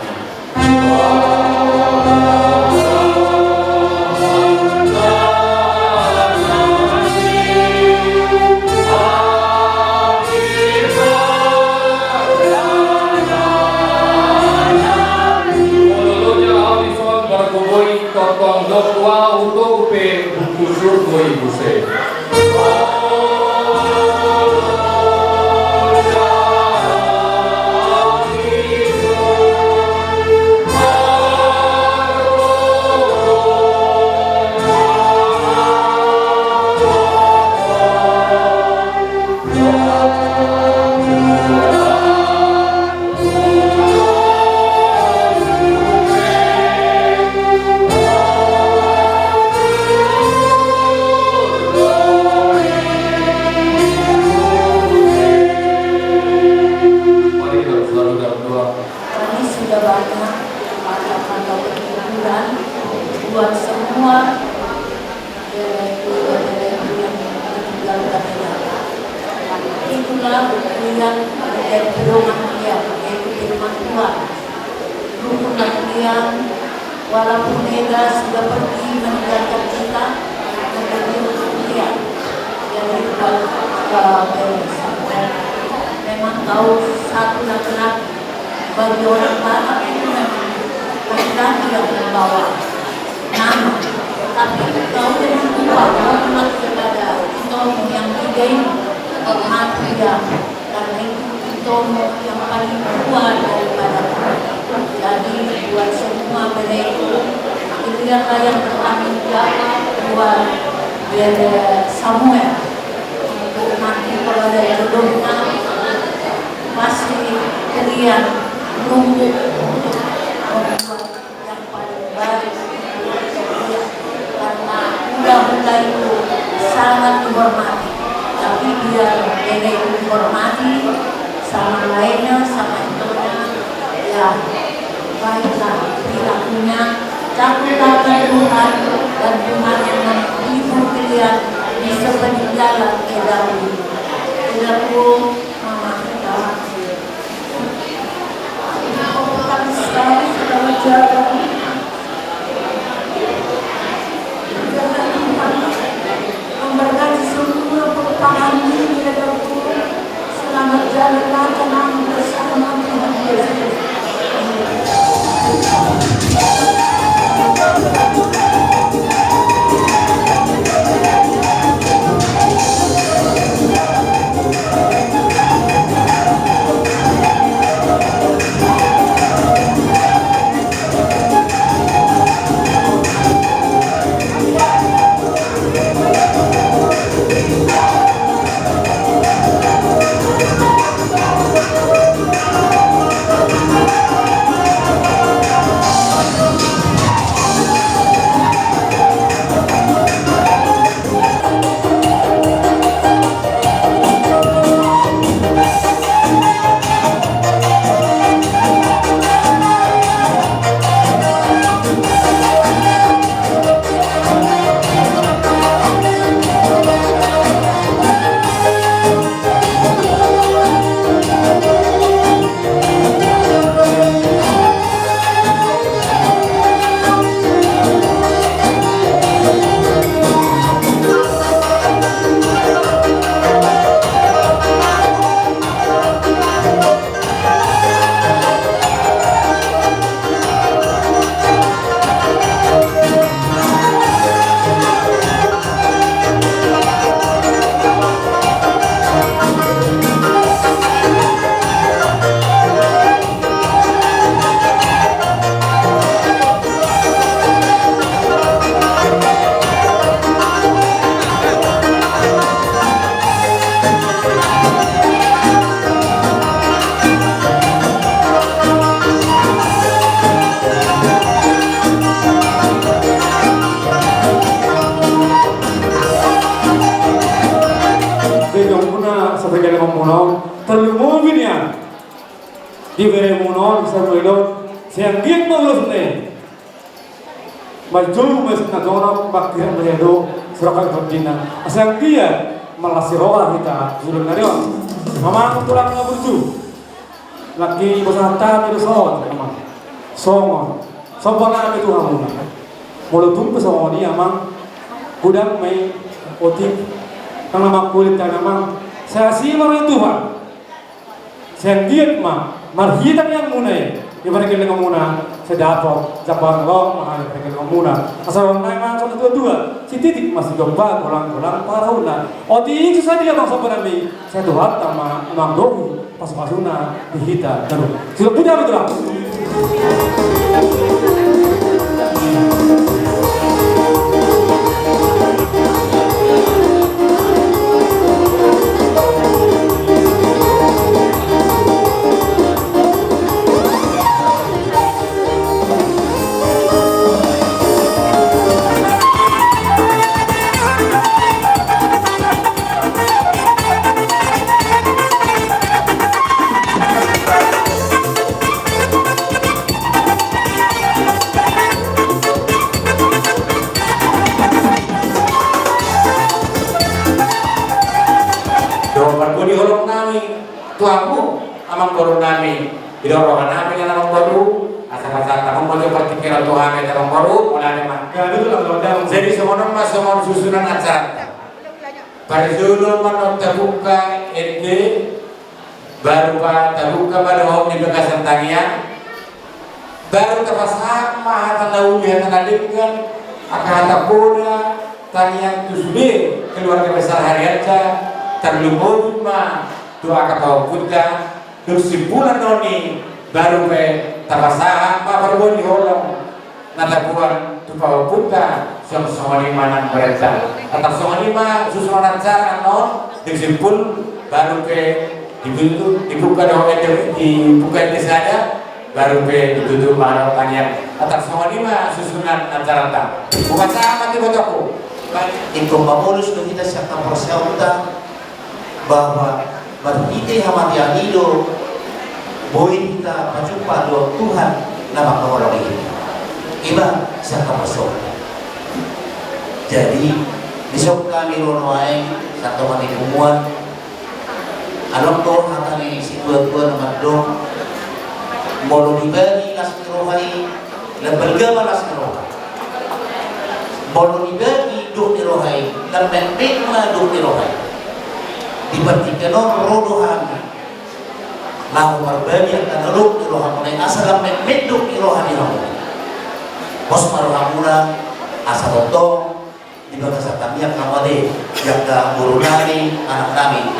Pedoman mulia, yaitu firman Tuhan. Ruhutlah kalian, walaupun Eda sudah pergi meninggalkan kita, tetapi ruhutlah kalian. Jadi, buat, eh, Beri Samuel, memang kau satu laki-laki. Bagi orang Batak itu memang laki-laki yang membawa nama. Tapi kau jangan lupa hormat kepada itomu yang tiga ini. Hormati dia. Karena itu itomu yang paling tua daripada. Jadi, buat semua Bere itu, kalianlah yang bertanggung jawab buat Bere Samuel. Untuk nanti kalau ada jodohnya, pasti kalian nunggu untuk membuat yang paling baik. Karena hula-hula itu sangat dihormati. Tapi biar Bere itu dihormati sama lainnya, sama itunya, ya, baiklah perilakunya. Cakup tangan Tuhan, dan Tuhan yang menghibur kalian di sepanjang jalan. Edaku, edaku, mama, mama. Memberkati semua perpangan ini, ya Tuhan. Selamat jalan, lancar, aman, bersama Tuhan Yesus. Jadi, muna, sampai kali mamuna, terlalu mau gini ya. Di beremuna on, bisa melo, sai anggiat ma ulos ne. Maju, maju na jonok, bakir maju do, surakan kondina. Sai anggiat, malas ni roha hita, sudah nari on. Amang tulang na burju. Laki bosan hata ni do son, amang. Songon. Sombong na itu hamuna. Molo tung pe songon i, amang. Godang ma i, otik. Nang na mangkulit kan, amang. Sai asi ma roha ni Tuhan. Sai anggiat ma, marhite nian muna i, di pargellengon muna, sai dapot jambaran long ma i pargellengon muna. Asa ro nai ma songon na tua-tua, sititik ma sigompa, golang-golang pangarahutna. Otik so sadia, amang, sombong nami, sai Tuhanta ma manggohi pasu-pasuna di hita. Aduh. Sudah, sudah, sudah. Dohot pargoni holong nami tu hamu, amang. Boru nami, di roha nami na namboru, asa pasahat ma jo partingkian tu hami na namboru, mulai ma. Jadi songon on ma songon susunan acaranta. Parjolo ma na tabuka ende, baru ma tabuka ma dohot di bagasan tangiang. Baru tapasahat ma hata na uli, hata na denggan, angka hata poda tangiang tu sude keluarga besar Harianja, tarlumobi ma tu angka pahompunta, dung simpulan on i baru pe tapasahat ma parbue ni holong na taboan tu pahompunta. Songon i ma nang berenta. Antong songon i ma susunan acara annon, dung simpul baru pe dibuka, dibuka dohot ende, dibuka ende sada, baru pe ditutup ma dohot tangiang. Antong songon i ma susunan acaranta. Hupasahat ma tu ibotongku. Ingkon mamolus do hita sian haporseaonta bahwa marhite hamatean i do boi hita pajumpa dohot Tuhan na mangkaholongi hita. I ma sian haporseaonta. Jadi, dison hami ro nuaeng, sahat tu hami punguan, adong do hata ni situatua na mandok, molo dibagi las ni roha i, lam balga ma las ni roha. Molo dibagi dohot ni roha i, lam metmet ma dohot ni roha i. Di partingkian on ro do hami laho marbagi angka na dohot ni rohamuna i, asa lam metmet dohot ni roha di hamu. Pos ma rohamuna, asa tongtong di bagasan tangiang hamu ate, di angka boru nami, anak nami.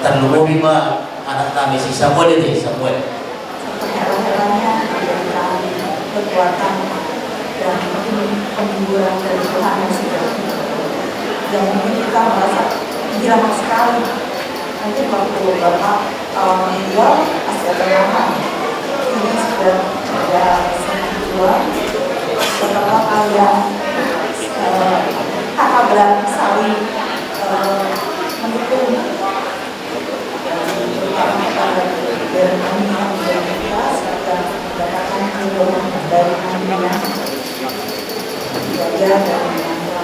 Tarlumobi ma anak nami si Samuel ate, Samuel. Hela-helanya diberikan kekuatan dan mungkin penghiburan dari Tuhan yang sudah, yang mungkin kita merasa kehilangan sekali. Mungkin waktu Bapak, eh, meninggal, masih ada mama. Ini sudah ada sakit jiwa. Setelah kalian, eh, kakak beradik saling, eh, mendukung. Dan terutama kepada dari kami yang sudah ikhlas dan mendapatkan kerinduan dari kami yang belajar dan mengalami.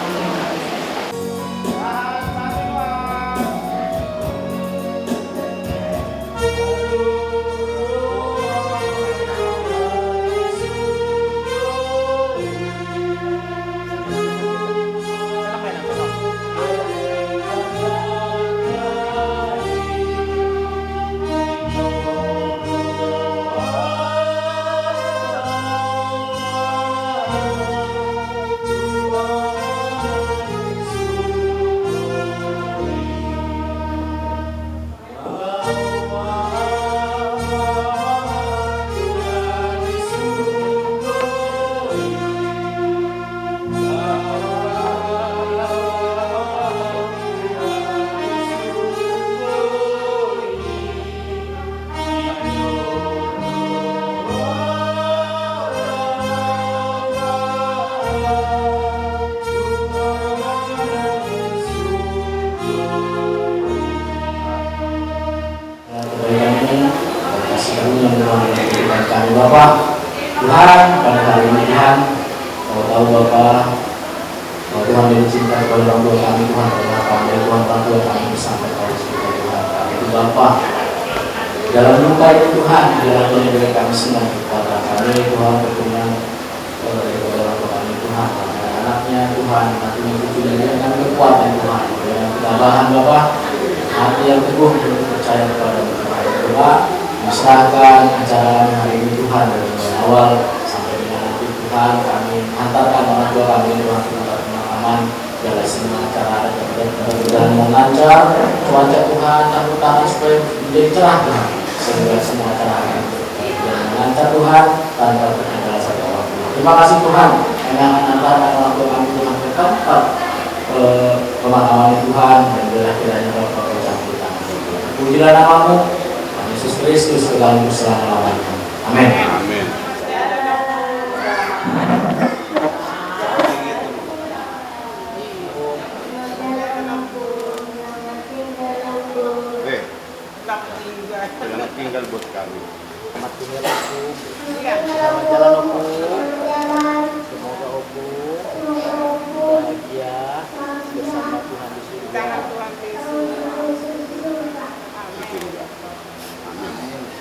Kebaikan ini, kasih karunia Tuhan yang diberikan kami Bapa. Tuhan, pada hari ini Tuhan, kau tahu Bapa, bahwa Tuhan lebih cinta kepada orang tua kami Tuhan, daripada kami Tuhan, orang tua kami bersama kau sendiri Tuhan. Kami itu Bapa, dalam luka itu Tuhan, biarlah Tuhan berikan kami senang kepada kami Tuhan, berkenan eh, daripada orang tua kami Tuhan, kepada anaknya Tuhan, nanti cucu dan dia kami kekuatan Tuhan, memberikan ketambahan Bapa, hati yang teguh untuk percaya kepada Tuhan. Bapa, diserahkan acara kami hari ini Tuhan, dari mulai awal sampai dengan nanti Tuhan, kami hantarkan orang tua kami Tuhan ke tempat pemakaman, segala semua acara adat dan mudah-mudahan lancar, cuaca Tuhan, tangan supaya menjadi cerah Tuhan, sehingga semua acara akan berjalan lancar Tuhan, tanpa terkendala satu apapun. Terima kasih Tuhan, karena akan antarkan orang tua kami Tuhan ke tempat, eh, pemakaman Tuhan, dan biarlah kiranya Bapa kau campur tangan. Pujilah nama-Mu, Tuhan Yesus Kristus, kekal selama-lamanya. Amin. Amin. Eh, jangan tinggal buat kami. Selamat tinggal, Ompung. Selamat jalan, Ompung. Semoga Ompung bahagia bersama Tuhan di surga. Amin.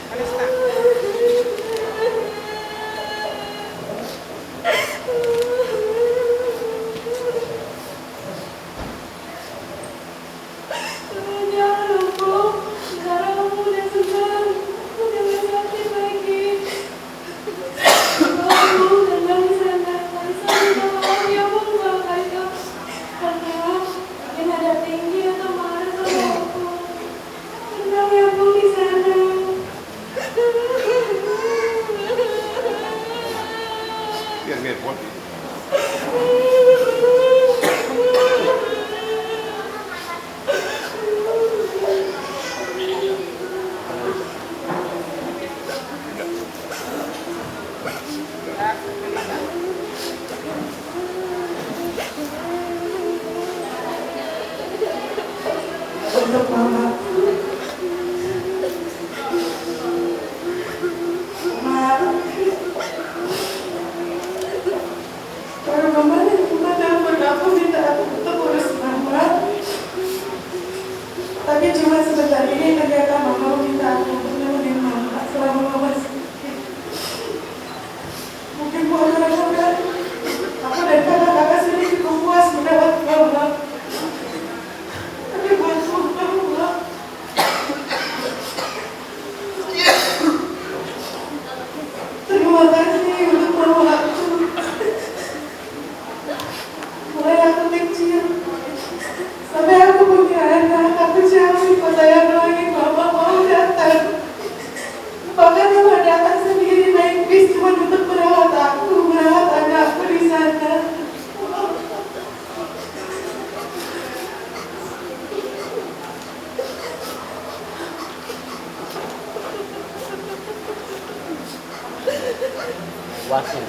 Aku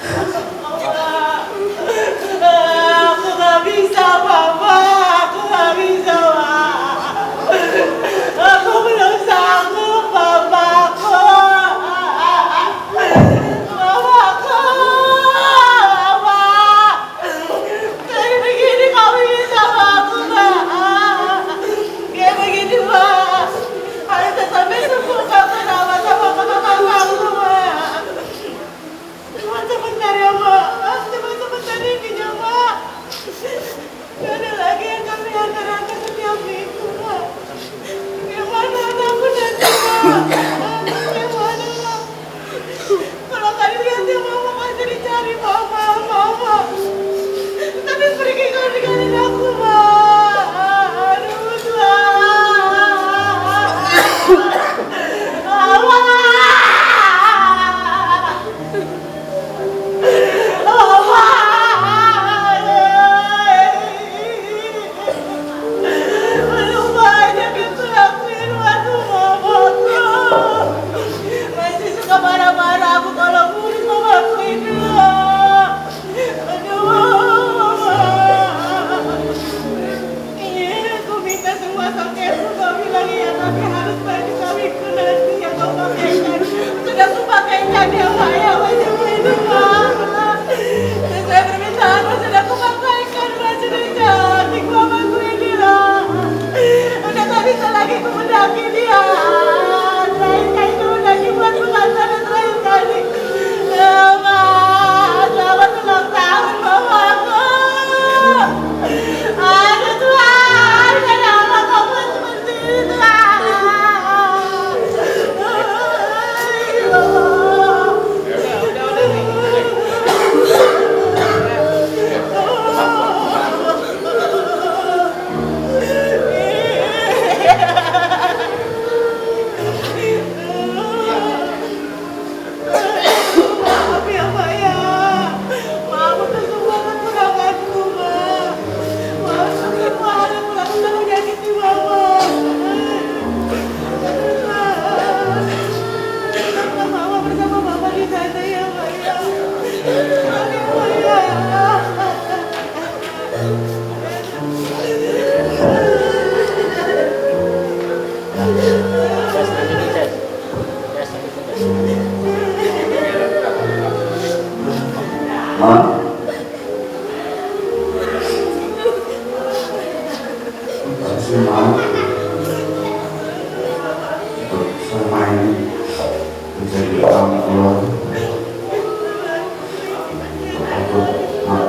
nggak bisa, Mama. Aku nggak bisa, Ma. Aku belum sanggup, Mama. Aku. Mama, aku. Mama. Kayak begini kau ini sama aku, Ma. Kayak begini, Ma. Harus sampai sembuh, Mama, sama, sama, sama, sama aku, Ma. Cuma sebentar ya, Ma. Cuma sebentar ini ya, Ma. Gak ada lagi yang kami antar-antar setiap minggu, Ma. Bagaimana anakku nanti, Ma? Bagaimana, Ma? Kalau tadi lihat ya, Mama pasti dicari, Mama, Mama. Tapi pergi kau tinggalin aku, Ma. Aduh, Tuhan. Mama. Iya, aku minta semua songketku kau bilang iya, tapi harus baju kawinku nanti yang kau pakaikan. Sudah kupakaikan ya, Mak, ya, baju ini, Mak. Sesuai permintaanmu sudah kupakaikan, Mak, sudah cantik mamaku ini, Mak. Udah tak bisa lagi kumendaki dia. Terakhir kali kumendaki buat pengantin, terakhir kali. Ya, Mak, selamat ulang tahun, mamaku. Aduh, Tuhan, kenapa kau buat seperti ini, Tuhan? Maaf ya, Mak, ya. Maaf untuk semua kekuranganku, Mak. Maaf untuk semua hal yang telah menyakiti Mama. Mama bersama Mama di sana ya, Mak, ya. Maaf ya, Mak, ya. Tes, tes, tes. Tes, tes. Mak. Makasih, Mak. Untuk selama ini menjadi orang tua. Untuk aku, Mak.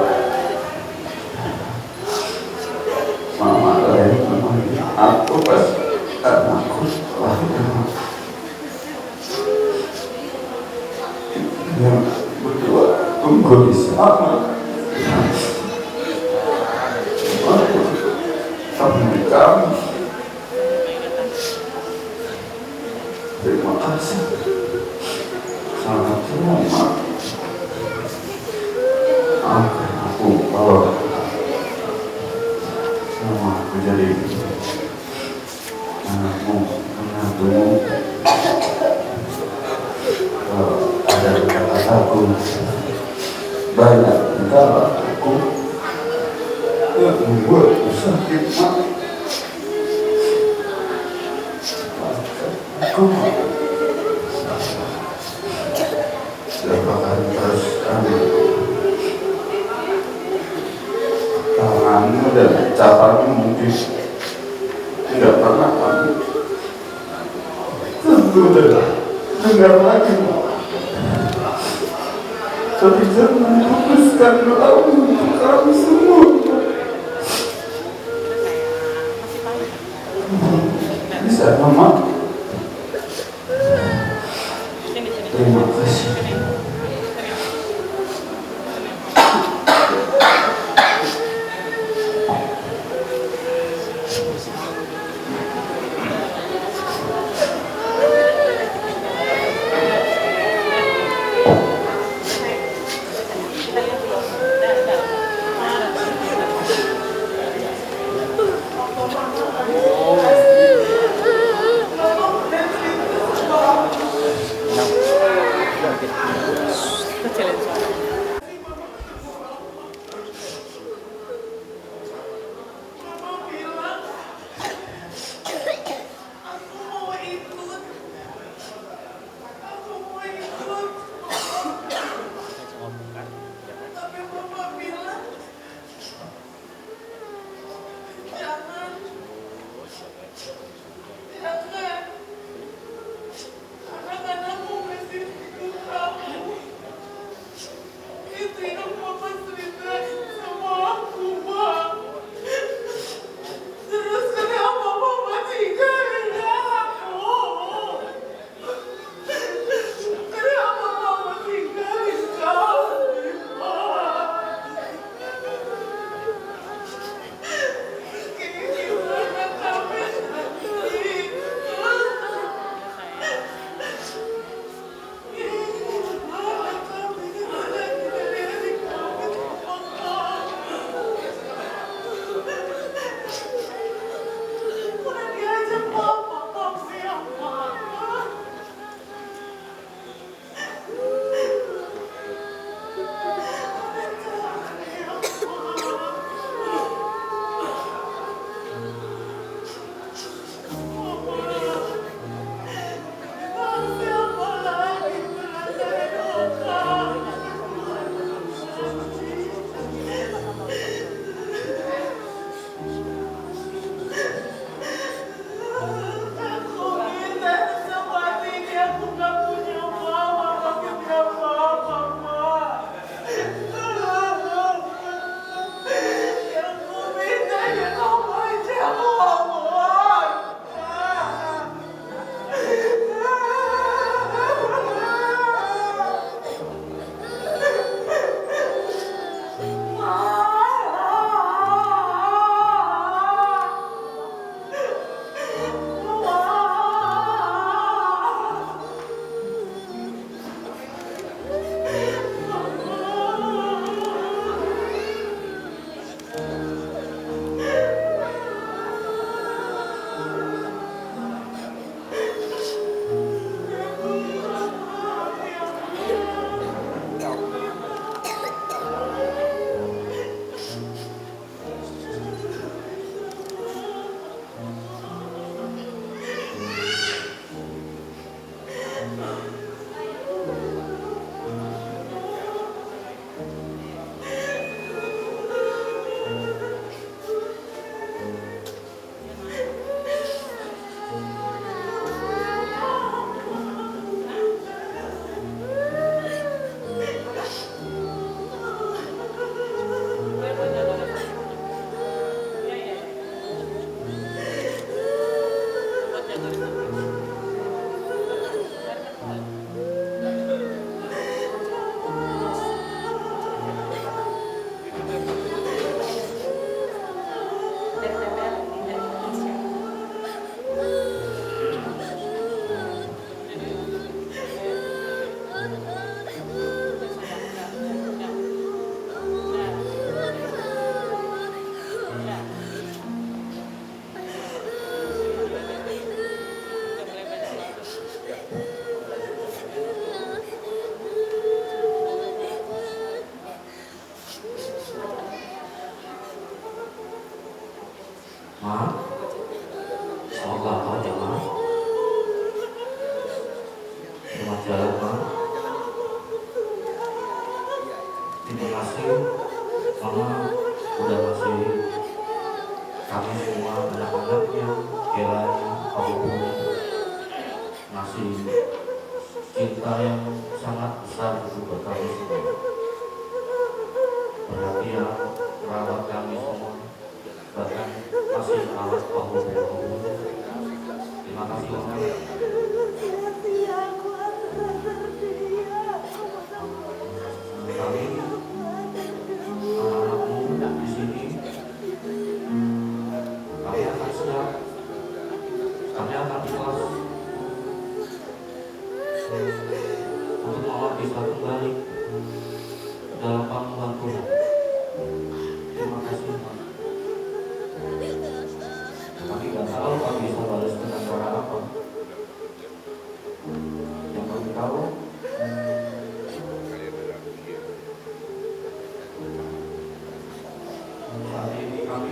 Mama lain, mama ini. Aku pas anakku lahir. Yang berdua tunggu di sana. Aku, kami, kami. Terima kasih. Sangat terima. Maafkan aku kalau selama aku jadi anakmu, menantumu, kalau ada kata-kataku, banyak tingkah lakuku yang membuatmu sakit, Mak. Maafkan aku, Mak. Siapa kan terus kami tanganmu dan ucapanmu mungkin tidak pernah kami sentuh dan dengar lagi, Mak. Tapi jangan putuskan doamu untuk kami semua. Bisa, Mama? Terima kasih. Dalam, Ma. Terima kasih, Mama, udah ngasih kami semua anak-anaknya, Ella, Pak Upu, ngasih cinta yang sangat besar untuk kami semua. Perhatian, merawat kami semua. Bahkan masih awet, Pak Upu. Terima kasih, Mama. Kami, anak-anakmu di sini, kami akan siap, kami akan ikhlas untuk Mama bisa kembali dalam panggilan Tuhan. Terima kasih, Ma. Kami nggak tahu kami bisa balas dengan cara apa. Yang kami tahu, saat ini kami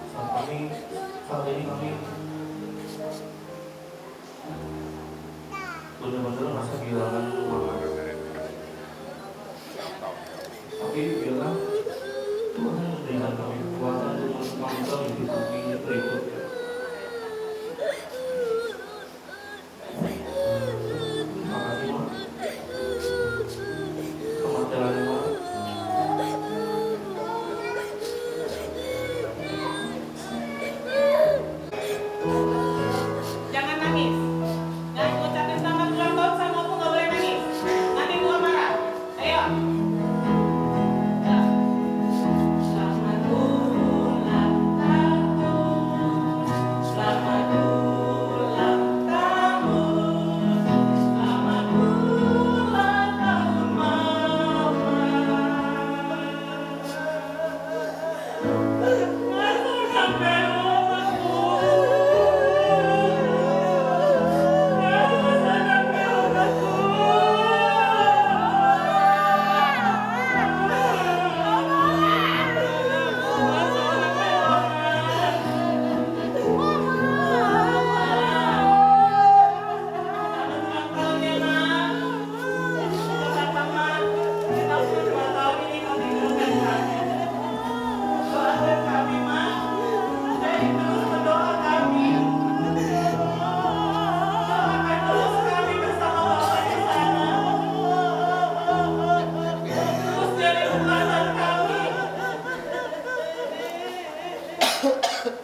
Saat kami, saat ini kami benar-benar merasa kehilangan Mama. Tapi biarlah Tuhan memberikan kami kekuatan untuk melanjutkan hidup kami berikutnya. Makasih, Ma. Selamat jalan, Ma. Jangan nangis. Jangan ngucapin selamat ulang tahun sama aku, nggak boleh nangis. Nanti tua marah. Ayo. Selamat ulang tahun, selamat ulang tahun, selamat ulang tahun, Mama.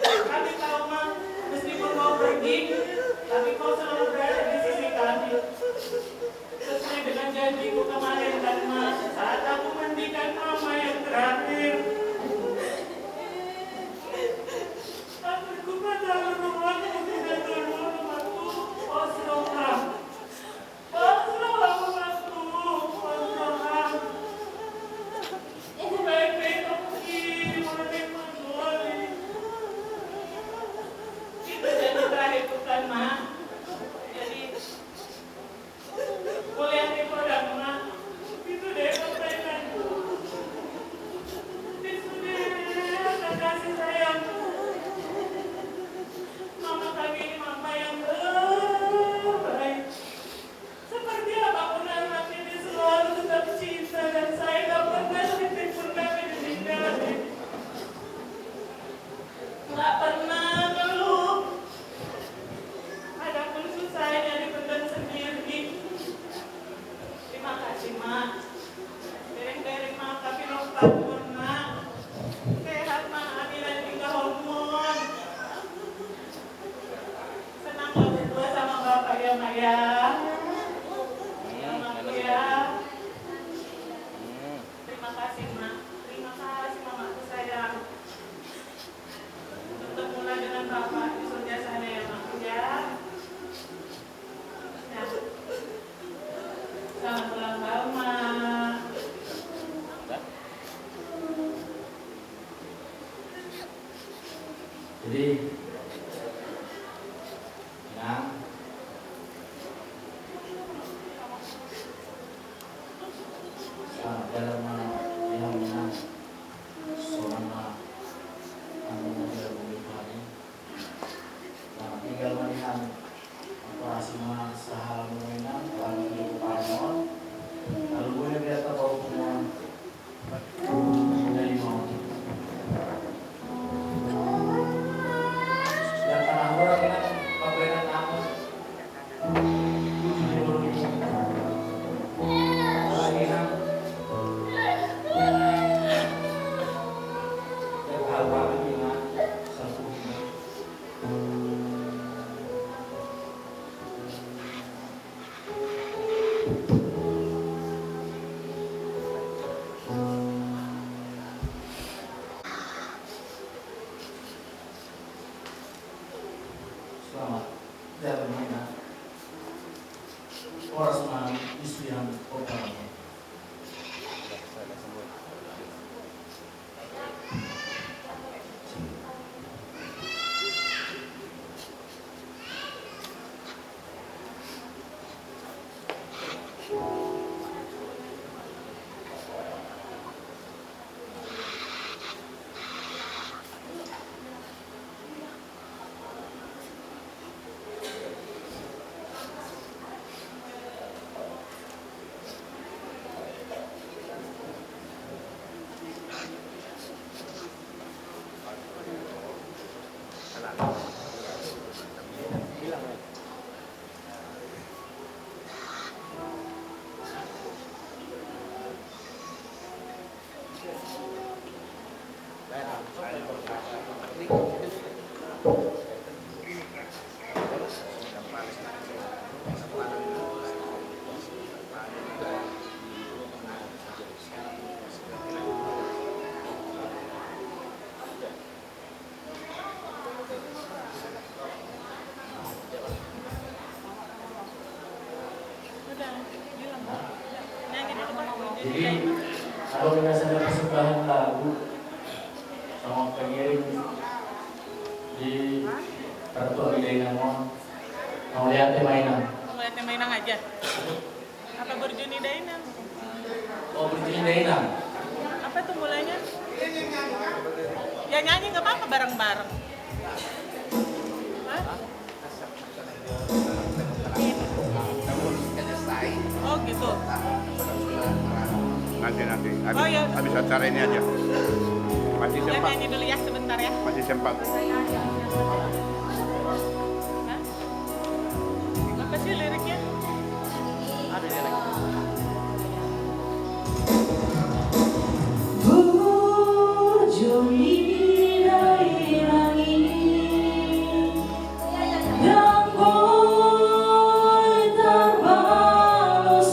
Kami tahu, Ma, meskipun kau pergi, tapi kau selalu berada di sisi kami. Sesuai dengan janjiku kemarin, kan, Ma, saat aku mandikan Mama yang terakhir. Aku kata rumahku, kata rumahku, kosong, Ma. Kosong rumahku, kosong, Ma. Aku baik-baik, aku di rumah, Ma. Itu janji terakhirku, kan, Ma. Jadi, Nggak pernah ngeluh. Adapun susahnya dipendam sendiri. Terima kasih, Ma. Dereng-dereng, Ma, tapi lompat pun, Ma. Sehat, Ma, Ami lagi tinggal hormon. Senang lah berdua sama Bapak ya, Ma, ya. Ya, Ma, ya. Terima kasih, Ma. Terima kasih, Mamaku sayang. Bertemulah dengan Bapak di surga sana ya, Mak, ya. Ya. Selamat ulang tahun, Mak. Jadi, Inang, selamat jalan, Mak. Inang, Inang. Sonang Jadi, kalau misalnya persembahan lagu sama pengiring di Ratu Ami Dainang, mau lihat mainan. Mau lihat mainan aja. Apa burju ni Dainang? Oh, burju ni Dainang. Apa tuh mulanya? Ya nyanyi nggak apa-apa, bareng-bareng. Hah? Oh gitu. Nanti, nanti. Habis, oh, iya, habis acara ini aja. Masih sempat. Nyanyi dulu ya sebentar ya. Masih sempat. Hah? Apa sih liriknya? Burju ni Dainang i, dang boi tarbalos,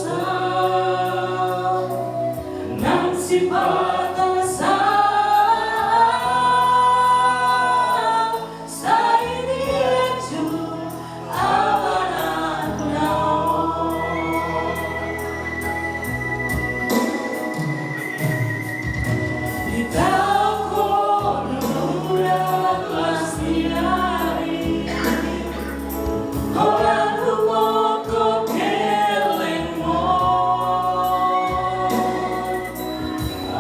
nang sipata sa. Sai diacu amanatna on. Ditaon ho do las ni ari, holan humongkop hellengmon.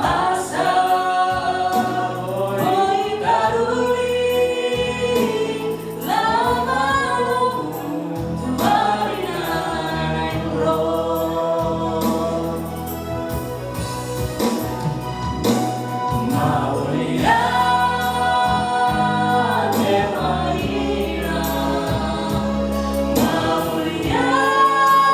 Asa boi taruli laho manomu tu ari na naeng ro. Mauliate ma inang, mauliate ma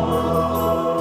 inang.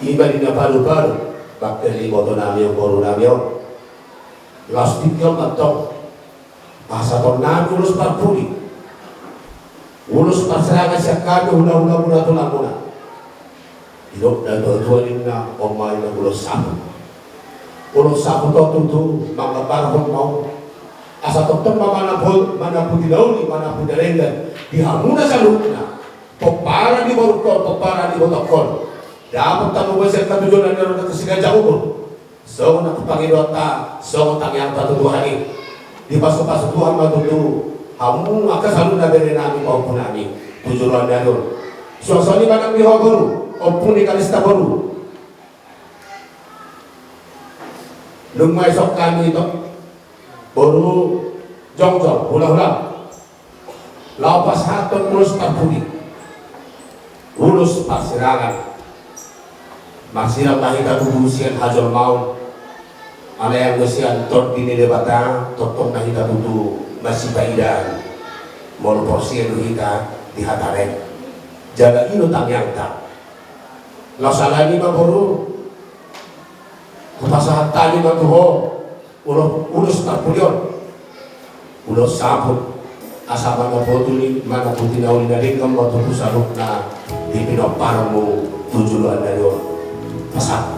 Ima di na palu-palu, bangke ni iboto nami on, boru nami on. Laos tingki on mantong pasahaton nami ulos parpudi, ulos parserahan sian hami hula-hula muna, tulang muna. Didok na tua-tua ninna, on ma inna ulos saput. Ulos saput on tutu manggambarhon ma on, asa tongtong ma manapu-, manaputi na uli, manaputi na denggan di hamuna saluhutna. Pomparan ni borungkon, pomparan ni ibotongkon. Dapot hamu boan sian hatujuan na nian on, angka siganjang umur. Songon na pangidoanta, songon tangiangta tu Tuhan i. Dipasu-pasu Tuhan ma tutu hamu angka saluhutna bere nami, pahompu nami tu joloan ni ari on. Suang songon i ma nang di ho boru, ompu ni Kalista boru. Dung ma dison hami tong, boru jongjong, hula-hula, laho pasahathon ulos parpudi, ulos parsirangan. Marsirang ma hita tutu sian hajolmaon, alai anggo sian tondi ni Debata tongtong ma hita tutu masipaidaan. Molo porsea do hita di hatana i, jala i do tangiangta. Laos alani ma boru, hupasahat hami ma tu ho ulos, ulos parpudi on, ulos saput, asa manaputi, manaputi na uli na denggan ma tutu saluhutna di pinomparmu tu joloan ni ari on. Pasahat.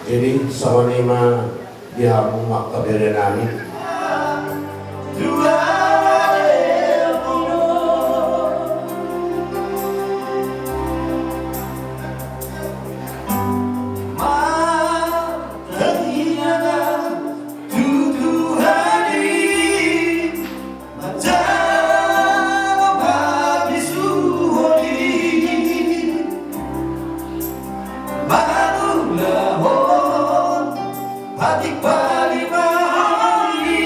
Jadi songon i ma di hamu angka bere nami. Manjalo pabisuhon i, mangulahon patik palimaon i,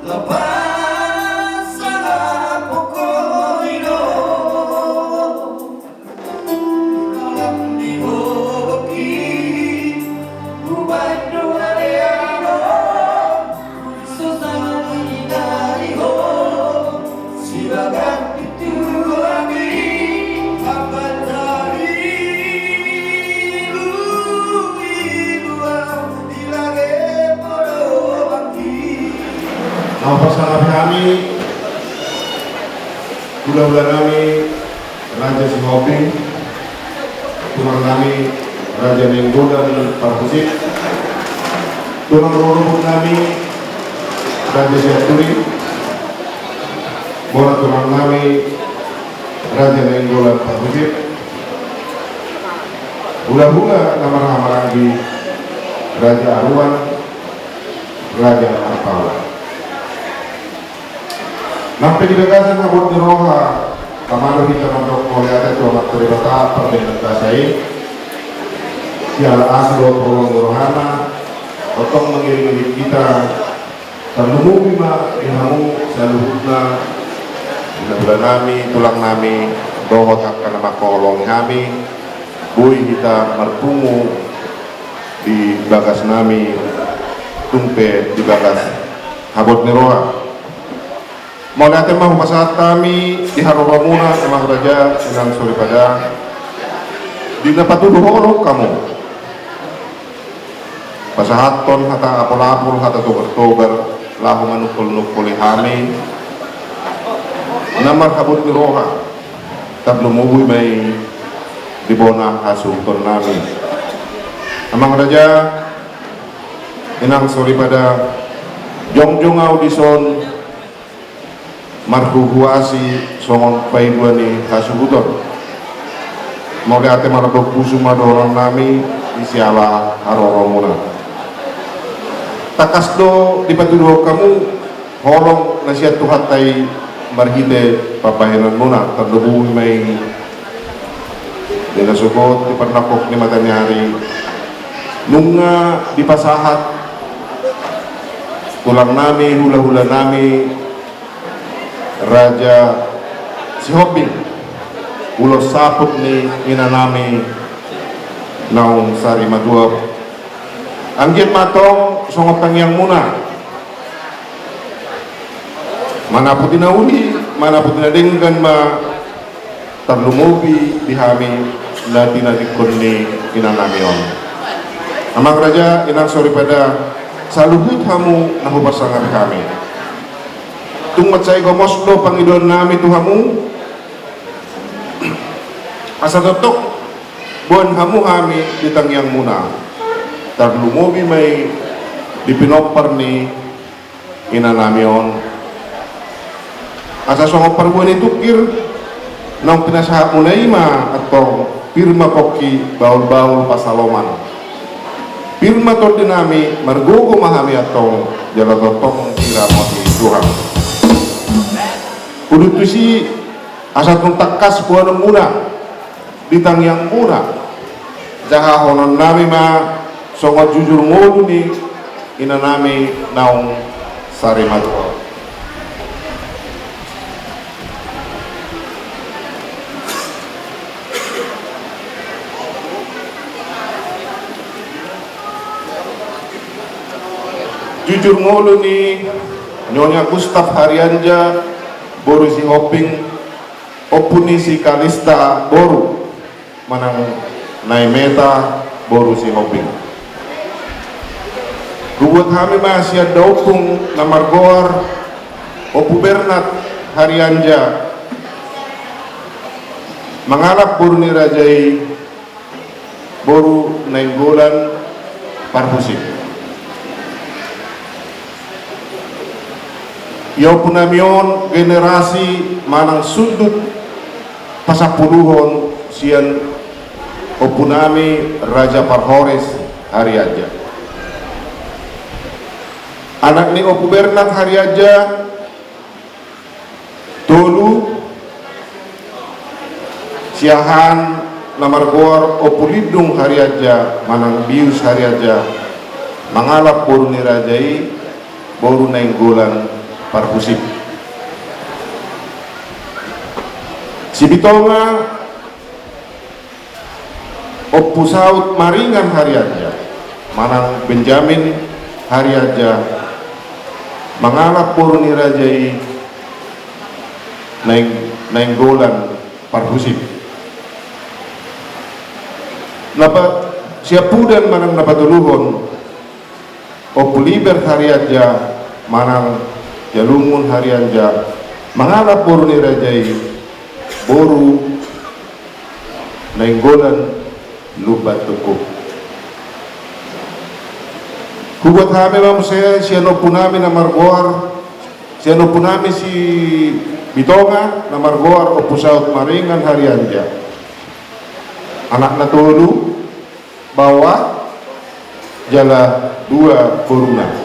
lapas sangap pongko i do. Laho pasahat hami, hula-hula nami, Raja Sihombing, tulang nami Raja Nainggolan Parhusip, tulang rorobot nami Raja Sianturi, bona tulang nami Raja Nainggolan Parhusip, hula-hula na marhahamaranggi Raja Aruan, Raja Arpawa. Nang pe di bagasan habot ni roha, tama do hita mandok mauliate tu Amanta Debata pardenggan basa i. Siala asi dohot holong ni rohana, tongtong mangiring-iring hita, tarlumobi ma di hamu Saluhutna, hula-hula nami, tulang nami, dohot angka na mangkaholongi hami, boi hita marpungu di bagas nami, tung pe di bagas habot ni roha. Mauliate ma hupasahat hami di haroromuna, amang raja, inang soripada, di na patuduhon hamu. Pasahathon hata apul-apul, hata togar-togar, laho manungkol-nungkoli hami na marhabot ni roha, tarlumobi ma i di bona hasuhuton nami. Amang raja, inang soripada, jongjong ahu dison marhuhuasi songon paidua ni hasuhuton. Mauliate marlambok pusu ma dohonon nami di siala haroromuna. Tangkas do dipatuduhon hamu holong na sian Tuhanta i marhite pambahenanmuna, tarlumobi ma i di na sogot di parnangkok ni mataniari, nunga dipasahat tulang nami, hula-hula nami, Raja Sihombing, ulos saput ni ina nami naung sari matua. Anggiat ma antong songon tangiangmuna, manaputi na uli, manaputi na denggan ma tarlumobi di hami na tinadingkon ni ina nami on. Amang raja, inang soripada, saluhut hamu na huparsangapi hami. Tung mansai gomos do pangidoan nami tu hamu, asa tongtong boan hamu hami di tangiangmuna, tarlumobi ma i di pinompar ni ina nami on. Asa songon parbue ni tungkir naung pinasahatmuna i ma antong, pir ma pongki, bahul-bahul pansalongan. Pir ma tondi nami, margogo ma hami antong, jala tongtong diramoti Tuhan. Udut tusi, asa tung tangkas boanonmuna di tangiangmuna, jahahonon nami ma songon jujur ngolu ni ina nami naung sari matua. Jujur ngolu ni Nyonya Gustaf Harianja boru Sihombing, ompu ni si Kalista boru manang Naimeta boru Sihombing. Hubuat hami ma sian daompung na margoar Ompu Bernat Harianja, mangalap boru ni raja i, boru Nainggolan Parhusip. Ia ompu nami on generasi manang sundut pasampuluhon sian ompu nami Raja Parhoris Harianja. Anak ni Ompu Bernat Harianja tolu, siahaan na margoar Ompu Lindung Harianja manang Bius Harianja, mangalap boru ni raja i, boru Nainggolan Parhusip. Sibitonga Ompu Saut Maringan Harianja manang Benjamin Harianja, mangalap boru ni raja i, Naing-, Nainggolan Parhusip. Na pa-, siampudan manang na patoluhon, Ompu Liber Harianja manang Jalungun Harianja, mangalap boru ni raja i, boru Nainggolan Lumban Tungkuk. Hubuat hami ma muse sian ompu nami na margoar, sian ompu nami Sibitonga na margoar Ompu Saut Maringan Harianja. Anakna tolu, baoa jala dua boruna.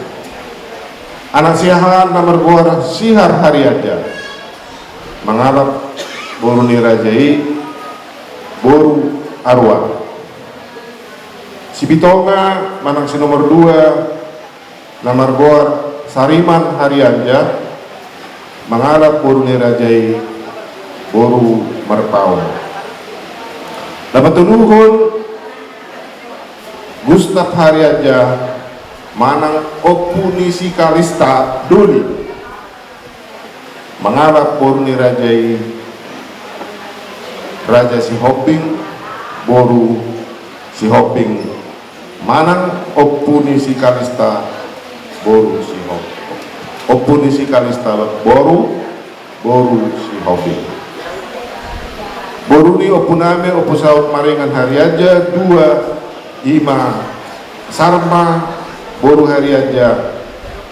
Anak siahaan na margoar Sihar Harianja, mangalap boru ni raja i, boru Arua. Sibitonga manang si nomor dua na margoar Sariman Harianja, mangalap boru ni raja i, boru Marpaung. Na patoluhon, Gustaf Harianja manang Ompu ni si Kalista Doli, mangalap boru ni raja i, Raja Sihombing, boru Sihombing, manang Ompu ni si Kalista, boru Sihombing. Ompu ni si Kalista, boru, boru Sihombing. Boru ni ompunami, Ompu Saut Maringan Harianja, dua, i ma Sarma boru Harianja,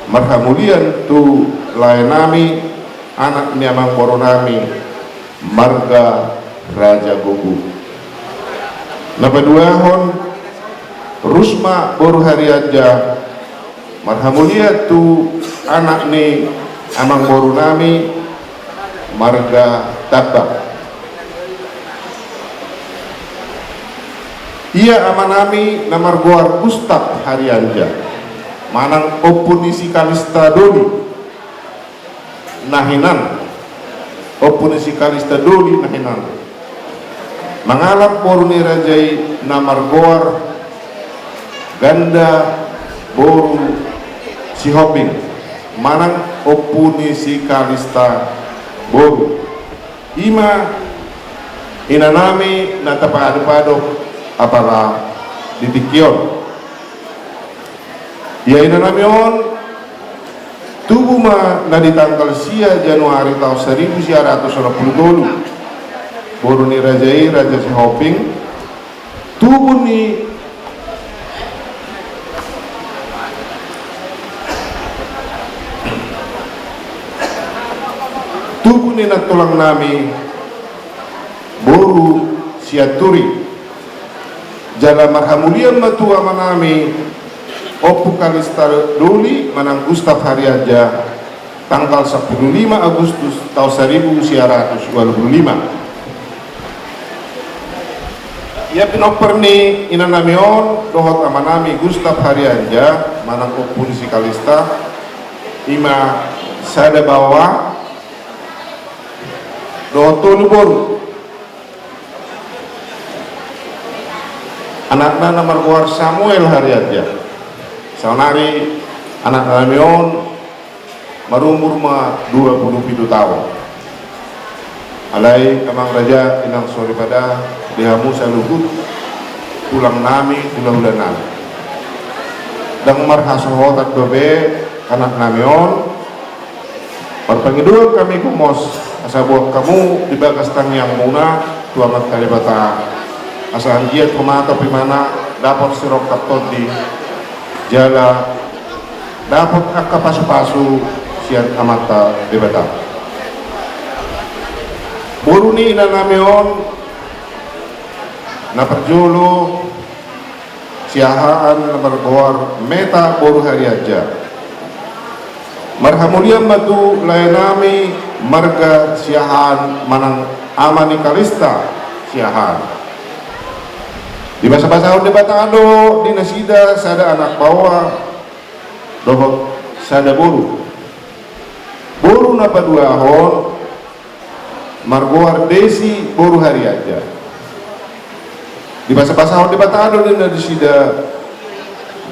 marhamulian tu laenami, anak ni amangborunami, marga Raja Gogu. Na paduahon, Rusma boru Harianja, marhamulian tu anak ni amangborunami, marga Tambak. Ia amanami na margoar Gustaf Harianja, manang Ompu ni si Kalista Doli na hinan, Ompu ni si Kalista Doli na hinan, mangalap boru ni raja i na margoar Ganda boru Sihombing, manang Ompu ni si Kalista boru. I ma inanami na tapaadop-adop apala di tingki on. Ia inanami on tubu ma na di tanggal sia Januari taon saribu sia ratus onom pulu tolu, boru ni raja i, Raja Sihombing, tubu ni, tubu ni nantulangnami, boru Sianturi. Jala marhamulian ma tu amanami, Ompu Kalista Doli manang Gustaf Harianja, tanggal sampulu lima Agustus taon saribu sia ratus ualu pulu lima. Ia pinompar ni inanami on dohot amanami Gustaf Harianja manang Ompu ni si Kalista, i ma sada baoa dohot tolu boru. Anakna na margoar Samuel Harianja. Saonari anaknami on marumur ma dua pulu pitu taon. Alai amang raja, inang soripada, di hamu saluhut tulangnami, hulahulanami. Ndang marhasohotan dope anaknami on. Marpangidoan hami gomos asa boan hamu di bagas tangiangmuna tu Amanta Debata, asa anggiat homa topimana dapot sirongkap tondi jala dapot angka pasupasu sian Amanta Debata. Boru ni inanami on na parjolo, Siahaan na margoar Meta boru Harianja. Marhamulian ma tu laenami marga Siahaan manang ama ni Kalista Siahaan. Dibasabasahon Debata do di nasida sada anak baoa dohot sada boru. Boru na paduahon margoar Desi boru Harianja. Dibasabasahon Debata do di nasida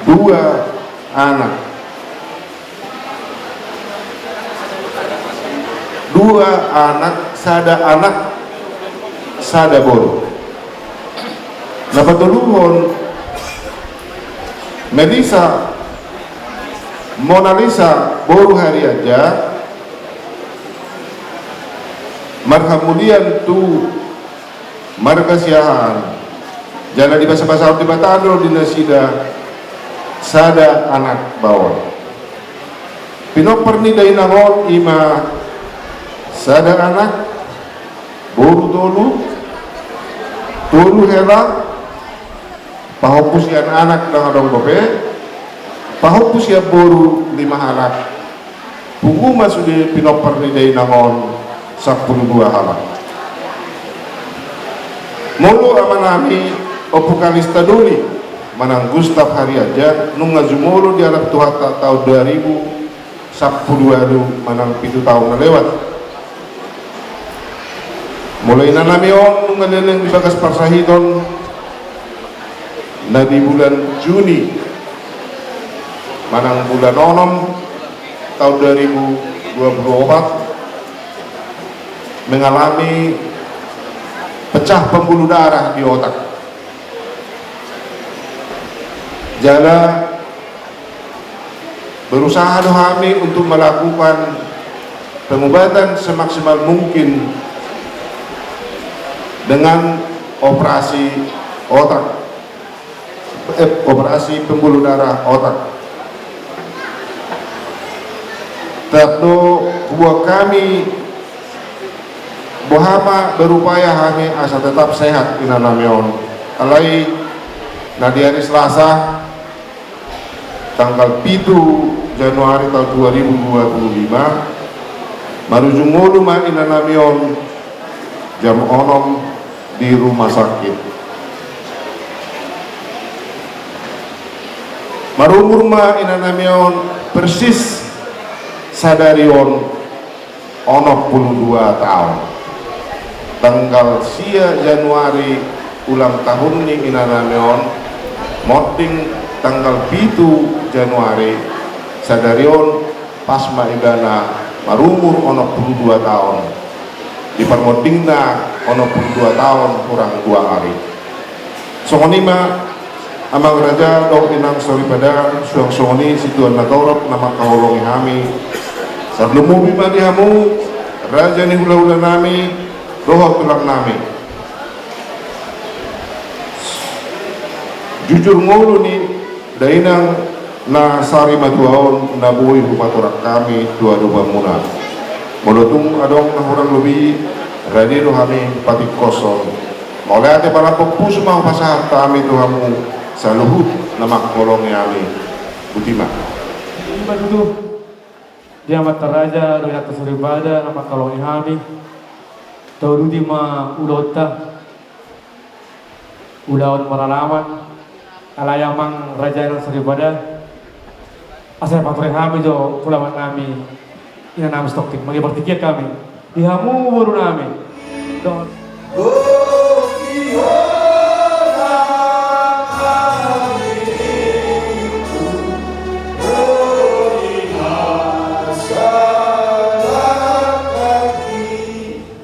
dua anak. Dua anak, sada anak, sada boru. Na patoluhon Melisa, Mona Lisa boru Harianja, marhamulian tu marga Siahaan. Jala dibasabasahon Debata do di nasida sada anak baoa. Pinompar ni dainang on i ma sada anak, boru tolu, tolu hela, pahompu sian anak ndang adong dope, pahompu sian boru lima halak. Pungu ma sude pinompar ni dainang on sampulu dua halak. Molo amanami Ompu Kalista Doli manang Gustaf Harianja nunga jumolo dialap Tuhanta taon dua ribu sampulu ualu manang pitu taon na lewat. Molo inanami on nunga leleng di bagas parsahiton na di bulan Juni manang bulan onom taon dua ribu dua puluh opat mengalami pecah pembuluh darah di otak. Jala berusaha do hami untuk melakukan pengobatan semaksimal mungkin dengan operasi otak, eh, operasi pembuluh darah otak. Tetap do buat kami boha ma berupaya hami asa tetap sehat inanami on. Alai na di hari Selasa tanggal pitu Januari tahun dua ribu dua puluh lima, marujung ngolu ma inanami on jam onom di rumah sakit. Marumur ma inanami on persis sadari on onom pulu dua taon. Tanggal sia Januari ulang tahun ni inanami on, monding tanggal pitu Januari sadari on pas ma ibana marumur onom pulu dua taon. Di parmondingna onom pulu dua taon hurang dua ari. Songon i ma amang raja dohot inang soripada, suang songon i situan na torop na mangkaholongi hami. Tarlumobi ma di hamu raja ni hulahulanami dohot tulangnami. Jujur ngolu ni dainang na sarimatua on na boi hupatorang hami tu adopanmuna. Molo tung adong na hurang lobi, rade do hami patingkoshon. Mauliate pala pompusu ma hupasahat hami tu hamu saluhut na mangkaholongi hami. Botima. Ima tutu. Di amanta raja dohot inanta soripada na mangkaholongi hami. Tauduti ma ulaonta. Ulaon maralaman, alai amang raja inanta soripada, asa pature hami jo tu amang nami, inang nami sitongkin, mangido partingkian hami di hamu boru nami. Dohot.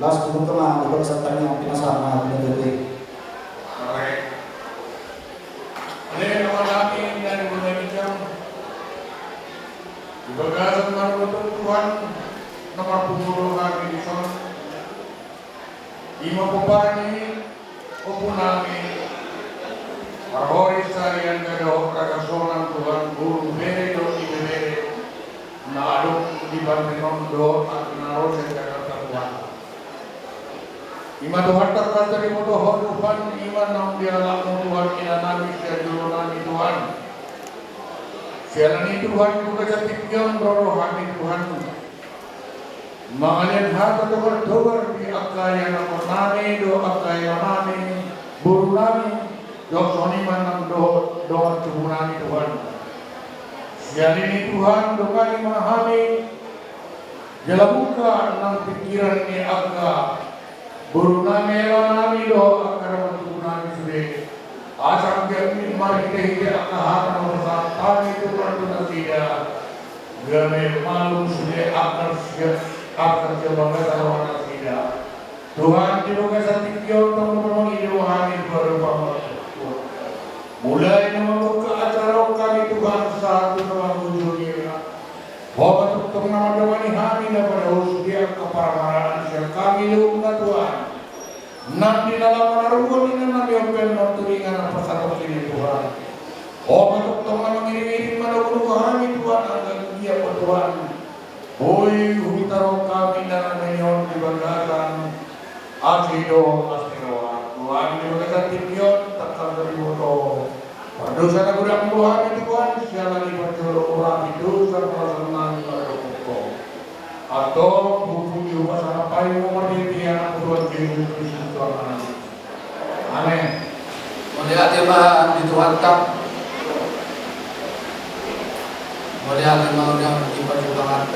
Las tu teman, di barisan tani yang pinasaran, nah, benar betul. Alai, ale na marhaha hami, di bagasan mulai ni jam, di bagasan marhata Tuhan, na marpungu roha hami dison. Ima pomparan ni ompunami, marhori sarian gadohon ragasonan Tuhan, boru, bere dohot ibebere, na adong di Banten on dohot na ro sian Jakarta Tuhan. Ima Tuhan, tarpasari ma Ho Tuhan, ima naung dialapmu Tuhan, inanami sian jolonami Tuhan. Siala ni Tuhan, di bagasan tingki on ro rohanami Tuhan. Mangalean hata togar-togar di angka ianakhonnami dohot angka elanami, borunami, dohot songon i ma nang dohot dongan tubunami Tuhan. Siala ni Tuhan, dongani ma hami, jala buka nang pingkiran ni angka borunami, elanami dohot angka dongan tubunami sude. Asa gabe marhite-hite angka hata na hupasahat hami Tuhan tu nasida, gabe malum sude angka sia-, angka sian bagasan rohanasida. Tuhan, di bagasan tingki on tong do mangido hami tu adopanmu. Mulai na mambuka acara on hami Tuhan, sahat tu na mangujungi. Ho ma tongtong na mandongani hami na padaos di angka parmaraan sian hami lehumuna Tuhan. Nang di na lam manaruhon inanami on pe nang tu ninna na pasahathon ni Tuhan. Ho ma tongtong na mangiring-iring manogu-nogu hami Tuhan, anggiat ia pe Tuhan. Boi hutaruhon hami inanami on di bagasan asi dohot asi roha. Tuhan, di bagasan tingki on, tangkas do diboto pardosa na godang do hami Tuhan, siala ni parjolo hami dosa pardosa nami mardongan. Antong puji hupasahat hami ma marhite Anakmu Tuhan Jesus Kristus Tuhan nami. Amen. Mauliate ma di Tuhanta. Mauliate ma di Tuhanta.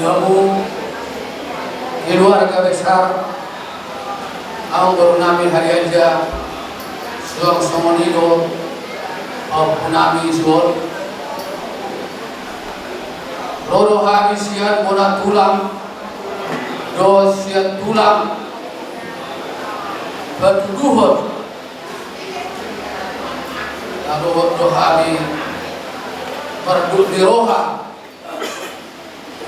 Hamu keluarga besar amangboru nami Hariaja, suang songon i do pahompu nami Isuon. Ro do hami sian bona tulang dohot sian tulang patuduhon. Lalu do hami mardut ni roha.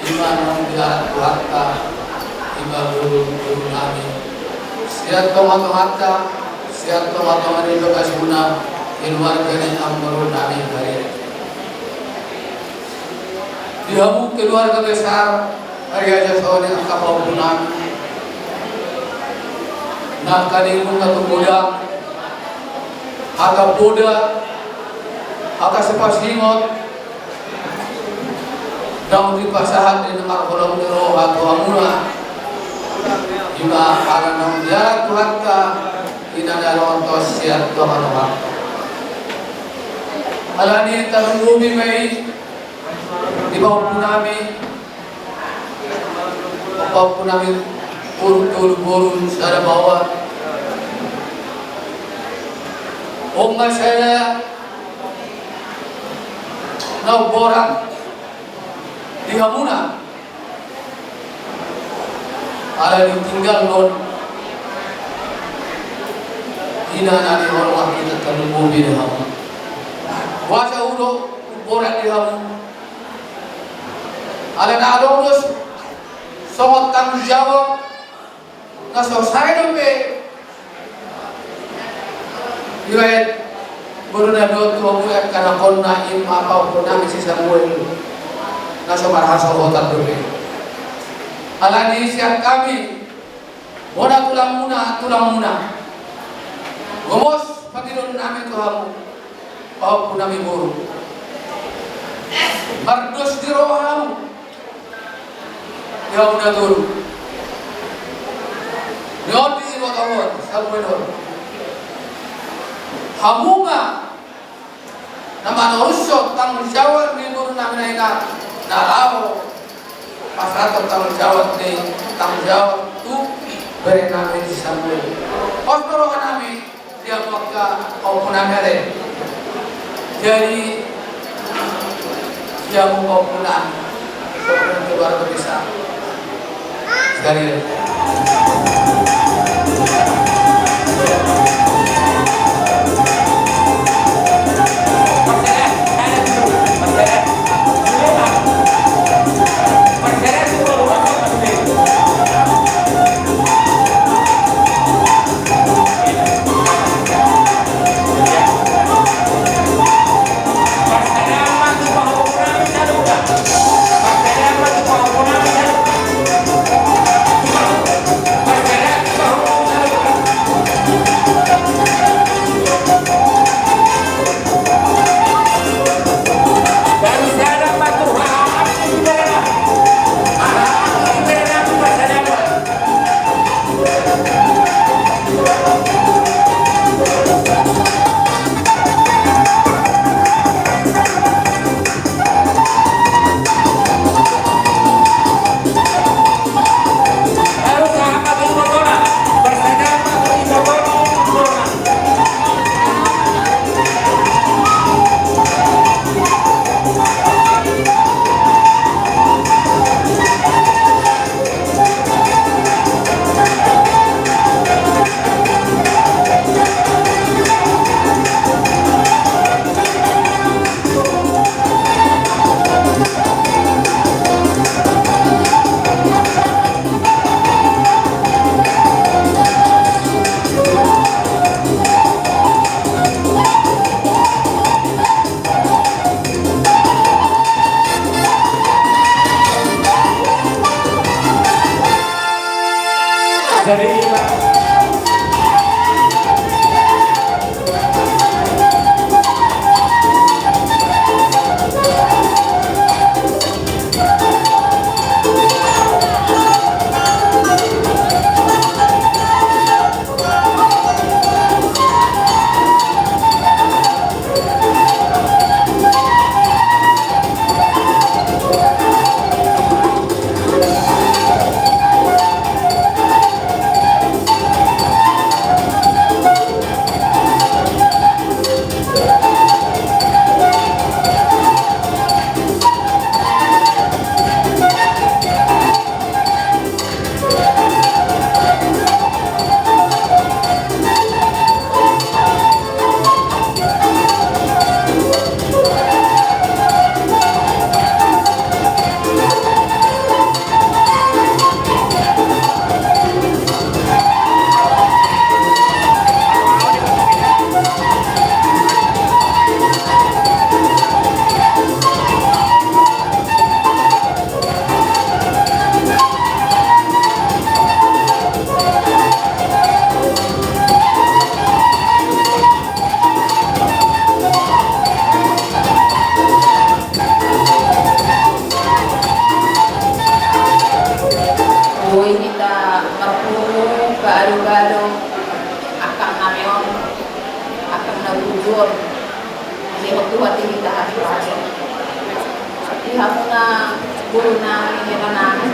Ima naung diarat Tuhanta, ima boru-boru nami. Sian tonga-tonganta, sian tonga-tonga ni bagasmuna, keluarga ni amangboru nami Hariaja. Di hamu keluarga besar Hariaja songon i angka pahompu nami. Nangkaningan na tumodang hata poda, hata sipasingot, naung dipasahat di na marholong ni roha tu hamuna. Ima ala naung diarat Tuhanta, inna na ro tongon sian tonga-tonga. Alani i tarlumobi ma i di pahompu nami, pahompu nami boru tolu boru sada baoa. Onga sada na umborat di hamuna. Ala ditinggalhon inna na nihormat hita tarlumobi di hamu. Boasa hudokhon umborat di hamu? Ala na adong do songon tanggung jawab na so sae dope dibaen boru na dohot tu hamu angka anakna, ima pahompu nami si Samuel, na so marhasohotan dope. Alani i sian hami bona tulangmuna, tulangmuna, gomos pangidoan nami tu hamu, pahompu nami boru. Mardos ni roha hamu di hamu na tolu. Nion di iboto on, Samuel on. Hamu ma na manorushon tanggung jawab ni boru nami na ina, na laho pasahathon tanggung jawab ni, tanggung jawab tu bere nami si Samuel. Pos do roha nami di hamu angka pahompu nami ale. Jadi di hamu pahompu nami, keluarga besar. Sekali lagi. Bado-bado angka nami on, angka na burju on, dilehon Tuhan di hita hahipason. Di hamuna boru nami, hela nami,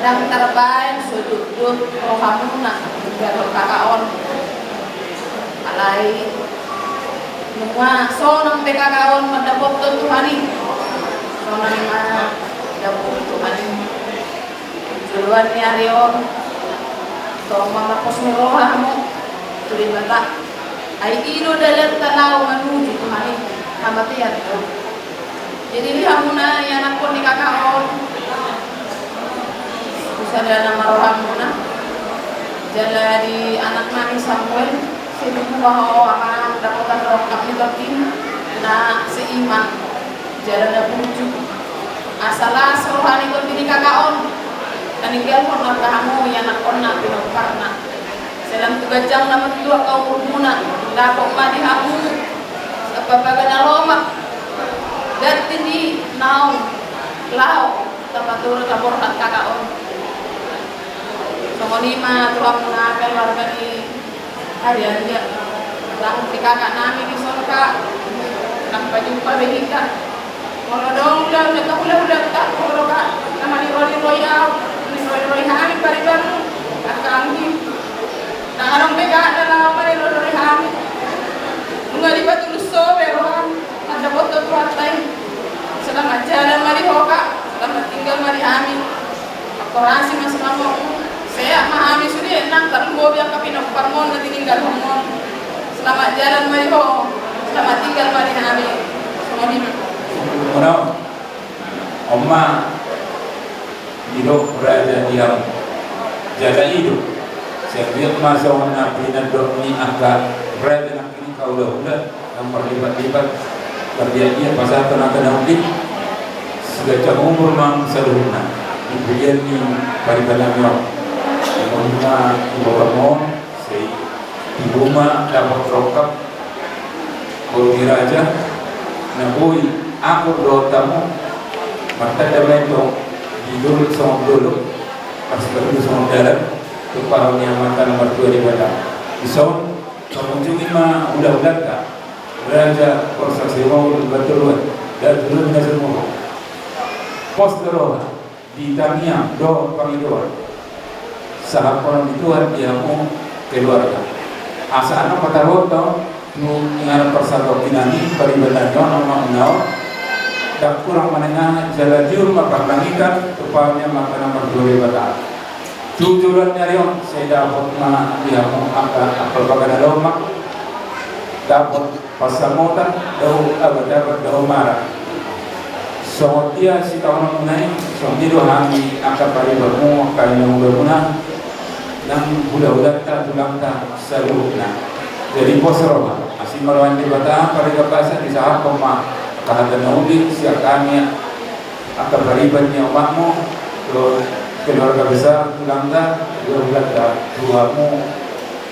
ndang tarbaen so dotdot rohamuna maninggalhon kaka on. Alai nunga sonang be kaka on mandapothon Tuhan i. Sonang i ma dapothon Tuhan i. Joloan ni ari on, tong ma marpos ni roha hamu tu Debata. Ai i do dalanta laho manuju Tuhan i, hamatean do. Jadi di hamuna ianakhon ni kaka on, husada nama rohamuna. Jala di anak nami Samuel, sai tubu ma ho amang dapotan rongkap ni tondina na seiman jala na burju. Asa las roha ni tondi ni kaka on, na ninggalhon angka hamu ianakhonna, pinomparna. Sai lam tu ganjang na mandua angka umurmuna, dapot ma di hamu sian babaga na lomak. Ganti ni naung laho tapatupa, taborhat kaka on. Songon i ma tu hamuna keluarga ni Ari-ari, ndang pe kaka nami dison, Kak, ndang pajumpa be hita. Molo adong ulaon na hula-hulanta, molo, Kak, na maniroi-roi au, maniroi-roi hami paribanmu, angka anggi. Ndang adong be, Kak, na laho maniroi-roi hami. Nunga dipatulus ho be roham mandapothon Tuhanta i. Selamat jalan ma di ho, Kak, selamat tinggal ma di hami. Angka horasi ma simamomu. Sehat ma hami sude, nang tarlumobi angka pinomparmon na tininggalhonmon. Selamat jalan ma di ho. Selamat tinggal ma di hami. Songon i ma. Molo on ma didok raja di hamu. Jala i do. Sai biar ma songon na pinandok ni angka raja nangkin i, hula-hula na marlipat-lipat, mardia-dia pasahathon angka na uli. Siganjang umur ma saluhutna di pudian ni pariban nami on. Umurna di boru on, sai tibu ma dapot rongkap boru ni raja, na boi akur dohot hamu, martanda ma i tong di dolok songon dolok, marsipatudu songon dalan, tu parumaen ni Amanta na martua Debata. Dison, pamunjungi ma hula-hulanta, Raja Borsak Sihohot, Baturuan, dan Tulun Nasimoho. Pos do roha di tangiang dohot pangidoan. Sahathonon ni Tuhan di hamu keluarga. Asa adong ma taruhon tu inganan parsatongkinan i, pariban nami on, amang na on. Ndang kurang manenga jala jur ma parlangitan tu parumaen ni Amanta na martua Debata. Tu joloan ni ari on sai dapot ma di hamu angka, angka babaga na lomak, dapot pansamotan, dao abat-abat, dao mara. Songon dia sitaononmuna i, songon i do hami angka paribanmu, angka inangulamuna, nang hula-hulanta, tulangta saluhutna. Jadi pos roha, asi ma roha ni Debata, pariban basa, disahaphon ma angka hata na uli sian hami angka pariban ni omakmu, dohot keluarga besar tulangta, hula-hulanta, tu hamu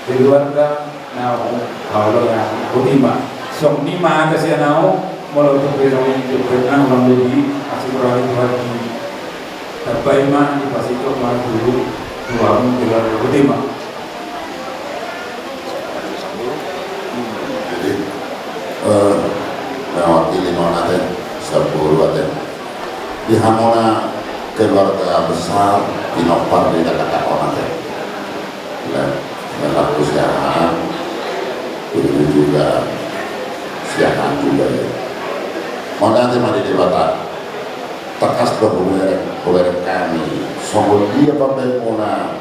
keluarga na hau, hau lo ya, boti ma. Songon i ma hata sian au, molo tu pe songon i tu pe na ulang bodi, asi ma roha ni Tuhan i. Tambai ma, dipasingkop ma tu, tu hamu keluarga, boti ma. Jadi, eh, mewakili non ate, sampulu ate. Di hamuna keluarga besar, pinompar ni dangka on ate. Nah, mengaku siahaan, begitu juga siahaan juga ya. Mauliate ma di Debata, tangkas do hubereng, hubereng hami songon dia pambahenmuna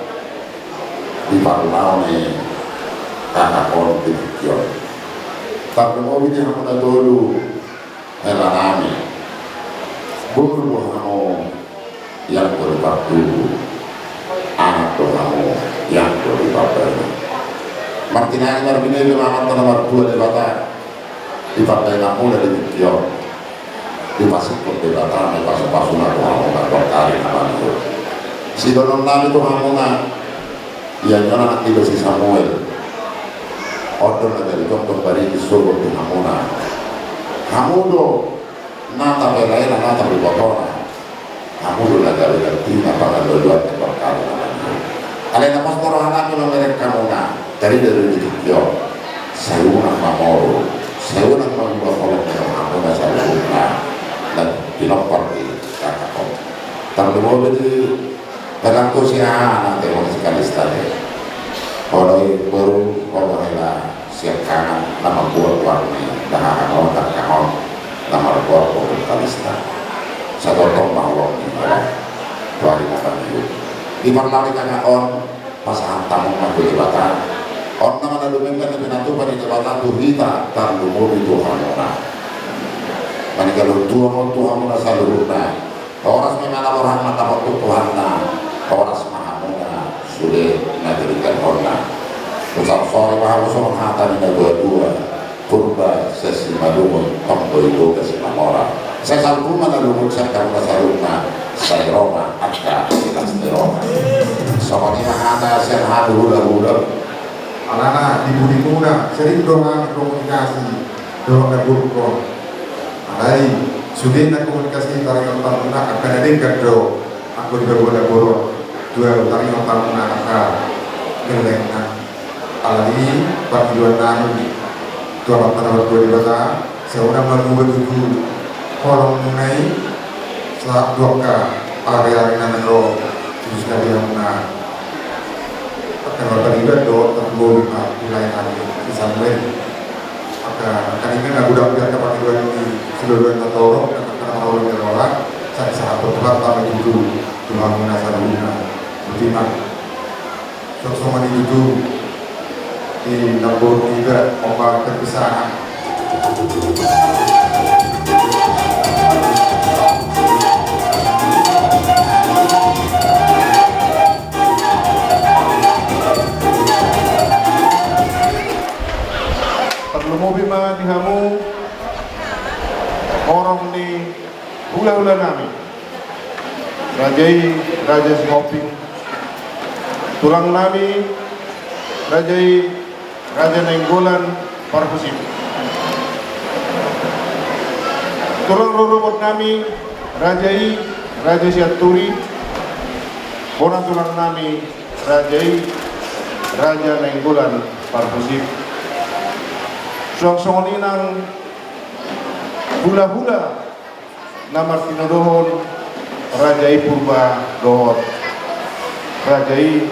di parlao ni kaka on di tingki on. Tarlumobi di hamu na tolu, hela nami. Boru do hamu, ianggo di partubu, anak do hamu, ianggo di parbahenan. Martinangi marbinege ma Amanta na martua Debata di parbahenanmuna di tingki on. Dipasingkop Debata ma i pasu-pasuna tu hamuna, tu angka ari na mangihut. Sidohonon nami tu hamuna, ia nion anak niba si Samuel. On do na gari tongtong barigi sogot tu hamuna. Hamu do na tapelaena, na tapubotona. Hamu do na gabe gantina pangaloloan ni parkara na mangihut. Alai na pos do roha nami mamereng hamuna, tarida do di tingki on. Sai unang ma moru, sai unang ma mula holong ni rohamuna saluhutna na pinompar ni kakak on. Tarlumobi di kakakku si Ana, te, Manis Kalista, te. Olo i boru, olo hela siangkangan na mambuat warni dahahan on, dahahan on na margoar boru Kalista. Satongtong ma holong ni, olo. Tuari na paniu. Di parlari kakak on, pasahat hamu ma tu Debata. On nama na dumenggan na pinatupa ni Debata tu hita, tarlumobi tu hamuna. Maninggalhon Tuhan on tu hamuna saluhutna. Horas ma imana borhat mandapot tu Tuhanna. Horas ma hamuna sude na tininggalhonna. Ucap sori ma hamu songon hata ni na tuatua. Purba sai simalungun, tong do iboto simamora. Sai salpu ma na lungun, sai tong na salungun, sai ro ma angka silas ni roha. Songon i ma hata sian hami hulahula. Alana di pudimuna sering do hami komunikasi dohot na buruk on. Alai sude na komunikasi taringot hamuna angka na denggan do anggo di bagasan na buruk. Dua taringot hamuna angka gellengna. Alani pangidoan nami tu Amanta na martua Debata, sai unang ma mangubah tutu holong muna i sahat tu angka ari-ari na naeng ro, khususna di hamuna angka na marpangidoan dohot tarlumobi ma di lae nami si Samuel. Angka na denggan na godang di angka pangidoan ni siloloan na torop, angka na maroloi di roha, sai disahaphon Tuhanta ma tutu tu hamuna saluhutna. Botima. Songon i tutu di namboru niba, Omak Perpisahan. Tarlumobi ma di hamu horong ni hulahula nami. Raja i, Raja Sihombing. Tulang nami, raja i, Raja Nainggolan Parhusip. Tulang rorobot nami, raja i, Raja Sianturi. Bona tulang nami, raja i, Raja Nainggolan Parhusip. Suang songon i nang hulahula na martinodohon, raja i Purba dohot raja i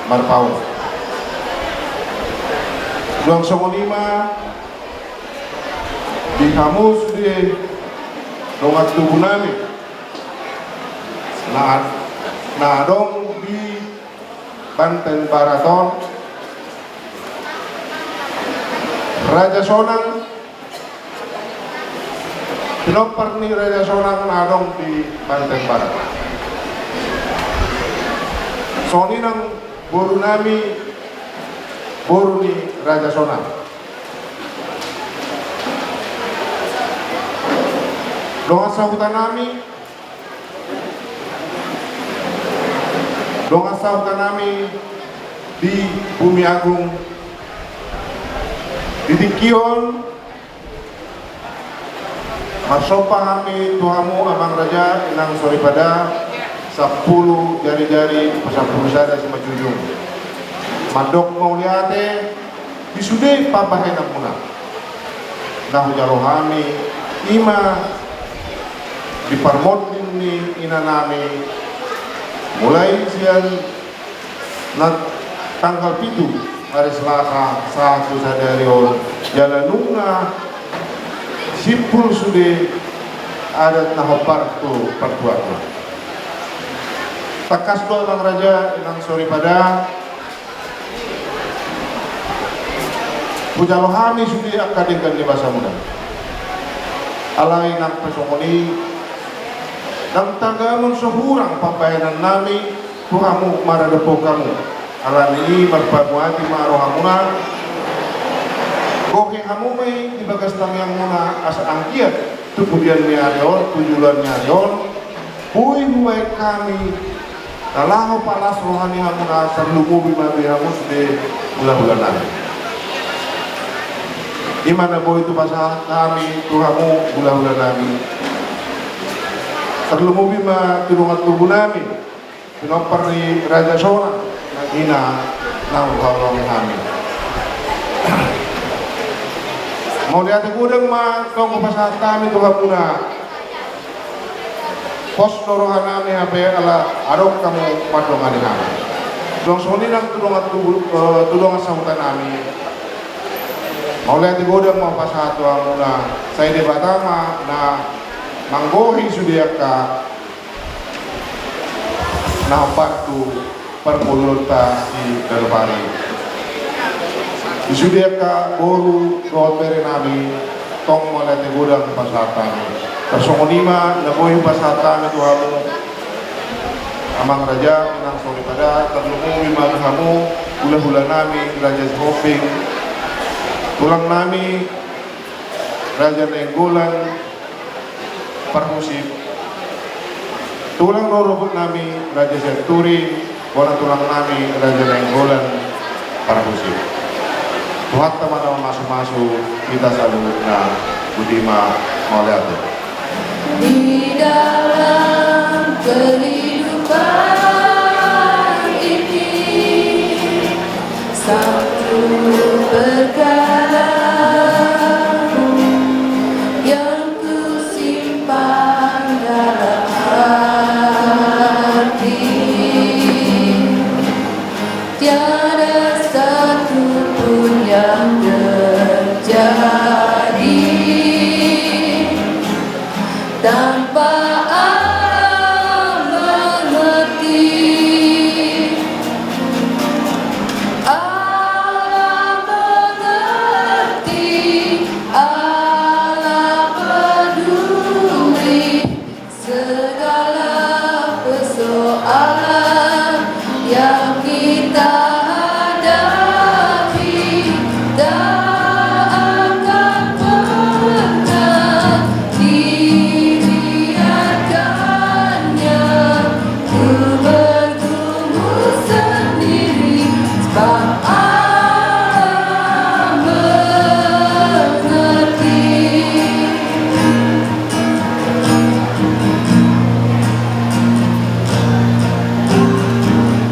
Marpaung. Suang songon i ma di hamu sude dongan tubu nami na, na adong di Banten Barat on, Raja Sonang, pinompar ni Raja Sonang na adong di Banten Barat. Songon i nang boru nami, boru ni Raja Sonang. Dongan sahuta nami, dongan sahuta nami di Bumi Agung, di tingki on, marsomba hami tu hamu amang raja, inang soripada, sampulu jari-jari, sampulu sada simanjujung. Mandok mauliate di sude pambahenanmuna na hujalo hami, i ma di parmonding ni inanami, mulai sian na tanggal pitu ari Selasa sahat tu sadari on, jala nunga simpul sude adat na hombar tu partuatna. Tangkas do amang raja, inang soripada, hujalo hami sude angka denggan ni basamuna. Alai nang pe songon i, ndang tagamon so hurang pambahenannami tu hamu maradophon hamu. Alani i marpamuati ma rohamuna. Gohi hamu ma i di bagas tangiangmuna asa anggiat tu pudian ni ari on, tu joloan ni ari on, boi hubaen hami na laho palas roha ni hamuna, tarlumobi ma di hamu sude hulahulanami. I ma na boi hupasahat hami tu hamu hulahulanami. Tarlumobi ma tu dongan tubunami, pinompar ni Raja Sonang, na Ina, naung huhaholongi hami. Mauliate godang ma tong hupasahat hami tu hamuna. Pos do roha nami hape ala adong hamu mandongani hami. Dung songon i nang tu dongan tubu, eh, tu dongan sahuta nami. Mauliate godang ma hupasahat tu hamuna, sai Debata ma na manggohi sude angka na hombar tu parngoluonta di Kalvari. Di sude angka boru dohot bere nami, tong mauliate godang hupasahat hami. Tarsongon i ma na boi hupasahat hami tu hamu, amang raja, inang soripada, tarlumobi ma tu hamu hulahula nami Raja Sihombing, tulang nami Raja Nainggolan Parhusip, tulang rorobot nami Raja Sianturi, bona tulang nami Raja Nainggolan Parhusip. Tuhanta ma na mamasumasu hita saluhutna. Boti ma, mauliate. Di dalam kehidupan ini, satu perkara yang kusimpan dalam hati, tiada satu pun yang terjadi tanpa Allah mengerti. Allah mengerti, Allah peduli segala persoalan yang kita hadapi, tak akan pernah dibiarkan-Nya. Ku bergumul sendiri, sebab Allah mengerti.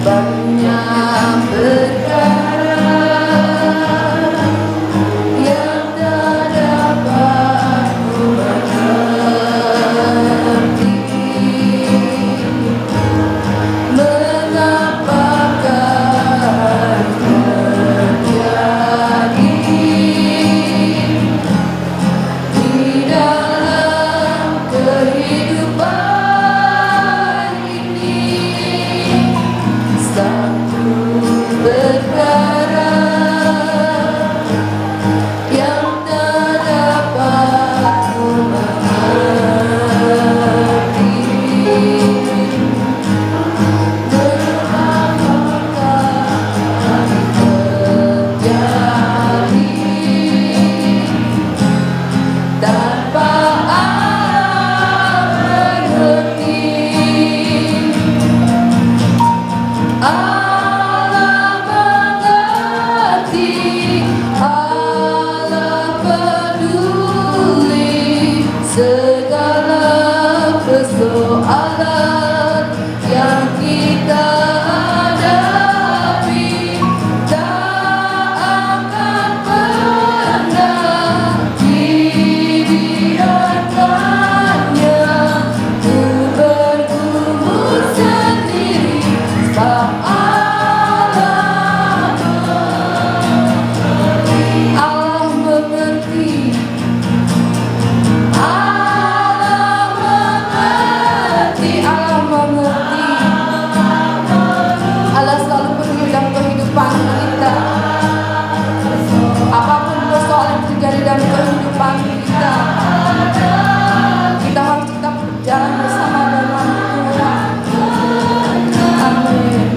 Banyak perkara yang tak dapat ku mengerti, mengapakah terjadi di dalam kehidupan ini. Satu perkara yang tak dapat ku mengerti, mengapakah terjadi tanpa Allah mengerti. Allah mengerti, Allah peduli segala persoalan yang kita hadapi, tak akan pernah dibiarkan-Nya. Ku bergumul sendiri, sebab Allah mengerti. Allah mengerti, Allah mengerti. Allah selalu peduli dalam kehidupan kita. Apapun persoalan yang terjadi dalam kehidupan kita, kita harus tetap jalan bersama dengan Tuhan. Amin.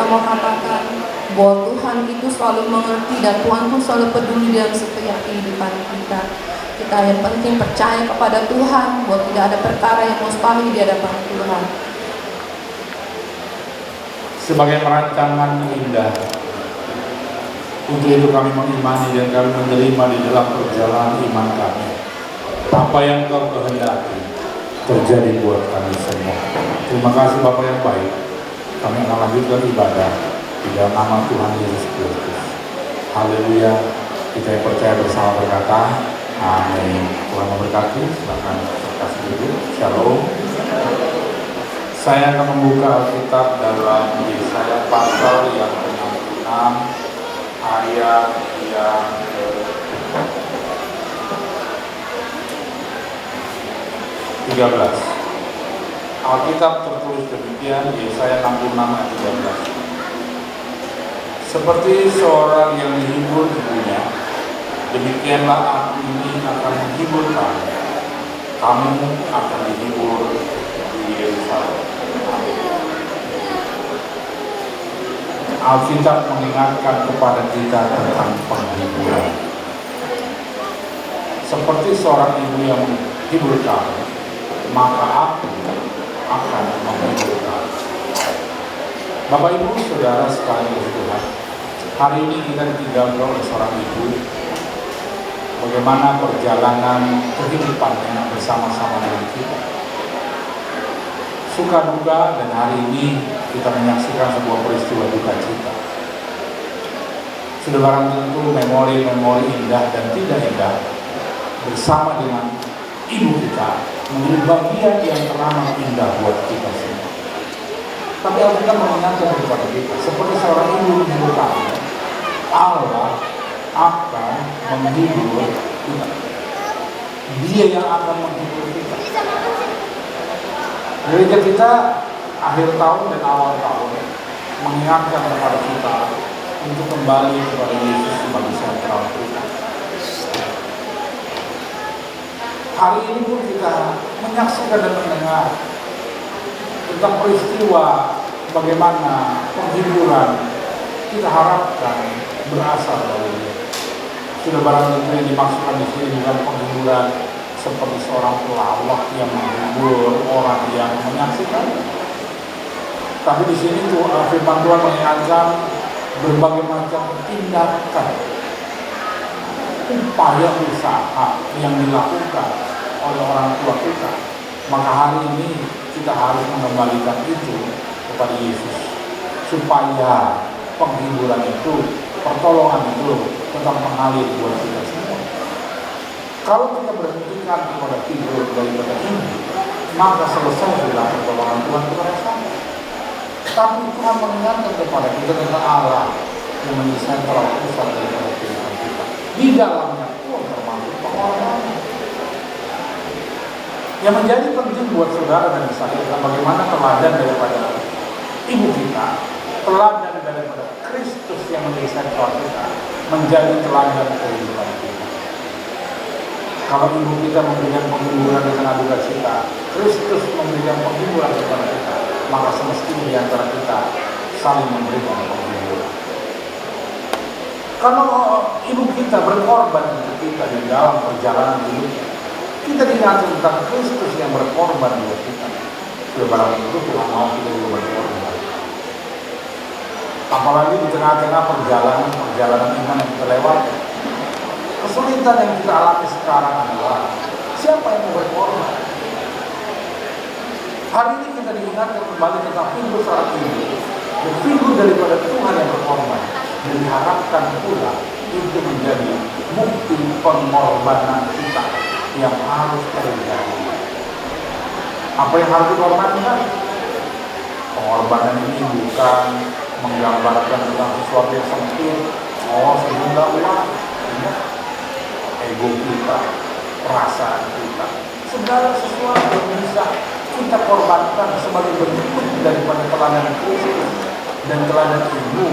Mengatakan bahwa Tuhan itu selalu mengerti dan Tuhan pun selalu peduli dalam setiap kehidupan kita. Kita yang penting percaya kepada Tuhan, bahwa tidak ada perkara yang mustahil di hadapan Tuhan. Sebagai perancangan indah, untuk itu kami mengimani dan kami menerima di dalam perjalanan iman kami. Apa yang Kau kehendaki terjadi buat kami semua. Terima kasih Bapa yang baik. Kami akan lanjutkan ibadah di dalam nama Tuhan Yesus Kristus. Haleluya. Kita yang percaya bersama berkata, "Amin." Tuhan memberkati. Silakan kasih duduk. Shalom. Saya akan membuka Alkitab dalam Yesaya pasal yang keenam puluh enam, ayat yang ketiga belas. Alkitab tertulis demikian, Yesaya enam puluh enam ayat tiga belas. Seperti seorang yang dihibur ibunya, demikianlah Aku ini akan menghibur kamu. Kamu akan dihibur di Yerusalem. Amin. Alkitab mengingatkan kepada kita tentang penghiburan. Seperti seorang ibu yang menghibur kamu, maka Aku akan menghibur kamu. Bapak, Ibu, Saudara sekalian di Tuhan, hari ini kita ditinggalkan oleh seorang ibu. Bagaimana perjalanan kehidupannya bersama-sama dengan kita. Suka duka, dan hari ini kita menyaksikan sebuah peristiwa duka cita. Sudah barang tentu memori-memori indah dan tidak indah bersama dengan ibu kita menjadi bagian yang teramat indah buat kita semua. Tapi Alkitab mengingatkan kepada kita, seperti seorang ibu menghibur kamu, Allah akan menghibur kita. Dia yang akan menghibur kita. Gereja kita akhir tahun dan awal tahun mengingatkan kepada kita untuk kembali kepada Yesus sebagai sentral kita. Hari ini pun kita menyaksikan dan mendengar tentang peristiwa bagaimana penghiburan kita harapkan berasal dari Dia. Sudah barang tentu yang dimaksudkan di sini bukan penghiburan seperti seorang pelawak yang menghibur orang yang menyaksikan. Tapi di sini tuh, eh, firman Tuhan mengingatkan berbagai macam tindakan, upaya usaha yang dilakukan oleh orang tua kita. Maka hari ini kita harus mengembalikan itu kepada Yesus, supaya penghiburan itu, pertolongan itu tetap mengalir buat kita semua. Kalau kita berhentikan kepada figur daripada ibu, maka selesai sudah pertolongan Tuhan kepada saya. Tapi Tuhan mengingatkan kepada kita tentang Allah yang menjadi sentral pusat daripada kehidupan kita. Di dalamnya pun termasuk pengorbanan. Yang menjadi penting buat saudara dan saya adalah bagaimana teladan daripada ibu kita, teladan daripada Kristus yang menjadi sentral kita, menjadi teladan kehidupan kita. Kalau ibu kita memberikan penghiburan di tengah duka cita, Kristus memberikan penghiburan kepada kita, maka semestinya di antara kita saling memberikan penghiburan. Kalau ibu kita berkorban untuk kita di dalam perjalanan hidupnya, kita diingatkan tentang Kristus yang berkorban buat kita. Sudah barang tentu Tuhan mau kita juga berkorban. Apalagi di tengah-tengah perjalanan-perjalanan iman yang kita lewati. Kesulitan yang kita alami sekarang adalah siapa yang mau berkorban? Hari ini kita diingatkan kembali tentang figur seorang ibu dan figur daripada Tuhan yang berkorban. Dan diharapkan pula itu menjadi bukti pengorbanan kita yang harus terjadi. Apa yang harus dikorbankan? Pengorbanan ini bukan menggambarkan tentang sesuatu yang sempit, oh, sejumlah uang, tidak. Ego kita, perasaan kita, segala sesuatu yang bisa kita korbankan sebagai bentuk daripada teladan Kristus dan teladan ibu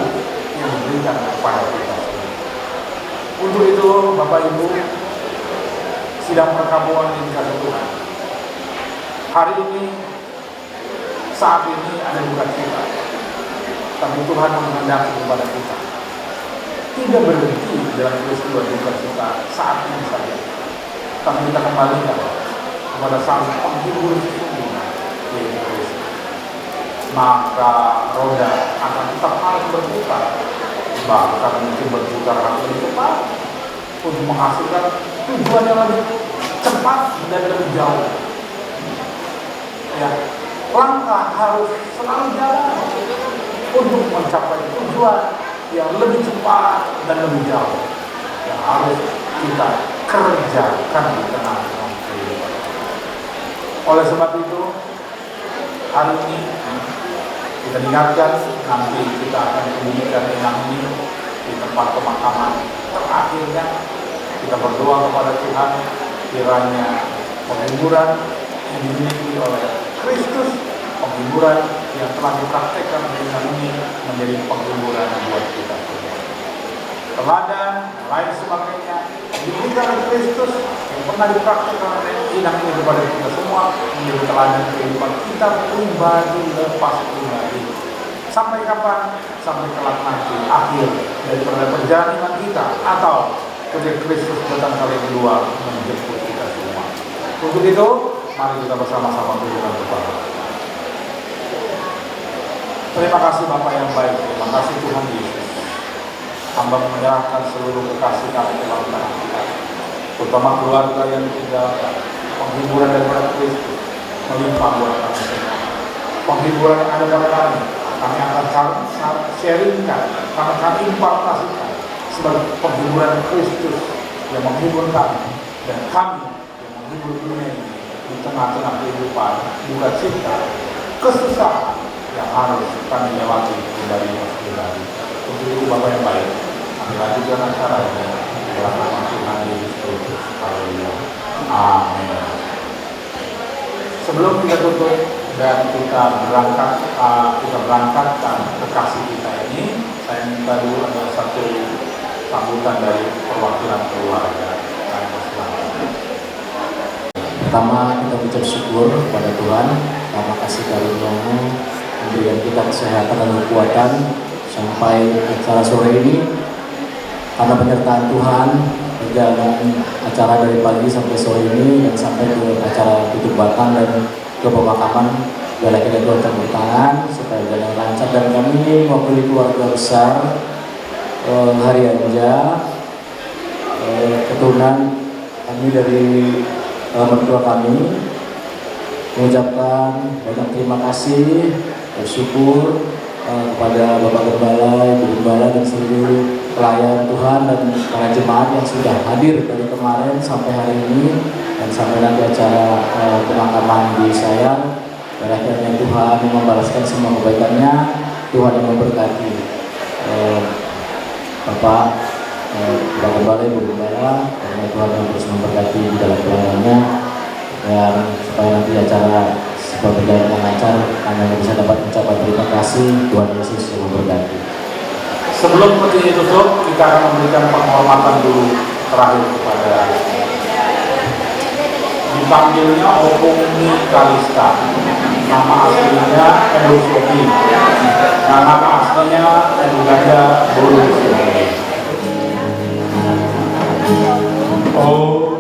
yang diberikan kepada kita. Untuk itu, Bapak Ibu, sidang perkabungan yang dikasihi Tuhan, hari ini, saat ini ada duka cita. Tapi Tuhan menghendaki kepada kita tidak berhenti dalam peristiwa duka cita saat ini saja, tapi kita kembalikan kepada Sang Penghibur sesungguhnya, yaitu Kristus. Maka roda akan tetap harus berputar, bahkan mungkin berputar hampir cepat untuk menghasilkan tujuan yang lebih cepat dan lebih jauh. Ya, langkah harus selalu jalan untuk mencapai tujuan yang lebih cepat dan lebih jauh yang harus kita kerjakan di tengah-tengah kehidupan. Oleh sebab itu, hari ini kita ingatkan, nanti kita akan kebumikan inang ini di tempat pemakaman terakhirnya. Kita berdoa kepada Tuhan, kiranya penghiburan yang dimiliki oleh Kristus, penghiburan yang telah dipraktekkan oleh inang ini, menjadi penghiburan buat kita semua. Teladan dan lain sebagainya yang diberikan oleh Kristus, yang pernah dipraktekkan oleh inang ini kepada kita semua, menjadi teladan kehidupan kita pribadi lepas pribadi. Sampai kapan? Sampai kelak nanti, akhir daripada perjalanan iman kita, atau ketika Kristus datang kali kedua menjemput kita semua. Untuk itu, mari kita bersama-sama tundukkan kepala. Terima kasih, Bapa yang baik, terima kasih, Tuhan Yesus. Hamba menyerahkan seluruh kekasih kami ke dalam tangan Tuhan, terutama keluarga yang ditinggalkan. Penghiburan daripada Kristus melimpah buat kami semua. Penghiburan yang ada pada kami, kami akan sar-, sar-, sharingkan, kami akan impartasikan sebagai penghiburan Kristus yang menghibur kami dan kami yang menghibur dunia ini di tengah-tengah kehidupan duka cita, kesusahan yang harus kami lewati pribadi-pribadi. Untuk itu, Bapa yang baik, kami lanjutkan acara ini dalam nama Tuhan Yesus Kristus. Haleluya. Amin. Sebelum kita tutup dan kita berangkat, uh, kita berangkatkan kekasih kita ini, saya minta dulu ada satu sambutan dari perwakilan keluarga. Kami persilakan. Pertama, kita ucap syukur kepada Tuhan karena kasih karunia-Mu memberikan kita kesehatan dan kekuatan sampai acara sore ini. Karena penyertaan Tuhan, perjalanan acara dari pagi sampai sore ini dan sampai ke acara tutup batang dan ke pemakaman, biarlah kiranya Tuhan campur tangan supaya berjalan lancar. Dan kami mewakili keluarga besar, eh, Harianja, eh, keturunan kami dari, eh, mertua kami, mengucapkan banyak terima kasih, bersyukur, eh, kepada Bapak Gembala, Ibu Gembala, dan seluruh pelayan Tuhan dan para jemaat yang sudah hadir dari kemarin sampai hari ini dan sampai nanti acara, eh, pemakaman di Sayan. Biarlah kiranya Tuhan yang membalaskan semua kebaikannya, Tuhan yang memberkati, eh, Bapak, eh, Bapak Gembala, Ibu Gembala, kiranya Tuhan yang terus memberkati di dalam pelayanannya, dan supaya nanti acara semua berjalan dengan lancar, kami hanya bisa dapat mengucapkan terima kasih, Tuhan Yesus yang memberkati. Sebelum petinya ditutup, kita akan memberikan penghormatan dulu terakhir kepada, dipanggilnya Opung Ni Kalista. Nama aslinya Edo Sobi. Nah, nama aslinya Edo Ganda Bolu Sobi. Oh.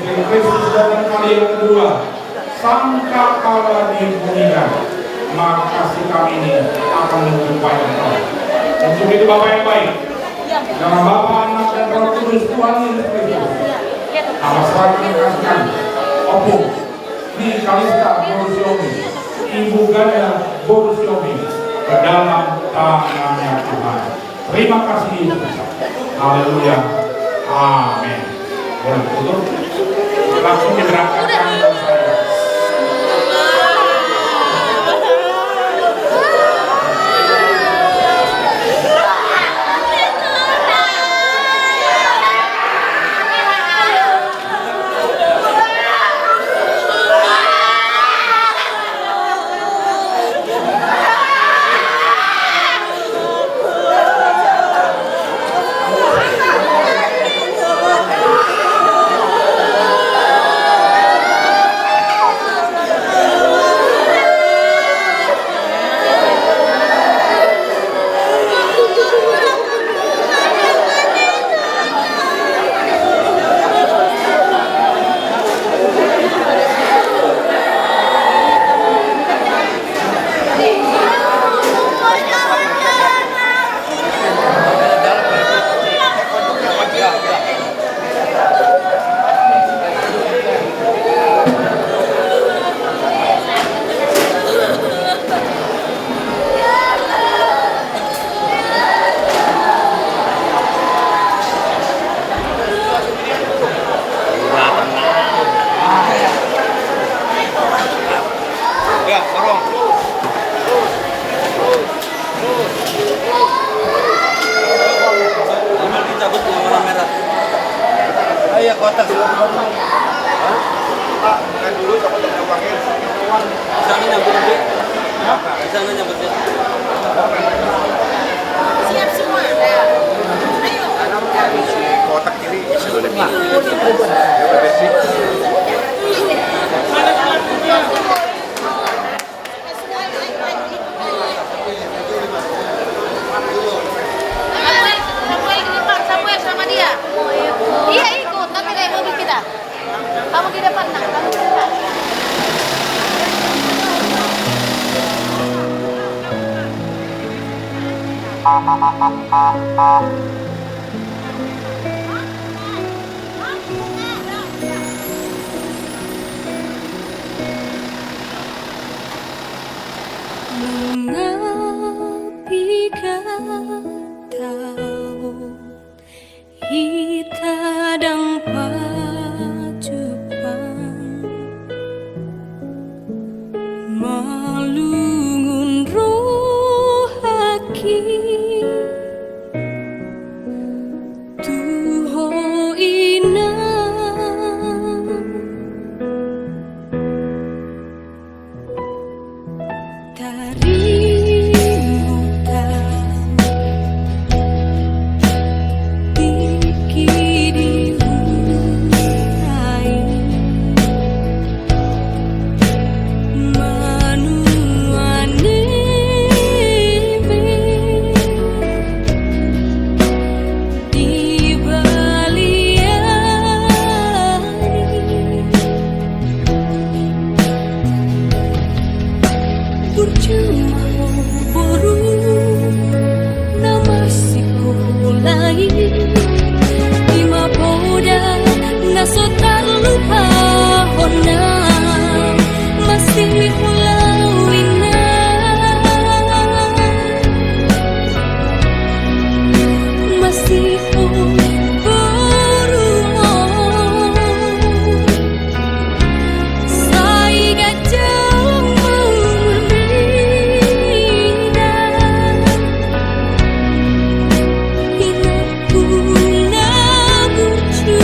Kristus datang kali yang kedua, sangkakala di kuningan, maka sikap ini akan menyerupai Engkau. Untuk itu, Bapak yang baik, dalam Bapa, Anak, dan Roh Kudus, Tuhan Yesus Kristus, Abbas, serahkan kasih kami, Ompung, di Kalista Boru Sihombing, Ibu Ganda Boru Sihombing, ke dalam tangan-Nya, Tuhan. Terima kasih, Yesus. Haleluya. Amin. Boleh ditutup. Langsung diberangkatkan ke saya. Siap semua, ya. Ayo. Kotak kiri, isi dulu deh. Samuel, Samuel, Samuel, sama dia. Iya, ikut. Nanti naik mobil kita. Kamu di depan, Nak. Kamu di depan. Nunga piga taon hita ndang pajumpa, malungun rohangki tu ho, Inang. Tarimo tau tingki di huta i, manuan eme di balian i. Burju ma ho boru na masikola i, i ma poda na so tarlupahon na masihola, Inang. Masiho boru on. Sai ganjang ma umurna, inangku na burju.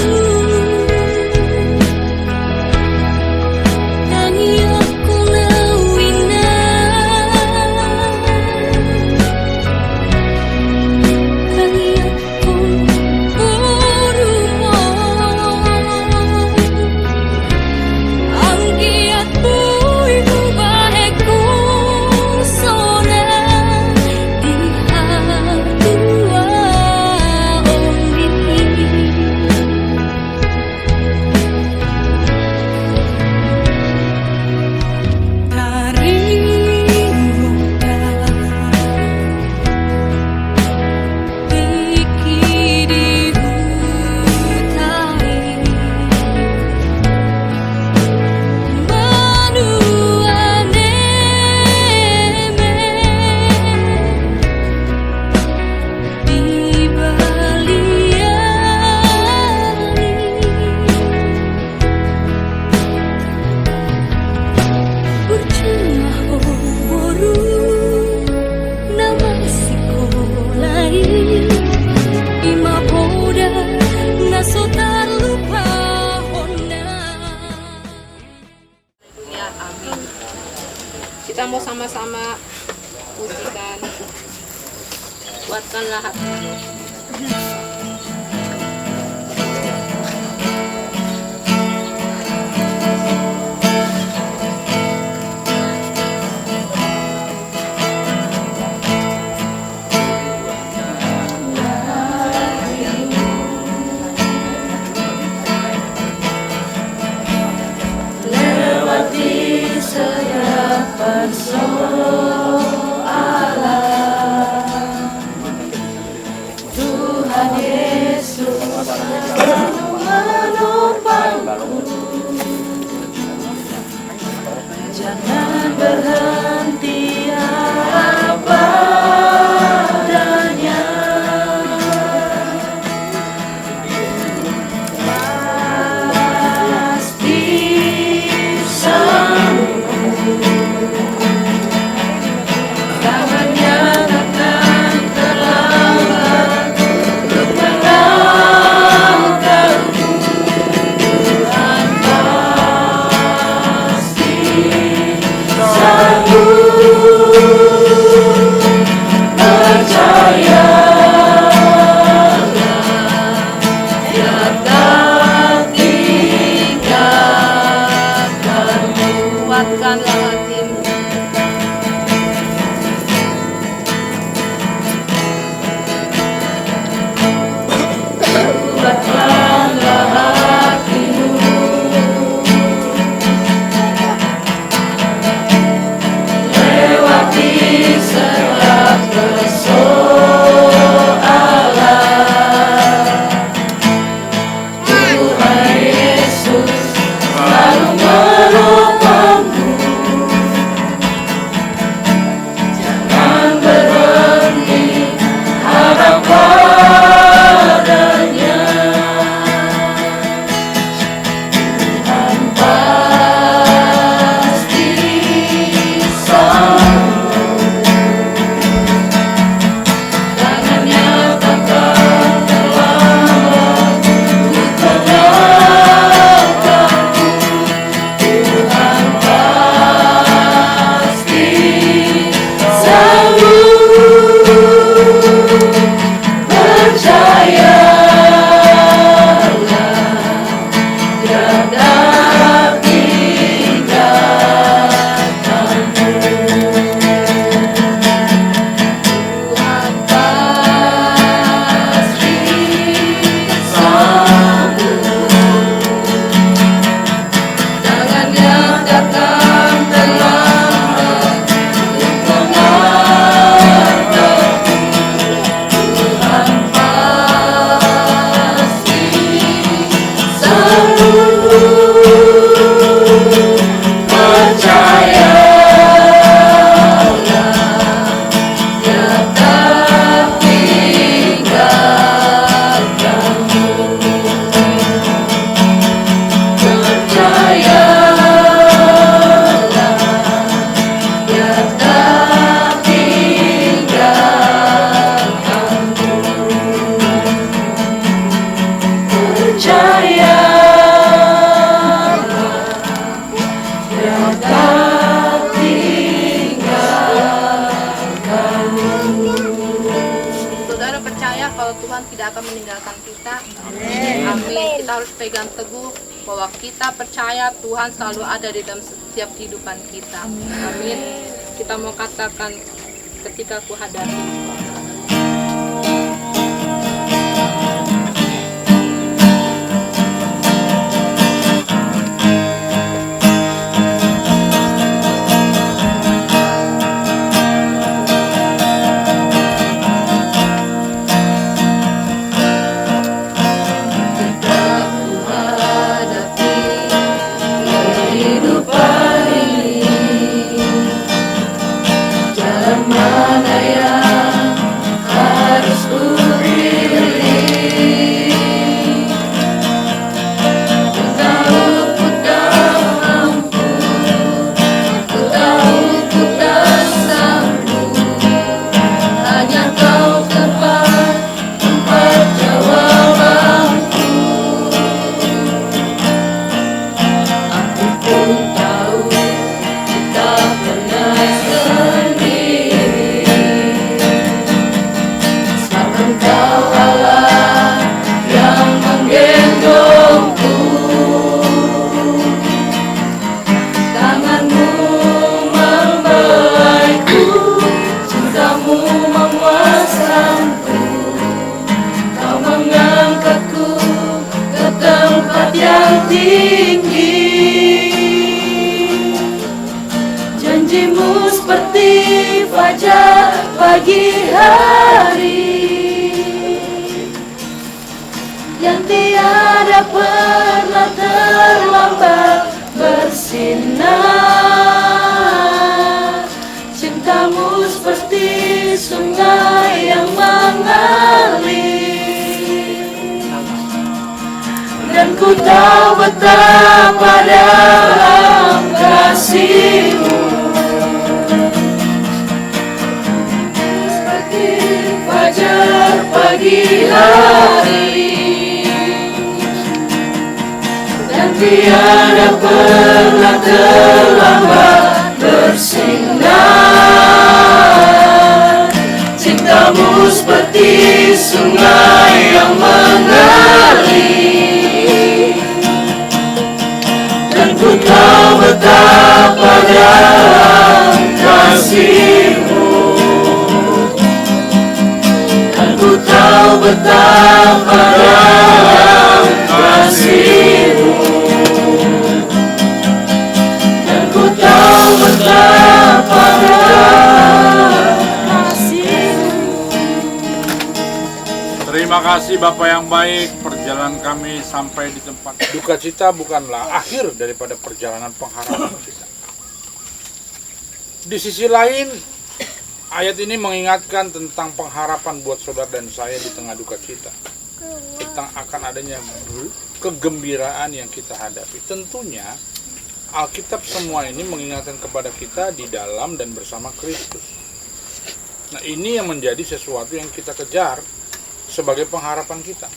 Mau sama-sama pujikan. Kuatkanlah hati. Lewati segala persoalan, Tuhan Yesus selalu menopangku. Jangan berhenti harap pada-Nya. Pasti sanggup. Tangan-Nya takkan terlambat untuk menolong. Tuhan pasti sanggup, percayalah, Dia tak tinggalkanmu. Kuatkanlah hatimu. Tuhan Yesus selalu menopangmu. Jangan berhenti harap pada-Nya. Tuhan pasti sanggup. Tangan-Nya takkan terlambat untuk menolong. Tuhan pasti sanggup, percayalah, Dia tak tinggalkanmu. Tuhan pasti sanggup. Tangan-Nya takkan terlambat untuk menolong. Tuhan pasti sanggup, percayalah, Dia tak tinggalkanmu. Percayalah, Dia tak tinggalkanmu. Percayalah, Dia tak tinggalkanmu. Saudara percaya kalau Tuhan tidak akan meninggalkan kita? Amin. Amin. Kita harus pegang teguh bahwa kita percaya Tuhan selalu ada di dalam setiap kehidupan kita. Amin. Kita mau katakan, "Ketika ku hadapi." Kehidupan ini, jalan mana yang tinggi. Janji-Mu seperti fajar pagi hari, yang tiada pernah terlambat bersinar. Cinta-Mu seperti sungai yang mengalir, dan ku tahu betapa dalam kasih-Mu. Seperti fajar pagi hari, dan tiada pernah terlambat bersinar. Cinta-Mu seperti sungai yang mengalir, dan ku tahu betapa dalam kasih-Mu. Dan ku tahu betapa dalam kasih-Mu. Dan ku tahu betapa dalam kasih-Mu. Terima kasih, Bapak yang baik. Perjalanan kami sampai di tempat. Dukacita bukanlah akhir daripada perjalanan pengharapan kita. Di sisi lain, ayat ini mengingatkan tentang pengharapan buat saudara dan saya di tengah dukacita, tentang akan adanya kegembiraan yang kita hadapi. Tentunya, Alkitab semua ini mengingatkan kepada kita di dalam dan bersama Kristus. Nah, ini yang menjadi sesuatu yang kita kejar sebagai pengharapan kita.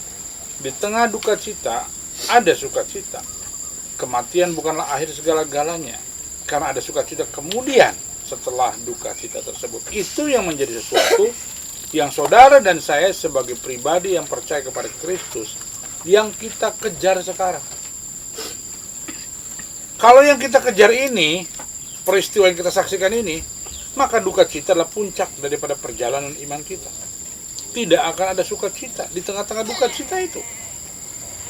Di tengah dukacita, ada sukacita. Kematian bukanlah akhir segala-galanya, karena ada sukacita kemudian setelah dukacita tersebut. Itu yang menjadi sesuatu yang saudara dan saya sebagai pribadi yang percaya kepada Kristus, yang kita kejar sekarang. Kalau yang kita kejar ini, peristiwa yang kita saksikan ini, maka dukacita adalah puncak daripada perjalanan iman kita. Tidak akan ada sukacita di tengah-tengah dukacita itu.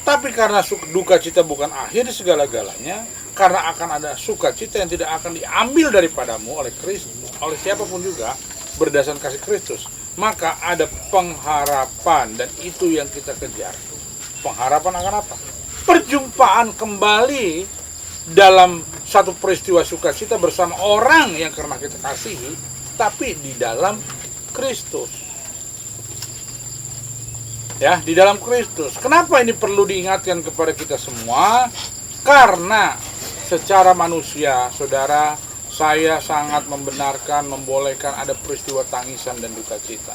Tapi karena su-, dukacita bukan akhir segala-galanya, karena akan ada sukacita yang tidak akan diambil daripadamu oleh Kristus, oleh siapapun juga, berdasarkan kasih Kristus, maka ada pengharapan, dan itu yang kita kejar. Pengharapan akan apa? Perjumpaan kembali dalam satu peristiwa sukacita bersama orang yang karena kita kasihi, tapi di dalam Kristus. Ya, di dalam Kristus. Kenapa ini perlu diingatkan kepada kita semua? Karena secara manusia, saudara, saya sangat membenarkan, membolehkan ada peristiwa tangisan dan dukacita.